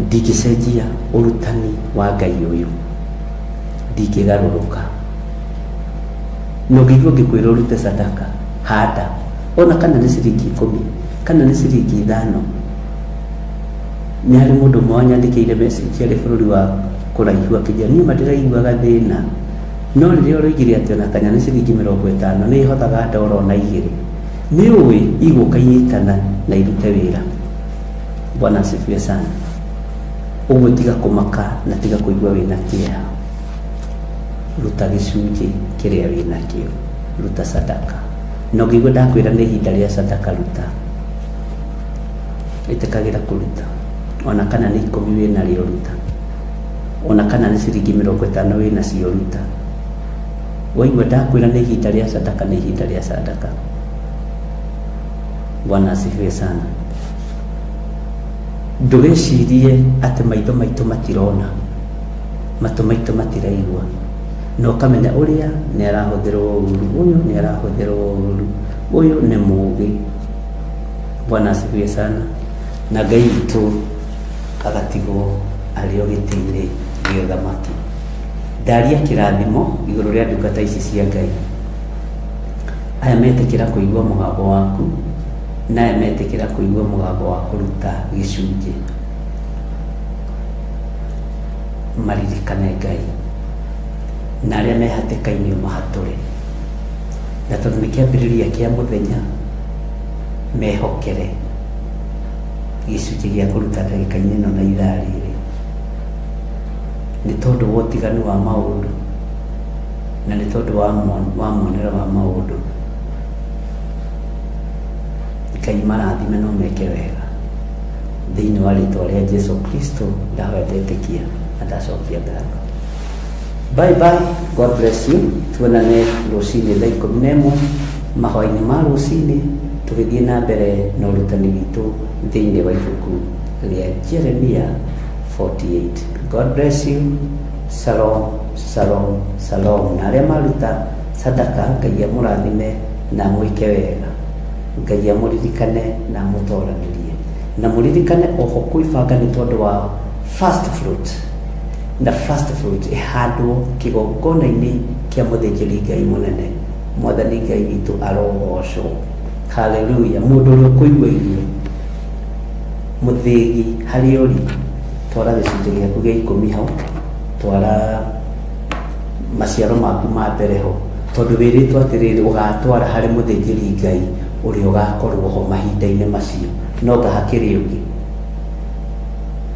Ndingĩcenjia ũrutani wa Ngai ũyũ, ndingĩgarũrũka. Na ũngĩigua ngĩkwĩra ũrute sadaka, handa, ona kana nĩ ciringi ikũmi, kana nĩ ciringi ithano. Nĩ harĩ mũndũ ũmwe wanyandĩkĩire message arĩ bũrũri wa kũraihu akĩnjĩra niĩ ma ndĩraiguaga thĩna. No rĩrĩa ũroigire atĩ ona kanya nĩ ciringi mĩrongo ĩtano nĩ ĩhothaga ndora ona igĩrĩ, nĩ ũĩ igũka inyitana na irute wĩra. Bwana asifiwe sana. Ũguo tiga kũmaka na tiga kũigua wĩna kĩeha. Ruta gĩcunjĩ kĩrĩa wĩnakĩo. Ruta sadaka. Na ũngĩigua ndakwĩra nĩ ihinda rĩa sadaka ruta. Ĩtĩkagĩra kũruta. Ona kana nĩ ikũmi wĩnarĩo ruta. Ona kana nĩ ciringi mĩrongo ĩtano wĩnacio ruta. Waigua ndakwĩra nĩ ihinda rĩa sadaka nĩ ihinda rĩa sadaka. Bwana asifiwe sana. Ndũgecirie atĩ maitho maitũ matirona, matũ maitũ matiraigua. Na ũkamenya ũrĩa nĩ arahũthĩrwo ũru, ũyũ nĩ arahũthĩrwo ũru, ũyũ nĩ mũũgĩ. Bwana asifiwe sana. Na Ngai witũ agatigwo arĩ o gĩtĩ-inĩ gĩa ũthamaki. Ndaria kĩrathimo igũrũ rĩa ndungata ici cia Ngai. Aya metĩkĩra kũigua mũgambo waku, na aya metĩkĩra kũigua mũgambo wa kũruta gĩcunjĩ. Maririkane Ngai. Na arĩa me hatĩka-inĩ ũmahatũre. Na tondũ nĩ kĩambĩrĩria kĩa mũthenya, mehokere gĩcunjĩ gĩa kũruta ndagĩka-inĩ ĩno na ithaa rĩrĩ. Nĩ tondũ wa ũtiganu wa maũndũ, na nĩ tondũ wa muonere wa maũndũ. Ngai marathime no meke wega. Thĩinĩ wa rĩtwa rĩa Jesu Kristo ndahoya ndetĩkia na ndacokia ngatho. Bye bye, God bless you. Tuonane rũcinĩ thaa 11 mahoya-inĩ ma rũcinĩ tũgĩthiĩ na mbere na ũrutani witũ thĩinĩ wa ibuku rĩa Jeremia 48. God bless you. Shalom, shalom, shalom. Na arĩa maruta sadaka Ngai amũrathime na amwĩke wega. Ngai amũririkane na amũtoranĩrie. Na mũririkane oho kwĩbanga nĩ tondũ wa first fruit. Na first fruit ĩhandwo kĩgongona-inĩ kĩa mũthĩnjĩri Ngai mũnene. Mwathani Ngai witũ arogocwo. Hallelujah. Mũndũ ũrĩa ũkũigua irio mũthĩgi harĩa ũrĩ, twara gĩcunjĩ gĩaku gĩa ikũmi hau, twara maciaro maku ma mbere ho, tondũ wĩrĩtwo atĩrĩrĩ, ũgatwara harĩ mũthĩnjĩri Ngai ũrĩa ũgakorwo ho mahinda-inĩ macio, no nga hakĩrĩ ũngĩ.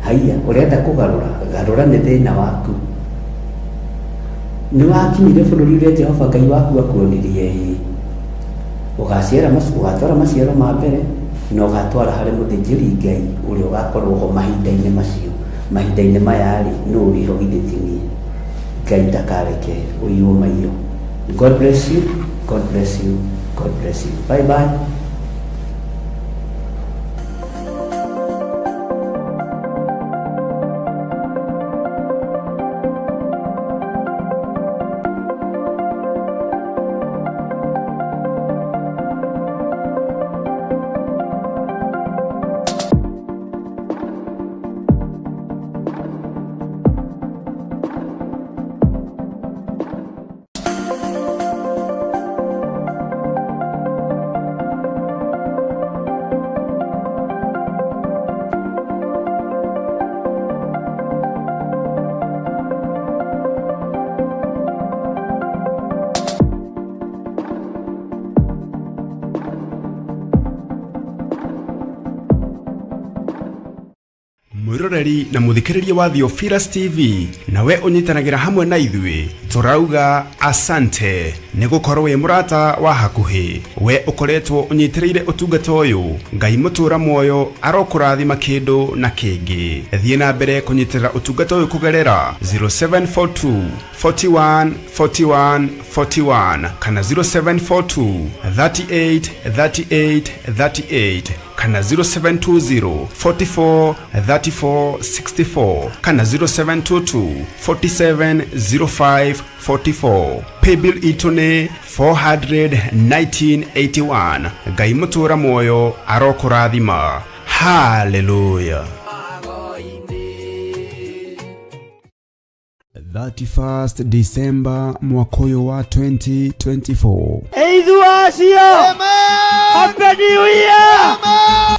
Haiya, ũrenda kũgarũra? Garũra nĩ thĩna waku. Nĩ wakinyire bũrũri ũrĩa Jehova Ngai waku akuonirie? Ĩĩ. Ũgaciara, ũgatwara maciaro ma mbere na ũgatwara harĩ mũthĩnjĩri Ngai ũrĩa ũgakorwo ho mahinda-inĩ macio. Mahinda-inĩ maya-rĩ, nũ wĩho githĩ ti niĩ? Ngai ndakareke ũiywo maiyo. God bless you, God bless you, God bless you. Bye bye. Mwiroreri na muthikiriria wa Theophilus TV, nawe unyitanagĩra hamwe na ithuĩ, tũrauga asante nĩ gũkorwo wĩ mũrata wa hakuhĩ. We ũkoretwo ũnyitĩrĩire ũtungata ũyũ, Ngai mũtũra muoyo arokũrathima kĩndũ na kĩngĩ. Thiĩ na mbere kũnyitĩrĩra ũtungata ũyũ kũgerera 0742 41 41 41 kana 0742 38 38 38 kana 0720 44 34 64 kana 0722 47 05 44. Paybill itũ nĩ 41981. Ngai mũtũra muoyo arokũrathima. Hallelujah. 31st December mwaka ũyũ wa 2024. Eithu acio, Happy New Year!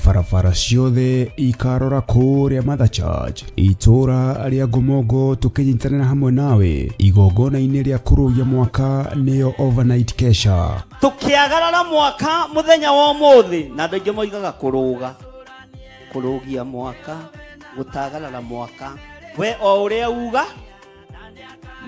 Barabara ciothe ikarora kũrĩa Mother Church itũra rĩa Ngomongo, tũkĩnyitanĩra hamwe nawe igongona-inĩ rĩa kũrũgia mwaka, nĩyo overnight kesha. Tũkĩagarara mwaka mũthenya wa ũmũthĩ, na andũ aingĩ moigaga kũrũga, kũrũgia mwaka, gũtagarara mwaka, we o ũrĩa uga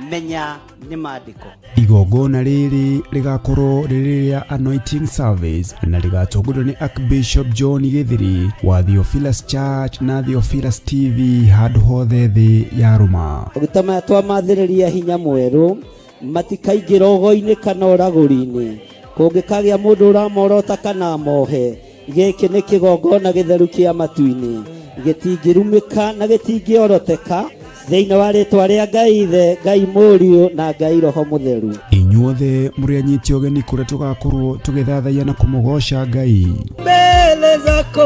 menya nĩ maandĩko. Igongona rĩrĩ rĩgakorwo rĩrĩ rĩa anointing service na rĩgatongorio nĩ Archbishop John Gĩthiri wa Theophilus Church na Theophilus TV handũ hothe thĩ ya rũma. Maguta maya twamathĩrĩria hinya mwerũ, matikaingĩra ũgo-inĩ kana ũragũri-inĩ. Kũngĩkagĩa mũndũ ũramorota kana amohe, gĩkĩ nĩ kĩgongona gĩtheru kĩa matu-inĩ, gĩtingĩrumĩka na gĩtingĩoroteka. Thĩinĩ wa rĩtwa rĩa Ngai Ithe, Ngai Mũriũ na Ngai Roho Mũtheru. Inyuothe mũrĩ anyiti ũgeni kũrĩa tũgakorwo tũgĩthathaiya na kũmũgoca Ngai. Mbele zako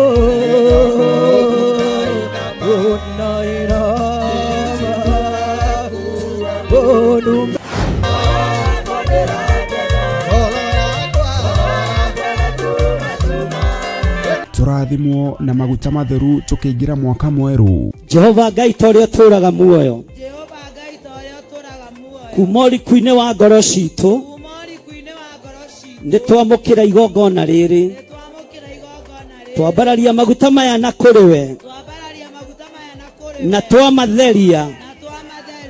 Tũrathimwo na maguta matheru tũkĩingĩra mwaka mwerũ. Jehova Ngai ta ũrĩa ũtũũraga muoyo, Jehova Ngai ta ũrĩa ũtũũraga muoyo, kuma ũriku-inĩ wa ngoro citũ, kuma ũriku-inĩ wa ngoro citũ, nĩ twamũkĩra igongona rĩrĩ, nĩ twamũkĩra igongona rĩrĩ, twambararia maguta maya na kũrĩ we, twambararia maguta maya na kũrĩ na we, twamatheria na twamatheria,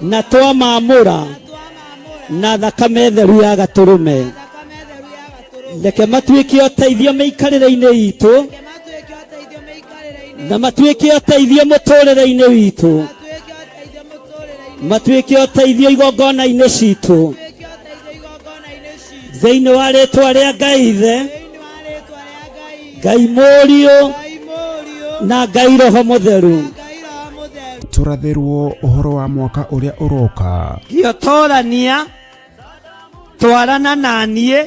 na twamamũra na twamamũra na thakame theru ya gatũrũme. na thakame theru ya gatũrũme. Reke matuĩke ũteithio mĩikarĩre-inĩ itũ, Reke matuĩke ũteithio mĩikarĩre-inĩ na matuĩke ũteithio mũtũũrĩre-inĩ witũ, matuĩke ũteithio mũtũũrĩre-inĩ matuĩke ũteithio igongona-inĩ citũ, matuĩke ũteithio igongona-inĩ citũ. Thĩinĩ wa rĩtwa rĩa Ngai Ithe, Thĩinĩ wa rĩtwa rĩa Ngai Ithe, Ngai Mũriũ Ngai Mũriũ na Ngai Roho Mũtheru. na Ngai Roho Mũtheru. Tũrathĩrwo ũhoro wa mwaka ũrĩa ũroka. Gĩotorania twarana na niĩ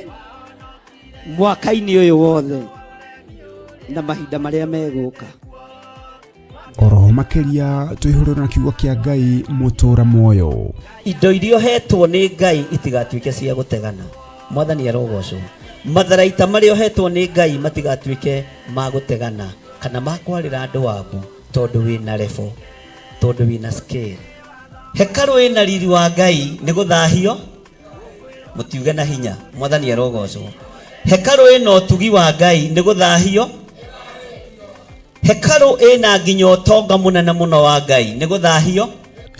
mwaka-inĩ ũyũ wothe na mahinda marĩa megũka. Oroho makĩria tũihũrĩrwo na kiugo kĩa Ngai mũtũra muoyo. Indo iria ũhetwo nĩ Ngai itigatuĩke cia gũtegana. Mwathani arogocwo. Matharaita marĩa ũhetwo nĩ Ngai matigatuĩke ma gũtegana kana ma kwarĩra andũ wabu, tondũ wĩna level, tondũ wĩna scale. Hekarũ ĩna riri wa Ngai nĩ gũthahio, mũtiuge na hinya. Mwathani arogocwo. Hekarũ ĩna ũtugi wa Ngai nĩ gũthahio. Hekarũ ĩna nginya ũtonga mũnene mũno wa Ngai nĩ gũthahio.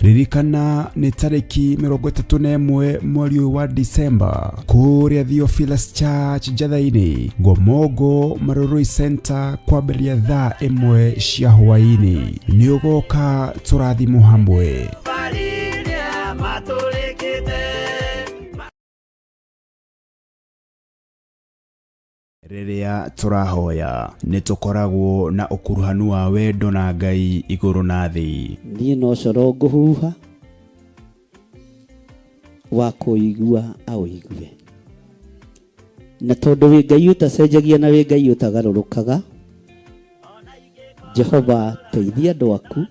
Ririkana nĩ tarĩki 31 mweri ũyũ wa Disemba kũrĩa Theophilus Church Njatha-inĩ, Ngomongo Marurui Center, kwambĩrĩria thaa 1 cia hwaĩ-inĩ. Nĩ ũgoka tũrathimwo hamwe. Rĩrĩa tũrahoya nĩ tũkoragwo na ũkuruhanu wa wendo na Ngai igũrũ na thĩ. Niĩ no coro ngũhuha wa kũigua aũigue, na tondũ wĩ Ngai ũtacenjagia na wĩ Ngai ũtagarũrũkaga, Jehova teithia andũ aku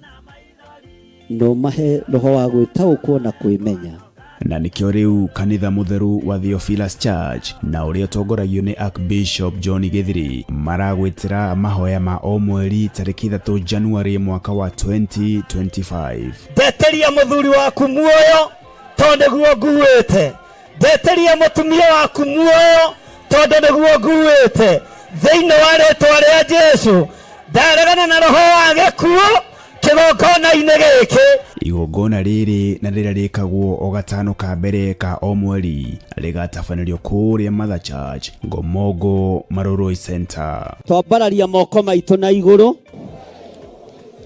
na ũmahe roho wa gwĩtaũkwo na kwĩmenya. Na nĩkĩo rĩu kanitha mũtheru wa Theophilus Church na ũrĩa ũtongoragio nĩ Archbishop John Gĩthiri maragwĩtĩra mahoya ma o mweri tarĩki 3 January mwaka wa 2025. Ndeteria mũthuri waku muoyo tondũ nĩguo nguĩte, ndeteria mũtumia waku muoyo tondũ nĩguo nguĩte. Thĩinĩ wa rĩtwa rĩa Jesu ndaregana na roho wa gĩkuũ kĩgongona-inĩ gĩkĩ. Igongona rĩrĩ na rĩrĩa rĩkagwo o gatano ka mbere ka o mweri rĩgatabanĩrio kũrĩa Mother Church Ngomongo Marurui Center. Twambararia moko maitũ na igũrũ,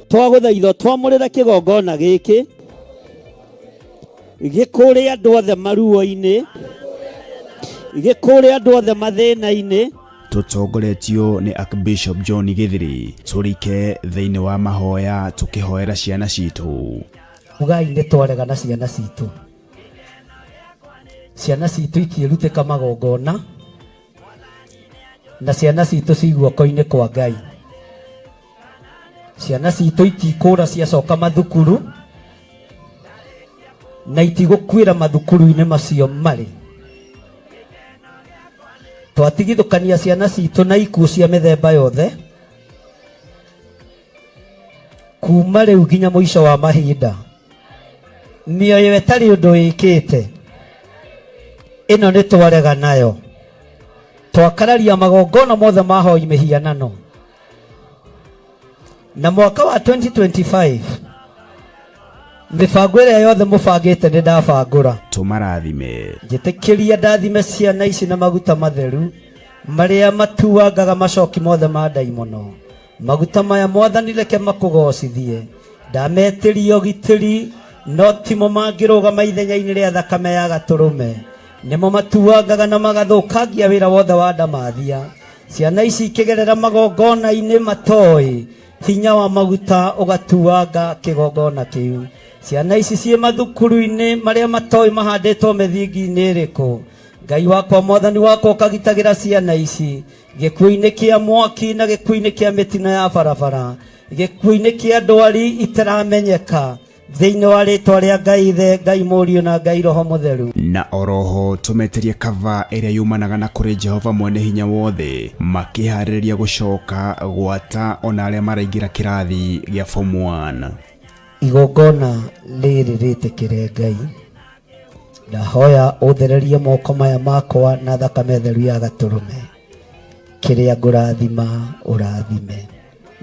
twagũthaitha twamũrĩre kĩgongona gĩkĩ gĩkũrĩ andũ othe maruo-inĩ, gĩkũrĩ andũ othe mathĩna-inĩ. Tũtongoretio nĩ Archbishop John Gĩthiri, tũrike thĩinĩ wa mahoya tũkĩhoera ciana citũ. Ugai nĩ twarega na ciana citũ. Ciana citũ itiĩrutĩka magongona, na ciana citũ ci guoko-inĩ kwa Ngai. Ciana citũ itikũra ciacoka mathukuru, na itigũkuĩra mathukuru-inĩ macio marĩ. Twatigithũkania ciana citũ na ikuũ cia mĩthemba yothe, kuma rĩu nginya mũico wa mahinda. Mĩoyo ĩtarĩ ũndũ ĩkĩte ĩno nĩ twarega nayo. Twakararia magongona mothe ma hoi mĩhianano. Na mwaka wa 2025 mĩbango ĩrĩa yothe mũbangĩte nĩ ndabangũra. Tũmarathime. Njĩtĩkĩria ndathime ciana ici na maguta matheru marĩa matuangaga macoki mothe ma ndaimono. Maguta maya Mwathani reke makũgocithie. Ndametĩria ũgitĩri no timo mangĩrũgama ithenya-inĩ rĩa thakame ya gatũrũme. Nĩmo matuangaga na magathũkangia wĩra wothe wa ndamathia. Ciana ici ikĩgerera magongona-inĩ matoĩ, hinya wa maguta ũgatuanga kĩgongona kĩu. Ciana ici ciĩ mathukuru-inĩ marĩa matoĩ mahandĩtwo mĩthingi-inĩ ĩrĩkũ. Ngai wakwa mwathani wakwa ũkagitagĩra ciana ici gĩkuũ-inĩ kĩa mwaki na gĩkuũ-inĩ kĩa mĩtino ya barabara, gĩkuũ-inĩ kĩa ndwari itaramenyeka, thĩinĩ wa rĩtwa rĩa Ngai Ithe, Ngai Mũriũ na Ngai Roho Mũtheru. Na oroho tũmeterie kava ĩrĩa yumanaga na kũrĩ Jehova mwene hinya wothe, makĩharĩrĩria gũcoka gwata ona arĩa maraingĩra kĩrathi gĩa form 1. Igongona rĩrĩ rĩtĩkĩre Ngai, ndahoya ũthererie moko maya makwa na thakame theru ya gatũrũme, kĩrĩa ngũrathima ũrathime.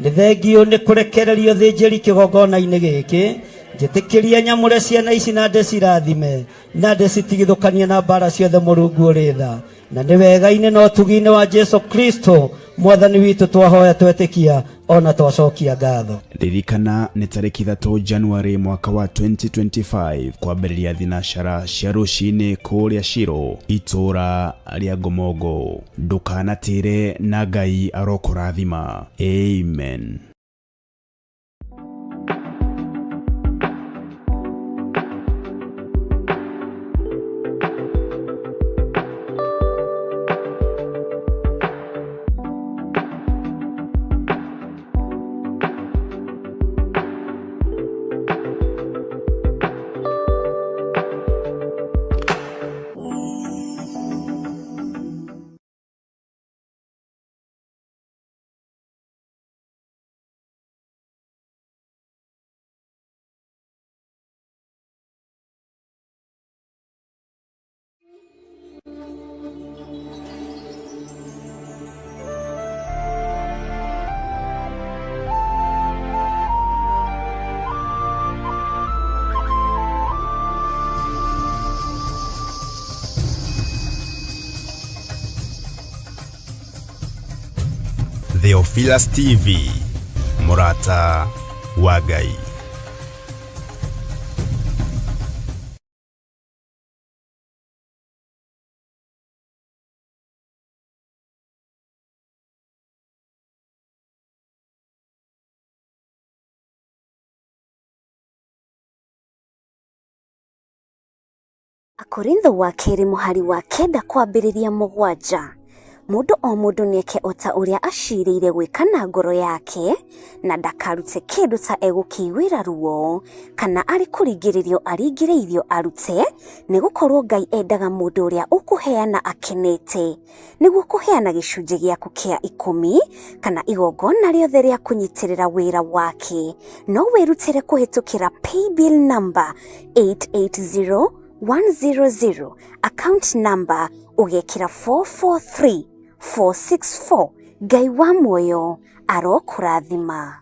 Nĩ thengio nĩ kũrekererio thĩnjĩri kĩgongona-inĩ gĩkĩ, njĩtĩkĩrie nyamũre ciana ici na ndĩcirathime na ndĩcitigithũkanie na mbara ciothe Mũrungu ũrĩ tha, na nĩ wega-inĩ na ũtugi-inĩ wa Jesu Kristo mwathani witũ twahoya twetĩkia ona twacokia ngatho. Ririkana nĩ tarĩki 3 January mwaka wa 2025 kwambĩrĩria thinacara cia rũcinĩ kũrĩa Shiro itũra rĩa Ngomongo. Ndũkanatĩre na Ngai arokũrathima. Amen. Theophilus TV, mũrata wa Ngai. Akorintho wa kerĩ mũhari wa 9 kwambĩrĩria 7. Mũndũ o mũndũ nĩeke o ta ũrĩa acirĩire gwĩka na ngoro yake, na ndakarute kĩndũ ta egũkĩiguĩra ruo, kana arĩ kũringĩrĩrio aringĩrĩirio arute, nĩgũkorwo Ngai endaga mũndũ ũrĩa ũkũheana akenete. Nĩguo kũheana gĩcunjĩ gĩaku kĩa 10 kana igongona rĩothe rĩa kũnyitĩrĩra wĩra wake, no wĩrutĩre kũhĩtũkĩra paybill number 880100, account number ũgekĩra 443464. Ngai wa muoyo arokũrathima.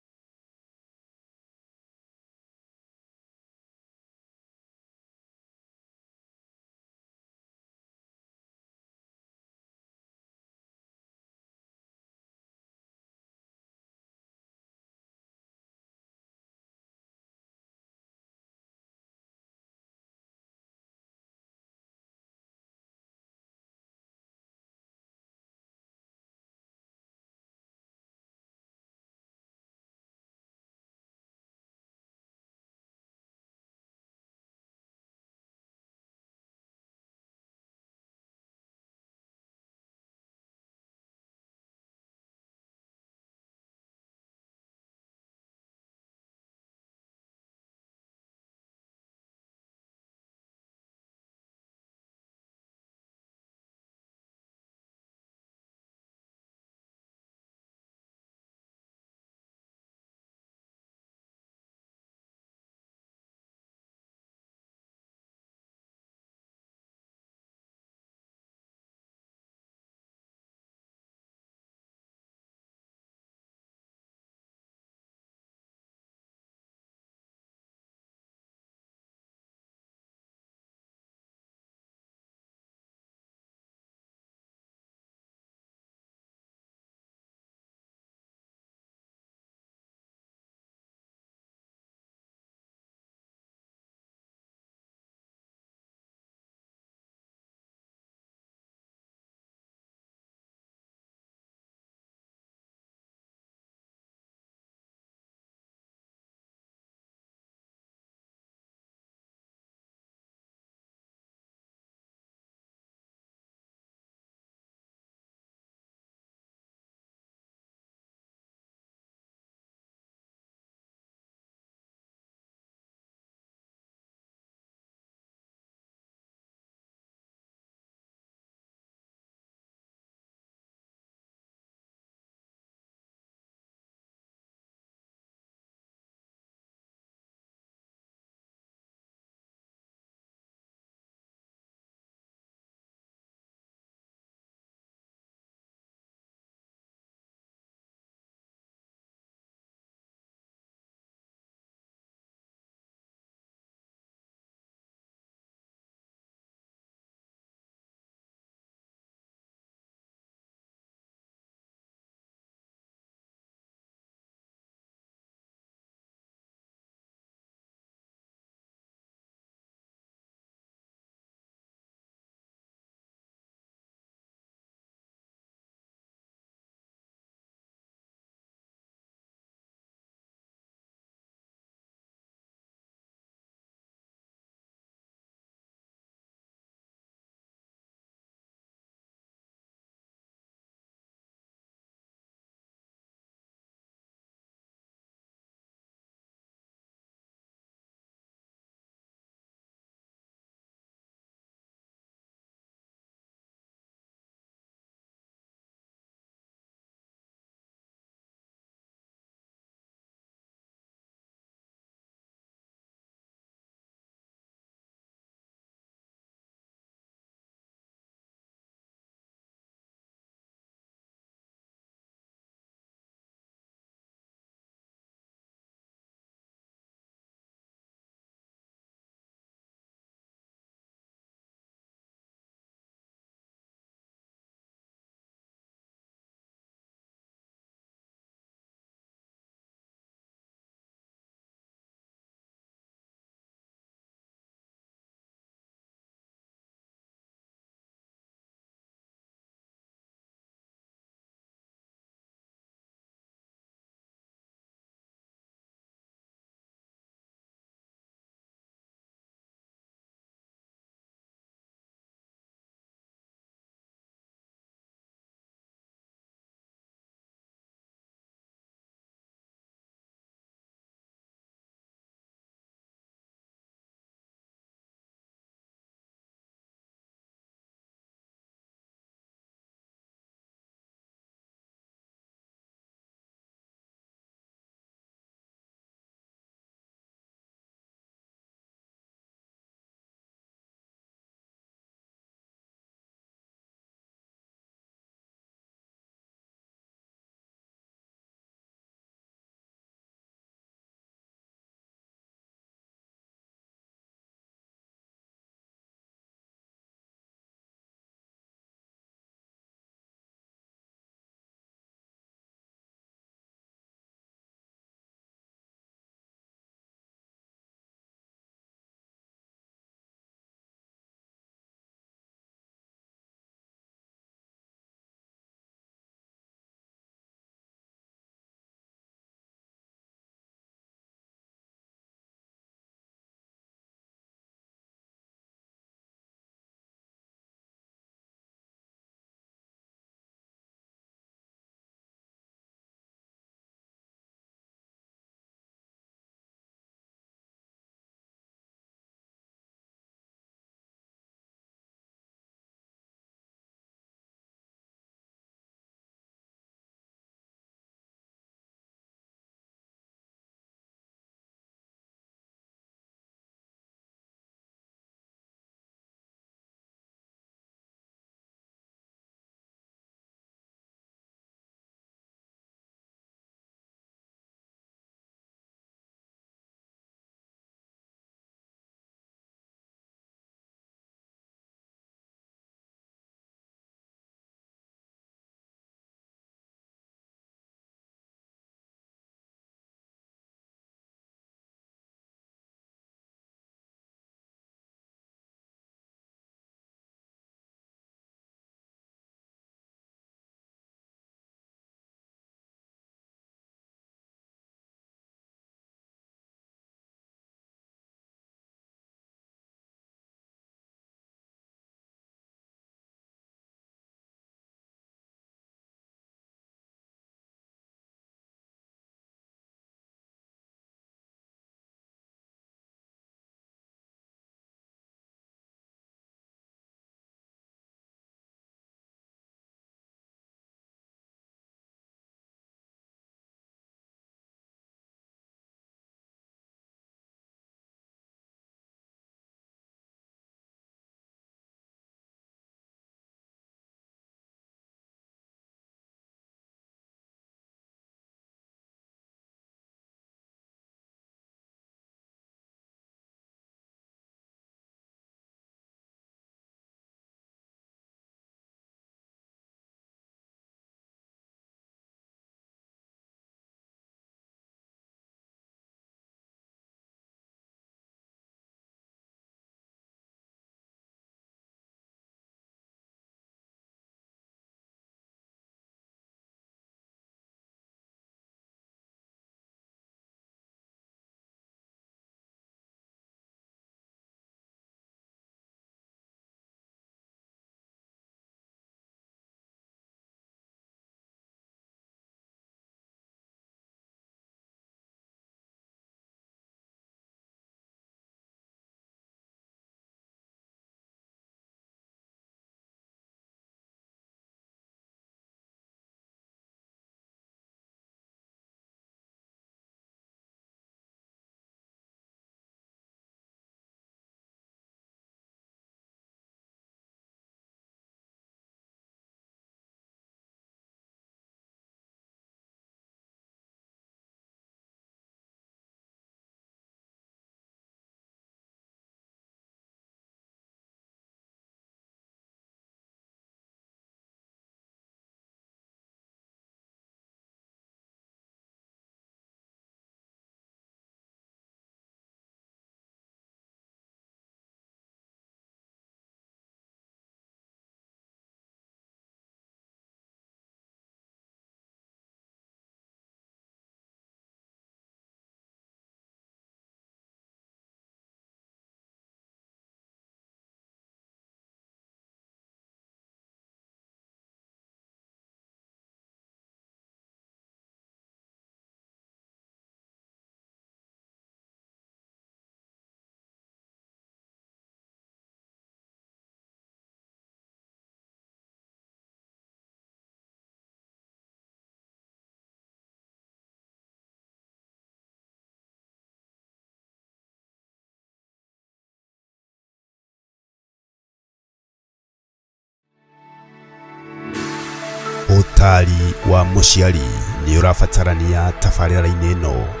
Ũtaari wa mũciari nĩ ũrabatarania tabarĩra-inĩ ĩno.